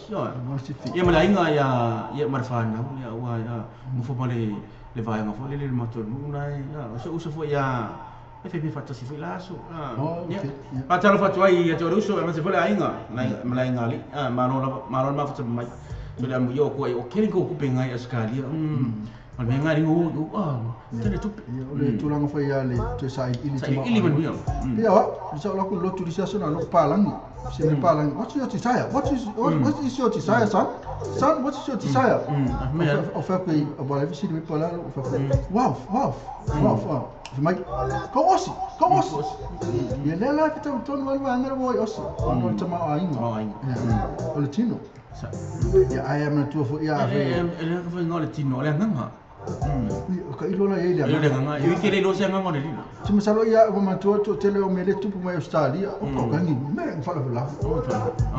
ia ma la inga ia ia marfa na ia wa ia mo fo male le vaenga fo le le matonu na ia so uso fo ia e fe fa tasi fo la so ia pa talo fa tuai ia te uso ma se fo le ainga na ma la inga li ma no la ma no ma fo mai to le amu yo ko ai o keri ko ku penga ia skali ma me ngai o a tele tu o le tulanga fo ia le te sa ili te ili manu ia ia so la ko lo tu sa na lo palangi se me palangi what is your desire what is your desire son son what is your desire o fa ko o ba le si me pala o fa wow wow wow mai ko osi ia le la ke ton wal wa ngara wo osi o no te ma ainga o le tino ia ai am na tu fo ia e le fo ngole tino le nganga o ka ilo la ia le nganga e ke le lo se nganga le lilo ti masalo ia o matua to tele o mele tupu mai Australia o ka ngi me fa la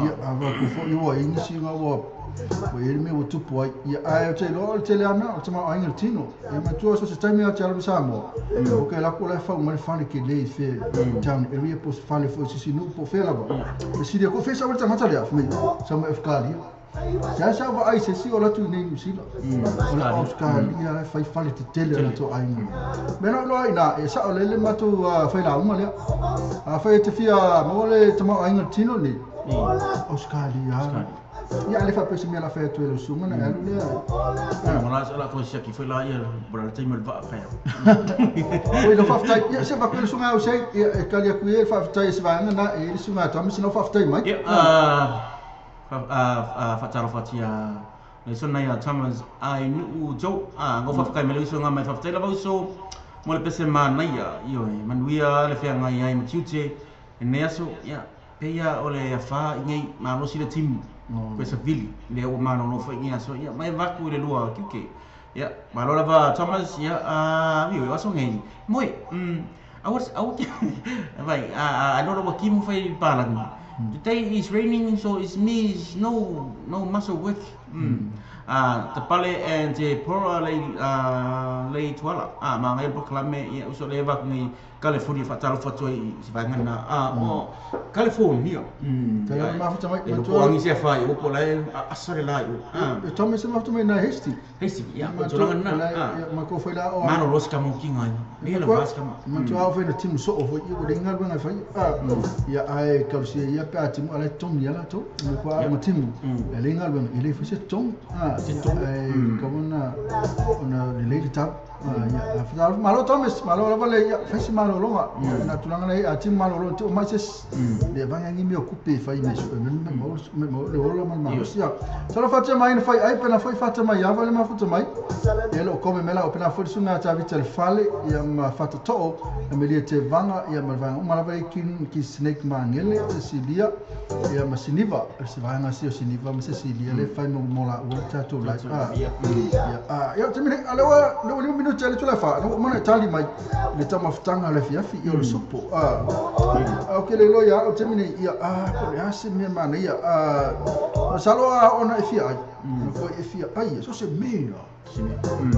ia a va ko fo ia ini si nga o o ele me o tupu ai ia ai o te lo o tele ana o te ma ainga tino ia matua so se taimi o te alu Samoa o ke la ko la fa o fa le ke le fe town area post fa le fo si no po fe la ba si de ko fe sa o te mata le me sa me Australia Sa sa va ai se si o la tu nei New Zealand. O la Australia fai fale te tele la to ai. Me no lo ina e sa o le matu fai la uma le. A fai te fia mo le te ma ai tino ni. Australia. Ia le fa pese me la fai tu le sunga na alu le. Ma la la ko sia ki fai la ia bra te me va fa. Oi lo fa tai ia se va ko sunga o sei e kali ku e fa tai se va na e sunga ta me se no fa tai mai. Fa fatia le sona ia Thomas ai nu jo a ngo fa kai me le so nga mai fa tai la so mo le pese ma na ia io e manuia le fea ngai ai matiute ne aso ia pe ia o le fa ngai ma lo si le team ko sa vili le o ma no fa ngai aso ia mai va ku le lua ki ia ma lo va Thomas ia a io aso ngai moi I was vai a no lo ki mo fai palang. Today is raining, so it's me, it's no muscle work. Tapale and te pora lei lei tuala ma ngai proklame ia uso le va ngi California fa talo fa toi si va ngana o California tala ma fa mai ma to angi se fa o po lai asare lai o to me se ma mai na hesti hesti ia o to ngana ma ko foi la o ma no los ka mo ki ngai ni la vas ka ma to au foi na timu so o foi o le ngal nga fai ia ai ka si ia pa timu ala tom ia la to mo ko ma timu le ngal nga ile foi se tom se tom ka ona ona le le tap ia fa malo Thomas malo la vale ia fa malo longa na tulanga nei a timu malo longa o mai se le vanga ngi mi okupe fai me me le ola mal ma sia sala fa te mai fai ai pena fai fa te mai ia vale ma fa te mai ia lo come mela o pena foi suna ta vital fale ia ma fa to e me te vanga ia ma vanga ma la kin ki snake mangele Cecilia ia ma siniva se vanga si o siniva ma Cecilia le fai mo mola o ta to la ia ia te me ale o le minuto le tula fa no mo na tali mai le tamaftanga le fiafi ia le supo o ke le lo ia o te mine ia ko le ase me mana ia salo a ona e fia ai no ko e fia ai so se mea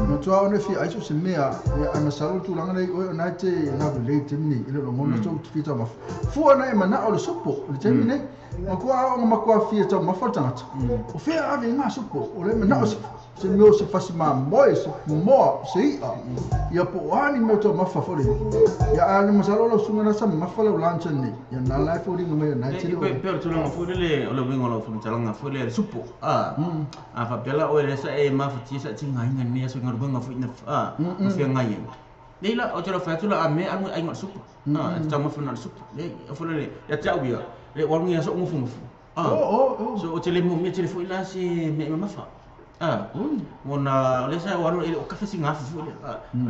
no to ona e fia ai so se mea ia ama salo tulanga le o na te na le te mine ile lo ngona so fita ma fu ona e mana o le supo le te mine ma ko a o ma ko fia ta ma fa tangata o fia ave nga supo o le mana o se meo se fasi ma moe se moa se ia ia po ani mo to mafa fole ia ani masalo lo sunga na sa mafa lo lancha ni ia na la fo ri mai na tele pe pe tulanga fo le o le wingo lo fo talanga fo le supo fa pela o le sa e ma fa ti sa ti ngai ngai ni so ngai wingo fo ina fo ngai nei la o tela fa tula a me anu ai ngai supo ta ma fo na supo le fo le ia ta u ia le wa ngi so ngofu ngofu so o tele mo me tele fo ila se me mafa ona le sa wa o kafe singa fu le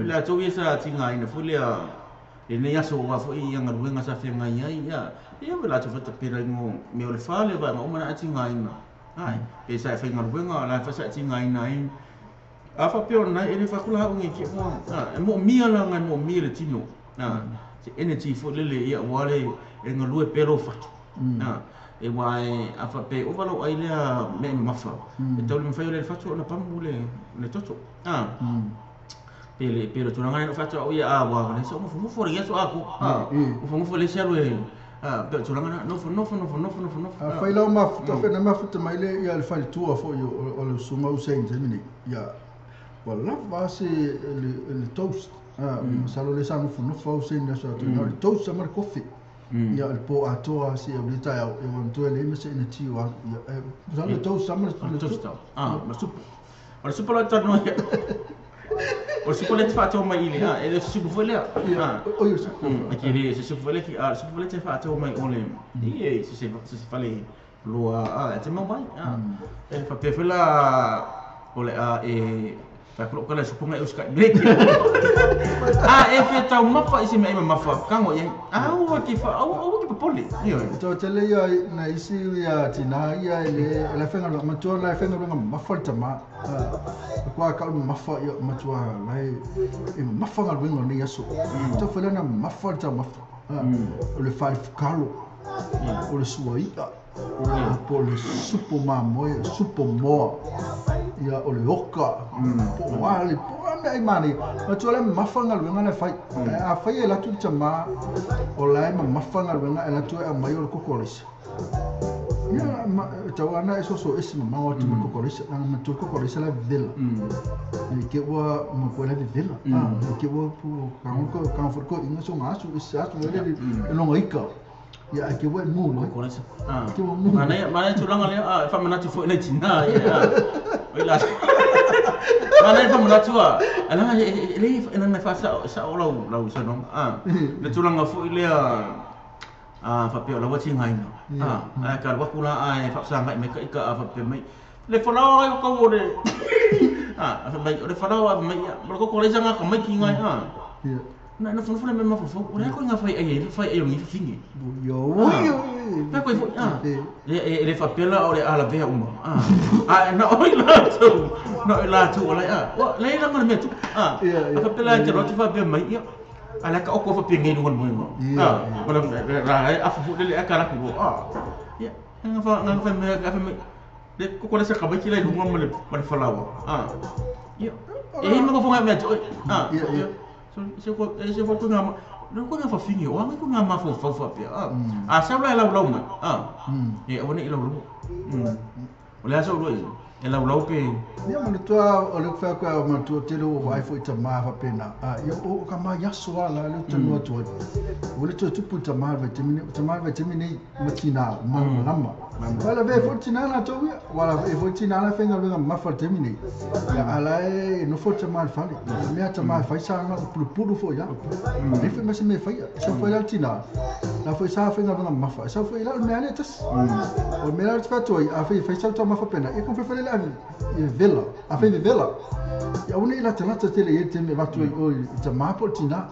la to sa tinga ina fu le le nei aso wa fu i nga ruenga sa fenga ia ia ia la to fa pera ngo me o le fa le va ma na tinga ina ai pe sa fenga ruenga la fa sa tinga ina ai a fa pe ona ele fa kula o ngi ki mo mo mia la ngai mo mia le tino se energy fu le le ia wa le e ngalue pelo fa e wai a fa pe o valo ai lea me mafa e tau le mfai le fatu ona pamu le le toto pe le pe le tulanga no fatu o ia a wa le so mo fo le so a ko mo fo le se lo pe tulanga no fo no fo no fo no fo no fo no a fai la ma fo fe na ma fo mai le ia le fai tua fo yo o le sunga o se nzemini ia wala va se le toast salo le sa no fo no fo se na so le toast sa mar coffee ia le po atoa se o le tai o to le me se ina ti wa ia le toast sa mar toast ma supo o le supo la ta no ia o supo le fa to mai ile e le supo fo le o yo supo aqui le se supo le ki supo le te fa to mai ole e se se fa le lo a te mau mai e fa pe la o le a e fa ko ko le supo ngai us ka break e fe tau mafa isi me mafa kango ye o ki fa o ki popole io to tele ia na isi ia tina ia le la fenga ma to la fenga ma mafa tama ko ka mafa ia ma to la e mafa ngal wingo ni aso to fela na mafa tama le fa kalo o le suai po le supo mamoe supo moa ia o le oka po wale po ame ai mani ma to le mafa ngal winga le fai a fai e la tu tama o la ma mafa ngal winga e la tu a mai o le kokolis ia ma tawana e so so esi ma o tu kokolis na ma tu kokolis la vela e ke wa ma ko la vela ke wa po ka ka ko inga so ngasu esi asu le e longa ika ia ke wa mu no kokolis mana mana tulanga le fa mana tu fo le tina ia o la mana fa mana tu ala le na fa sa sa o lau lau sa no le tulanga fo le fa pe la wa tinga ina ka wa kula a fa sa ngai me ka ka fa pe mai le fa la o ko le fa mai le fa la wa mai mo ko ko le sanga ka mai ki ngai na na fo fo le ma fo fo o le ko nga fai ai fai ai ngi fingi yo pe ko fo le le fa pela o le ala vea uma na o la tu na la tu o la o le la me tu fa pela te ro tu fa pe mai ia ala ka o ko fa pe ngi no mo mo wala ra a fu le a kara ku ia nga fa nga fa me ka fa me Le koko le sa ka mai ki lai lunga ma le falawa. Ia. E hei maka mea te oi. Ia. So se ko e se fo ko ngā no ko ngā whawhingi o anga ko ngā mafo fau pia. A sa ula e lau lau mai. E awa nei lau lau. O le asa ulu e lau lau pe. Ia manatua o le whea koe manatua tele o vai fo i ta maa whapena. Ia o ka maa yaso ala le tanu atu ai. O le toe tupu i ta maa vai temi nei matina malama. Wala ve fo tina la tau ia. Wala e fo tina la whenga wenga mafa temi nei. Ia ala e no fo ta maa whale. Mea ta maa whai sa nga pulupulu fo ia. Ne fo mese me whaia. Sa fo ila tina. La fo sa whenga wenga mafa. Sa fo ila mea le tas. O mea le whatu ai. A fo whai sa ta mafa pena. E kon whai le e vela, a fai vela. Ia une ila te lata tele e te me watu ai oi te mapo tina.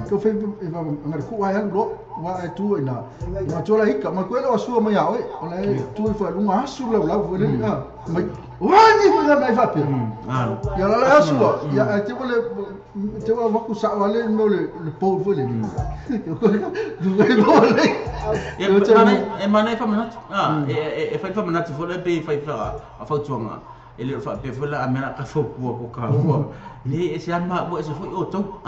Ko fai e va ngare ku ai lo wa ai tu ina. Ma tola hika ma ko le sua mai oi. Ola e tu foi lunga asu la la foi le a. Mai wani foi na mai fa pe. Ia la la sua. Ia te wale te wa waku sa wale no le po foi le. E mana e whamanatu. E whai whamanatu foi le pe whai wha whautuanga. E le wha pe foi la a mea ka whaukua ko ka hua. Le e se ama ua e se foi o tau.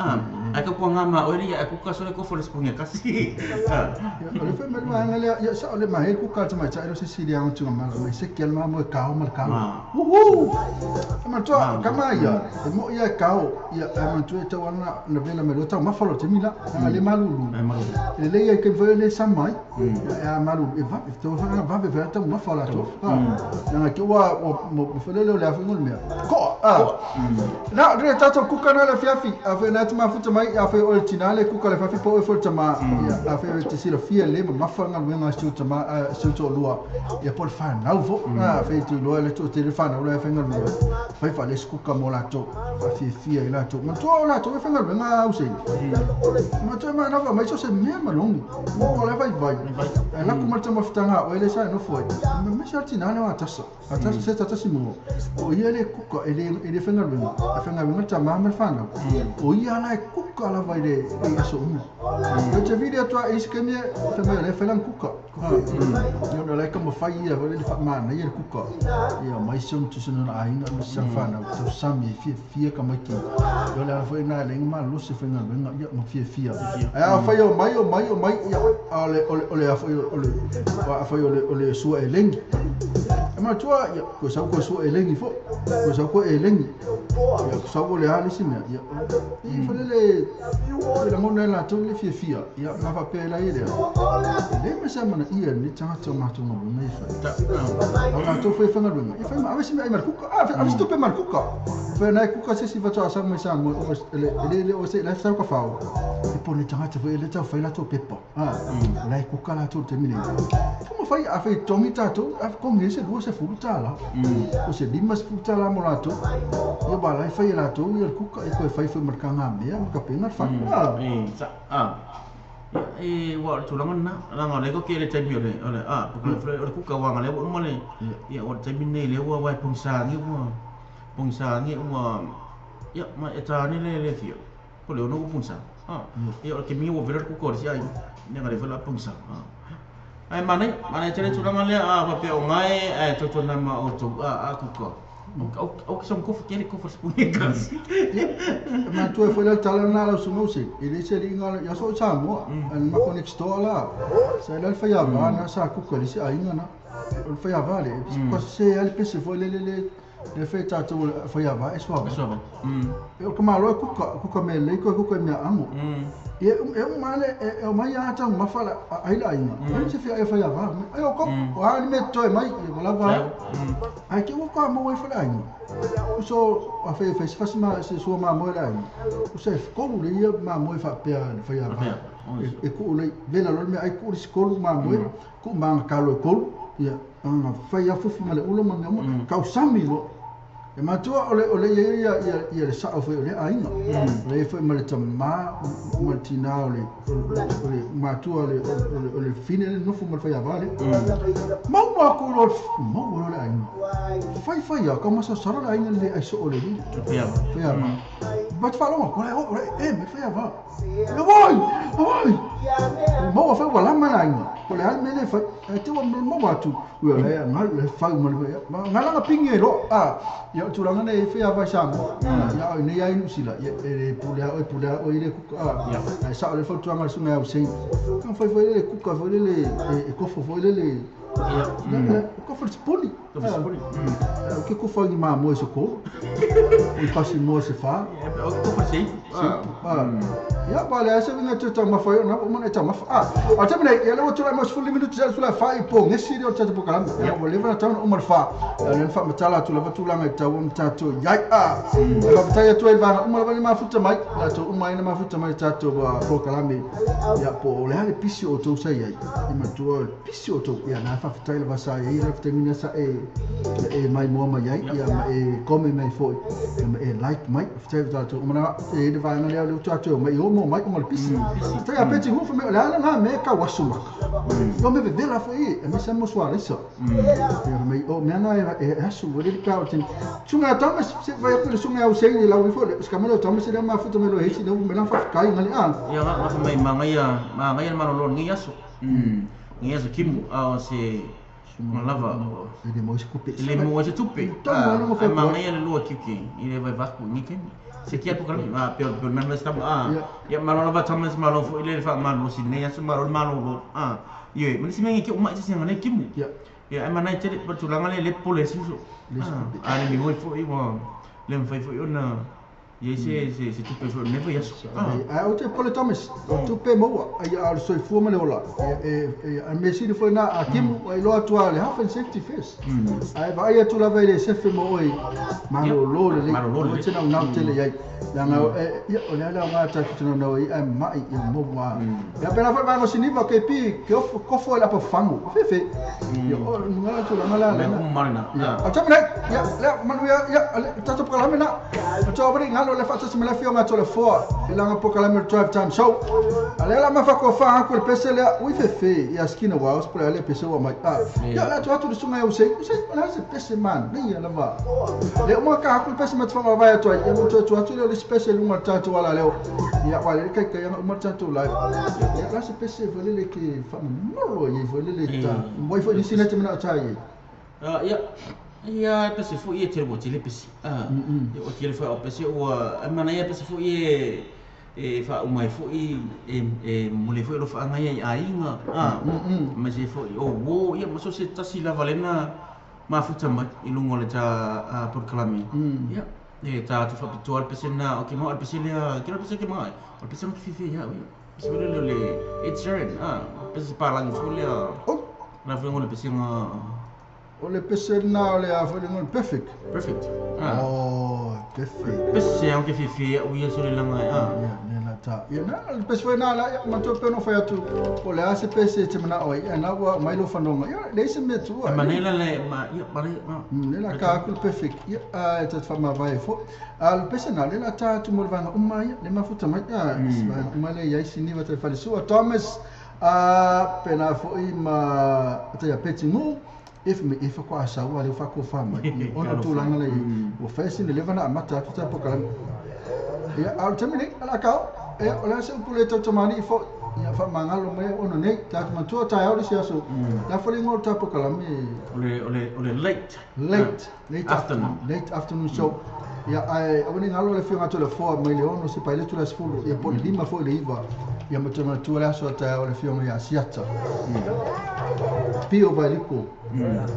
Ai ka kua ngā maa oe ia kuka sole ko fole spungia kasi. O le whai melua anga lea, ia sa o le mahe kuka te mai tairo se siri ango tunga mala. Mai se kia maa moe kao ma le kao. Uhu! E matua, kama ia, e mo ia e kao, ia e matua e tau ana na vela me tau mafalo te mila, anga le malulu. E le ia ke whai le samai, e a malulu, e vape, tau whanga vape whai tau mafalo ato. Nanga ki ua, mo whalele o le awhi ngol mea. Koa! Na, re tātou kuka na le fiafi, a whai nā te mafuta mai, a whai o le tina le kuka le fiafi po e fo tama, a whai te sila fia le ma mawhanga luenga siu tama, siu tō lua, ia po le whanau fo, a whai tu lua le tō te le whanau le whainga luenga, whai wha le skuka mō lātou, wha fia fia i lātou, ma toa o lātou e whainga luenga au sei. Ma toa ma nawa mai so se mea malongi, mō o le vai vai, a laku ma te mafutanga o ele sa e nofo ai, ma mese a tina le o atasa, atasa se tatasi mō, o ia le kuka e le whainga luenga, a whainga luenga ta maa ma le whanau, o ia la e kuka la vai le aso uma. Eu te vi tua esse que me também le felan kuka. Eu não le como fai ia le fa mana ia kuka. Ia mais são tu se não ainda no safana, tu sami fia fia como aqui. Eu le foi na le ma luz foi na ia mo fia fia. Aí foi o mai o mai o mai ia ole ole ole foi ole foi ole ole sua elengi. Ma tua ia ko sa ko sua elengi fo. Ko sa ko elengi. Ia sa ko le alisi me. Ia i falele le ngona la tu le fia fia. Ia ma fa pe la ile. Le me sa mana ia ni tanga ma tu no me fa. Ora tu foi fa ngalo. E fa ma avesi me ai kuka. Avesi tu pe mar kuka. Fa na kuka se si fa tu asa me sa mo le le o se la sa ka fa. E po ni tanga te foi le ta fa la tu pepa. La kuka la tu te mine. Como fai a fai tongi tato a kongi se lu se futa la. O se limas futa la mo la tu. Ia ba la fai la tu ia kuka e ko fai foi markanga mea ka penga fa. E wa tulanga na langa le ko ke le taimi ole ole a o kuka wa ngale wo male ia o taimi nei le wa wa pongsa ngi wa ia ma e ta ni le le fio ko le ono pongsa ia o ke mi wo vera kuka si ai ne ngale fela pongsa ai mane mane tele tulanga le a pa pe o ngai e to to na ma o to a kuka o que são cofre que ele cofre spunicas. Mas tu foi lá tala na la sumose. Ele se linga ya so chamo, al ma conexto lá. Sa lá foi a na sa kuka ele se ainga na. Ele foi a vale. Ko se ele pese foi le le le foi tato foi a va eso. Eso. Eu como lo kuka kuka me le ko kuka me amo. E e um male e o mai ata uma fala aí lá ainda. Ele se foi foi a va. Eu ko o ali me toi mai lá vai. Aí que eu como vai falar ainda. O so a fe fez faz ma se sua mamãe lá ainda. O se como le ia mamãe fa pe foi a va. E ko le vela lo me ai ko escola mamãe ko ma calo ko ia ana foi a fufu male ulo ma me ka sami lo. E matua ole ole ia ia ia le sa foi ole ainga. Le foi male tama martina ole ole matua ole ole fine no fu mal foi a vale. Ma ma ko lo ma ko le ainga. Foi foi ia como sa sara le ainga le ai so ole ni. Foi a. But falo ko le ole e me foi a va. Oi oi. Ma foi wala ma ainga. O le ale mele fai e te wa mo watu ua le ngal le fai mo le ngalanga pingi lo a ia tulaga nei fe a vai sa ia o nei ai nusila ia e pule a o ile kuka a sa o le fautuaga le suga au sei ka fai foi le kuka foi le e kofo foi le ia kofo le spuli o ke kofo ni ma mo se ko o pasi mo se fa o kofo sei ia pa le asa vinga tuta ma fai na o mana ta ma a o te mene ia le o tula mo sfuli minutu sa sula fa i po ngesi o tata pokalam ia o leva ta o mar fa ia le fa matala tula va tula ngai tau o tato ia a va ta ia tu va o ma va ma futa mai la to o mai na ma futa mai tato va pokalame ia po le ale pisi o to sa ia i ma tu pisi o to ia na fa futa le va sa ia la futa mina sa e mai mo mai ia ma e come mai foi ma e like mai futa ta to o mana e le va na le o tato mai o mo mai o le pisi ta ia peti hu fa me le na me ka wasu o me vela foi e me sa mo soa lisa ia me o me na e asu o le ka o tin tunga Thomas se vai ko sunga o sei la o foi skamelo Thomas le ma futa me lo hesi no me la fa kai ngali a ia ma fa mai mangai ma lo ngi asu ngi asu kimu a o se malava le mo se kupe le mo se tupe a mangai le lo kiki ile vai va ku ngi ken se kia po kala ma pe pe me sta a ia ma lo va Thomas ma lo foi le fa ma lo sin ia su ma lo ma lo a ye me si me ki o ma se ngane kimu ia ia ma nai tele pa tulanga le pole si so a le mi foi foi mo le foi foi ona ia se se se tupe foi ne foi asu a o te pole Thomas tupe mo ia al soi fu ma le ola e a me si foi na a kimu ai lo atu le health and safety first ai va ia tu la vai le sefe mo oi ma lo lo le o te na na tele ia la na ia o le la nga ta tu na i a mai ia mo wa ia pela fa va siniva ke pi ke o kofo la pa fangu fe fe ia o nga tu la la la a ta mene ia le manu ia ta to programa na to bring nga le fa se me la fio nga to le fo ila nga programa drive time show ale la ma fa ko fa ko le pese le ui fe fe ia skina wa os por ale pese wa mai a ia la to atu sunga eu sei sei la se pese man ni ia la va le mo ka ko pese ma to va to ia mo to atu le pese lu ma ta to ala le ia wa le kai kai ma ta to la ia la se pese vole le ke fa mo lo ia vole le ta mo foi ni sina te mena ta ia ia ia pese foi ia te mo te le pese a ia o te le foi o pese o mana ia pese foi e e fa o mai foi e mo le foi lo fa ngai ai inga a ma se foi o wo ia mo so se tasi la valena ma futa mai i lungo le ta proclami ia e ta tu fa pito al pese na o ke mo al pese le ke pese ke mai al pese mo fi fi ia pese le le it's a pese pa la fo le na foi ngo le pese nga o le pese na o le a foi le perfect perfect oh perfect pese ang ke fi fi o ia so le langa a ia ne la ta ia na le pese foi na la ma to pe no foi atu o le a se pese te mana o ia na wa mai lo fanonga ia le se me tu ma ne la le ma ia pa le ne la ka ku perfect ia a ta fa ma vai fo al pese na le la ta tu mo vanga o mai le ma futa mai a ma le ia sini va te fa le so Thomas a pena foi ma ta ia peti mo if me if ko asa wa le fa ko fa mai ona tulaga le o fesi le leva na amata atu ta pokala ia al temine ala ka e o la se pule to tomani fo ia fa mangalo me ono nei ta matua ta au se aso la fo le ngol ta pokala me ole late late late afternoon late afternoon show ia ai o ni ngalo le fio ngato le fo mai le ono se paile tu la sfulu ia po lima fo le iva ia matua tu la so ta o le fio ia siata pio valiko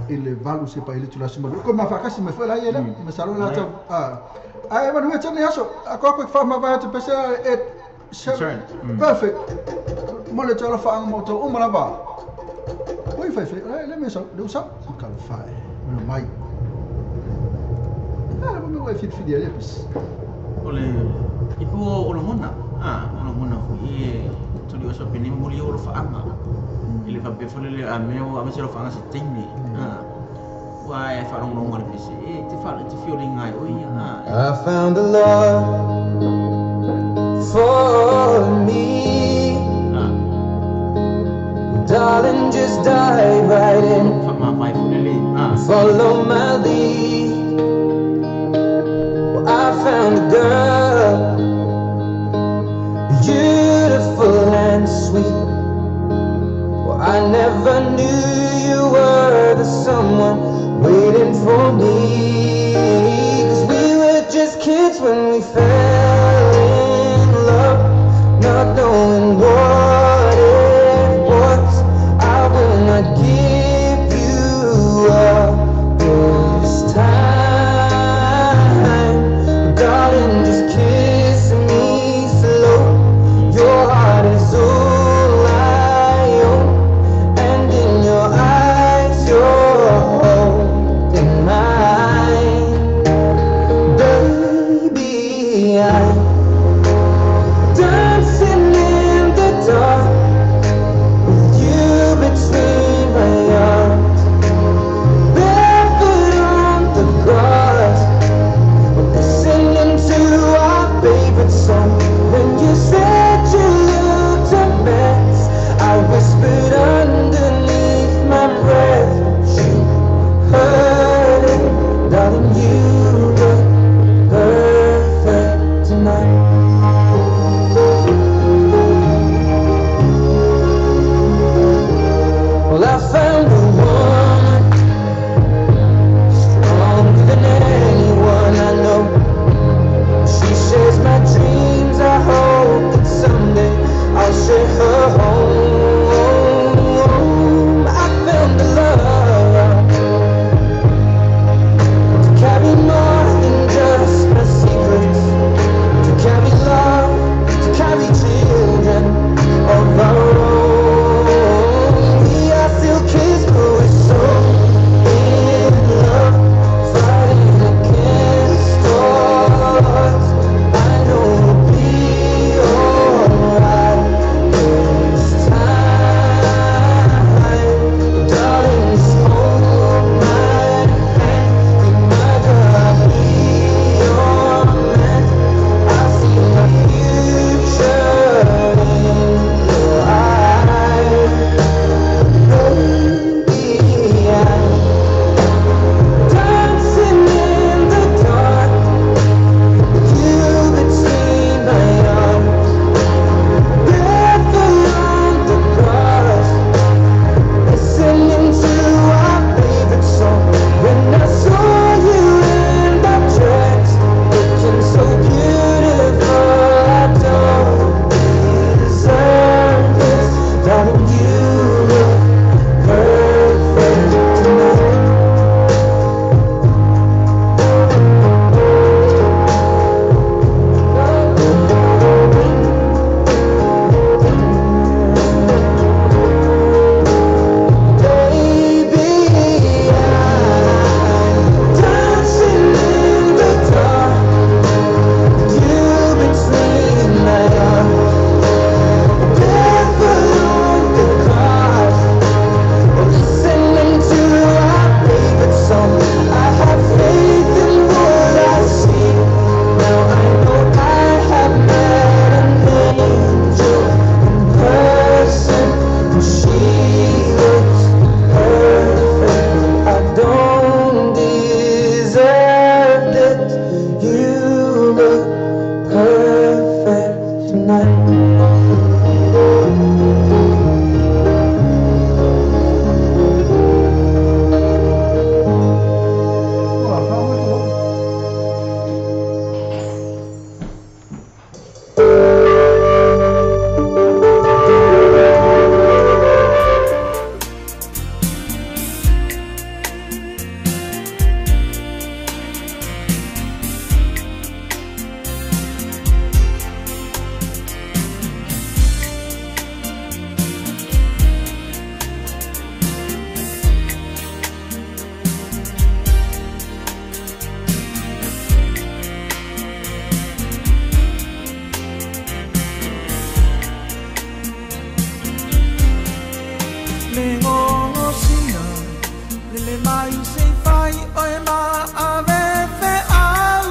il valu se paile tu la suma ko ma fa kasi me fo la ia me salo la ta ai ma nu tene aso ko ko fa ma va te pese et perfect mo le tala fa mo to o mala va oi fa fa le me so le usa ka fa no mai ah mo me fi fi le pes ole ipo o lo mona ah o lo mona fu e to li oso pene mo li o lo fa anga ele fa pe fo le a me o a me se lo fa anga se tene ah wa e fa lo mo le pese e te fa te fi o le ngai o ia I found the love for me darling just dive right in follow my lead. Well, I found a girl beautiful and sweet. Well, I never for me. 'Cause we were just kids when we fell in love, not knowing what it was. I will not give you up this time. Darling, just kiss me slow. Your heart is all I own, and in your eyes you're holding mine. Baby, I'm dancing in the dark with you between my arms, barefoot on the grass, listening to our favorite song. When you said you looked a mess, I whispered underneath my breath, but you heard it. Darling, you look perfect tonight. Well, I found a woman stronger than anyone I know. She shares my dreams. I hope that someday I'll share her home. I found the love to carry more than just my secrets, to carry love, to carry children of our own. We are still kids, but we're so in love, fighting against all odds. I know we'll be alright this time. Darling, just hold my hand. Be my girl, I'll be your man. I see my future in your eyes. Baby, I'm dancing in the dark with you between my arms, barefoot on the grass, listening to our favorite song. When I saw you in that dress, looking so beautiful, I don't deserve this. Darling, you look perfect tonight. Baby, I'm dancing in the dark with you between my arms, barefoot on the grass, listening to our favorite song. I have faith in what I see. Now I know I have met an angel in person, and she looks perfect. I don't deserve it. You look perfect tonight. Ua fa'amai ko. Le ngogosina le le mai se fai o e ma ave fe au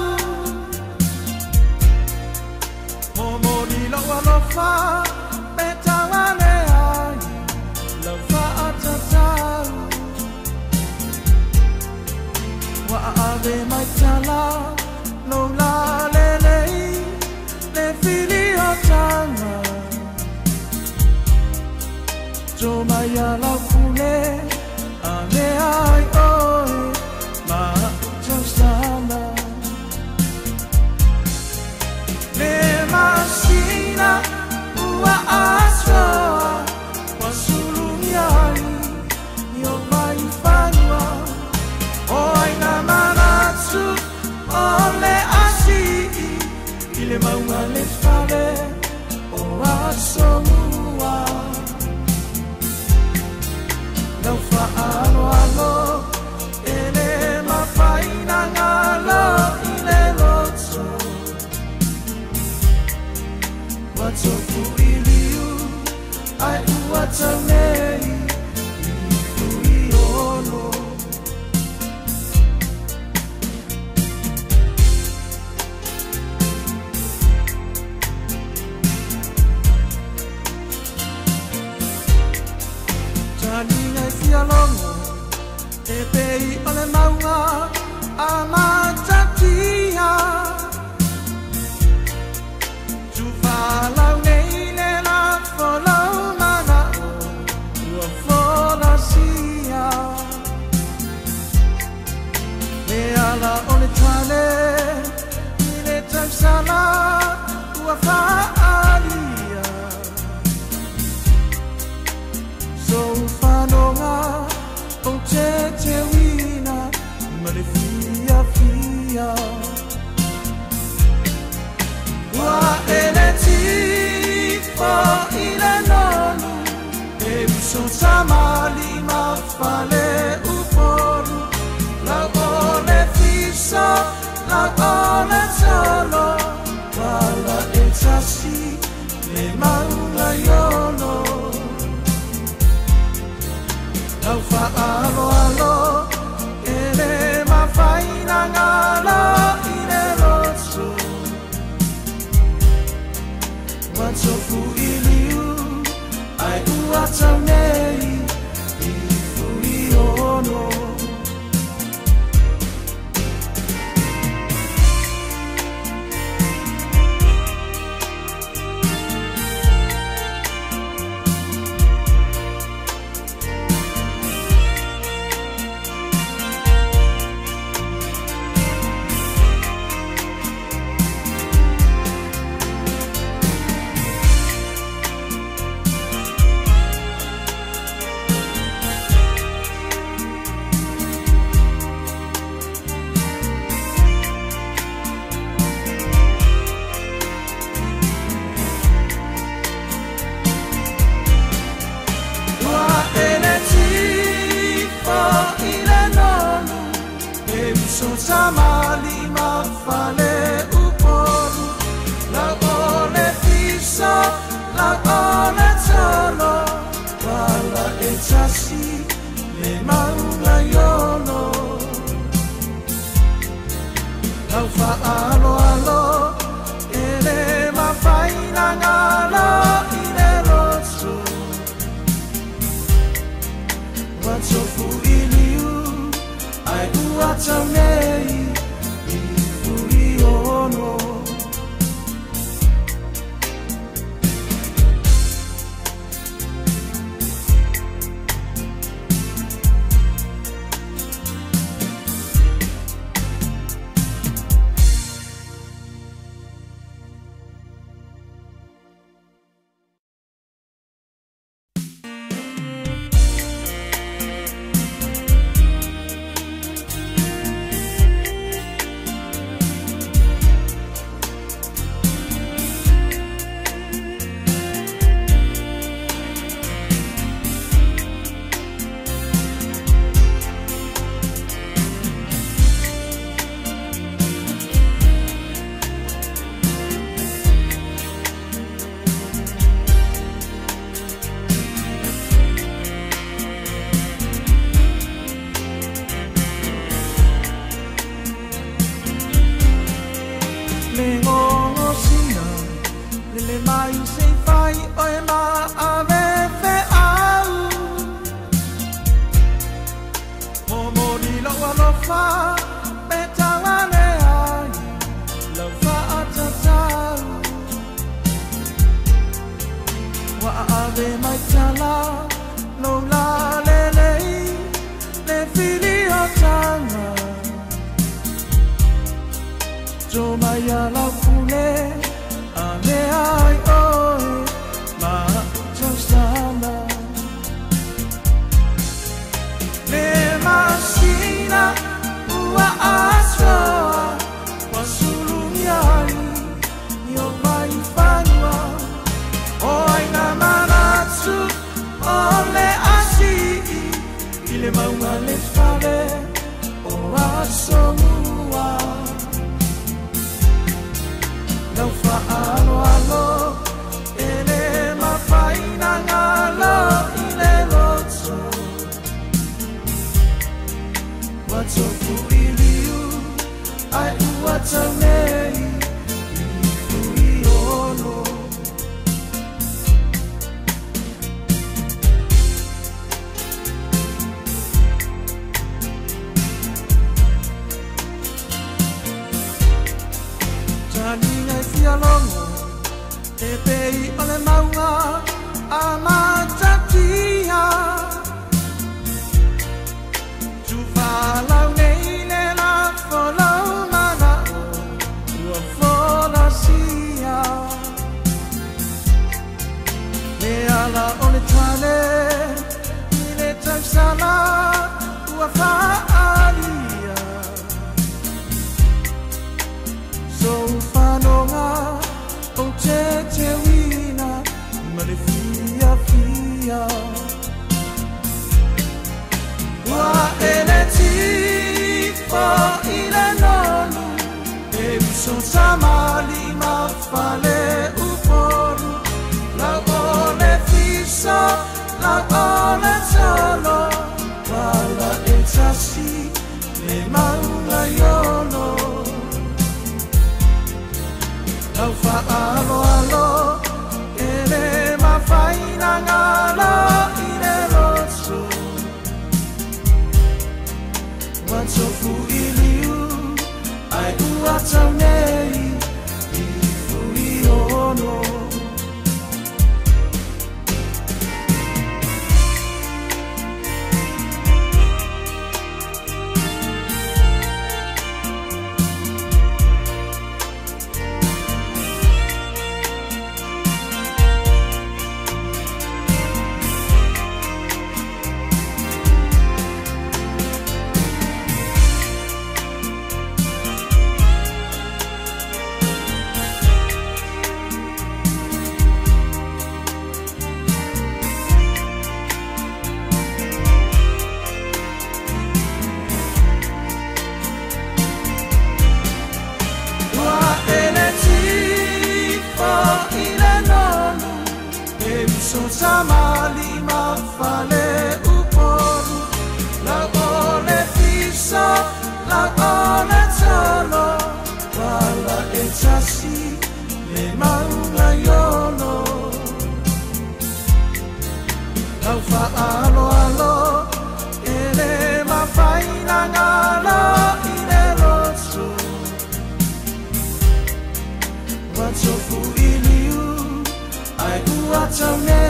mo mo ni lo alofa pe tawane ai lo fa atatau wa ave mai tala lo la le le le fili o tanga Jo mai ala pule a le ai oi ma tasi le maunga iolo. Lau fa'aloalo e le mafaina galo i le loto. Ua tofu i liu ai ua tau nei i Fuiono. Uso sa mali mafale upolu. tasi le maunga iolo. Lau fa'aaloalo e lē mafaina galo i le loto. Ua tofu'iliu ae ua taunee.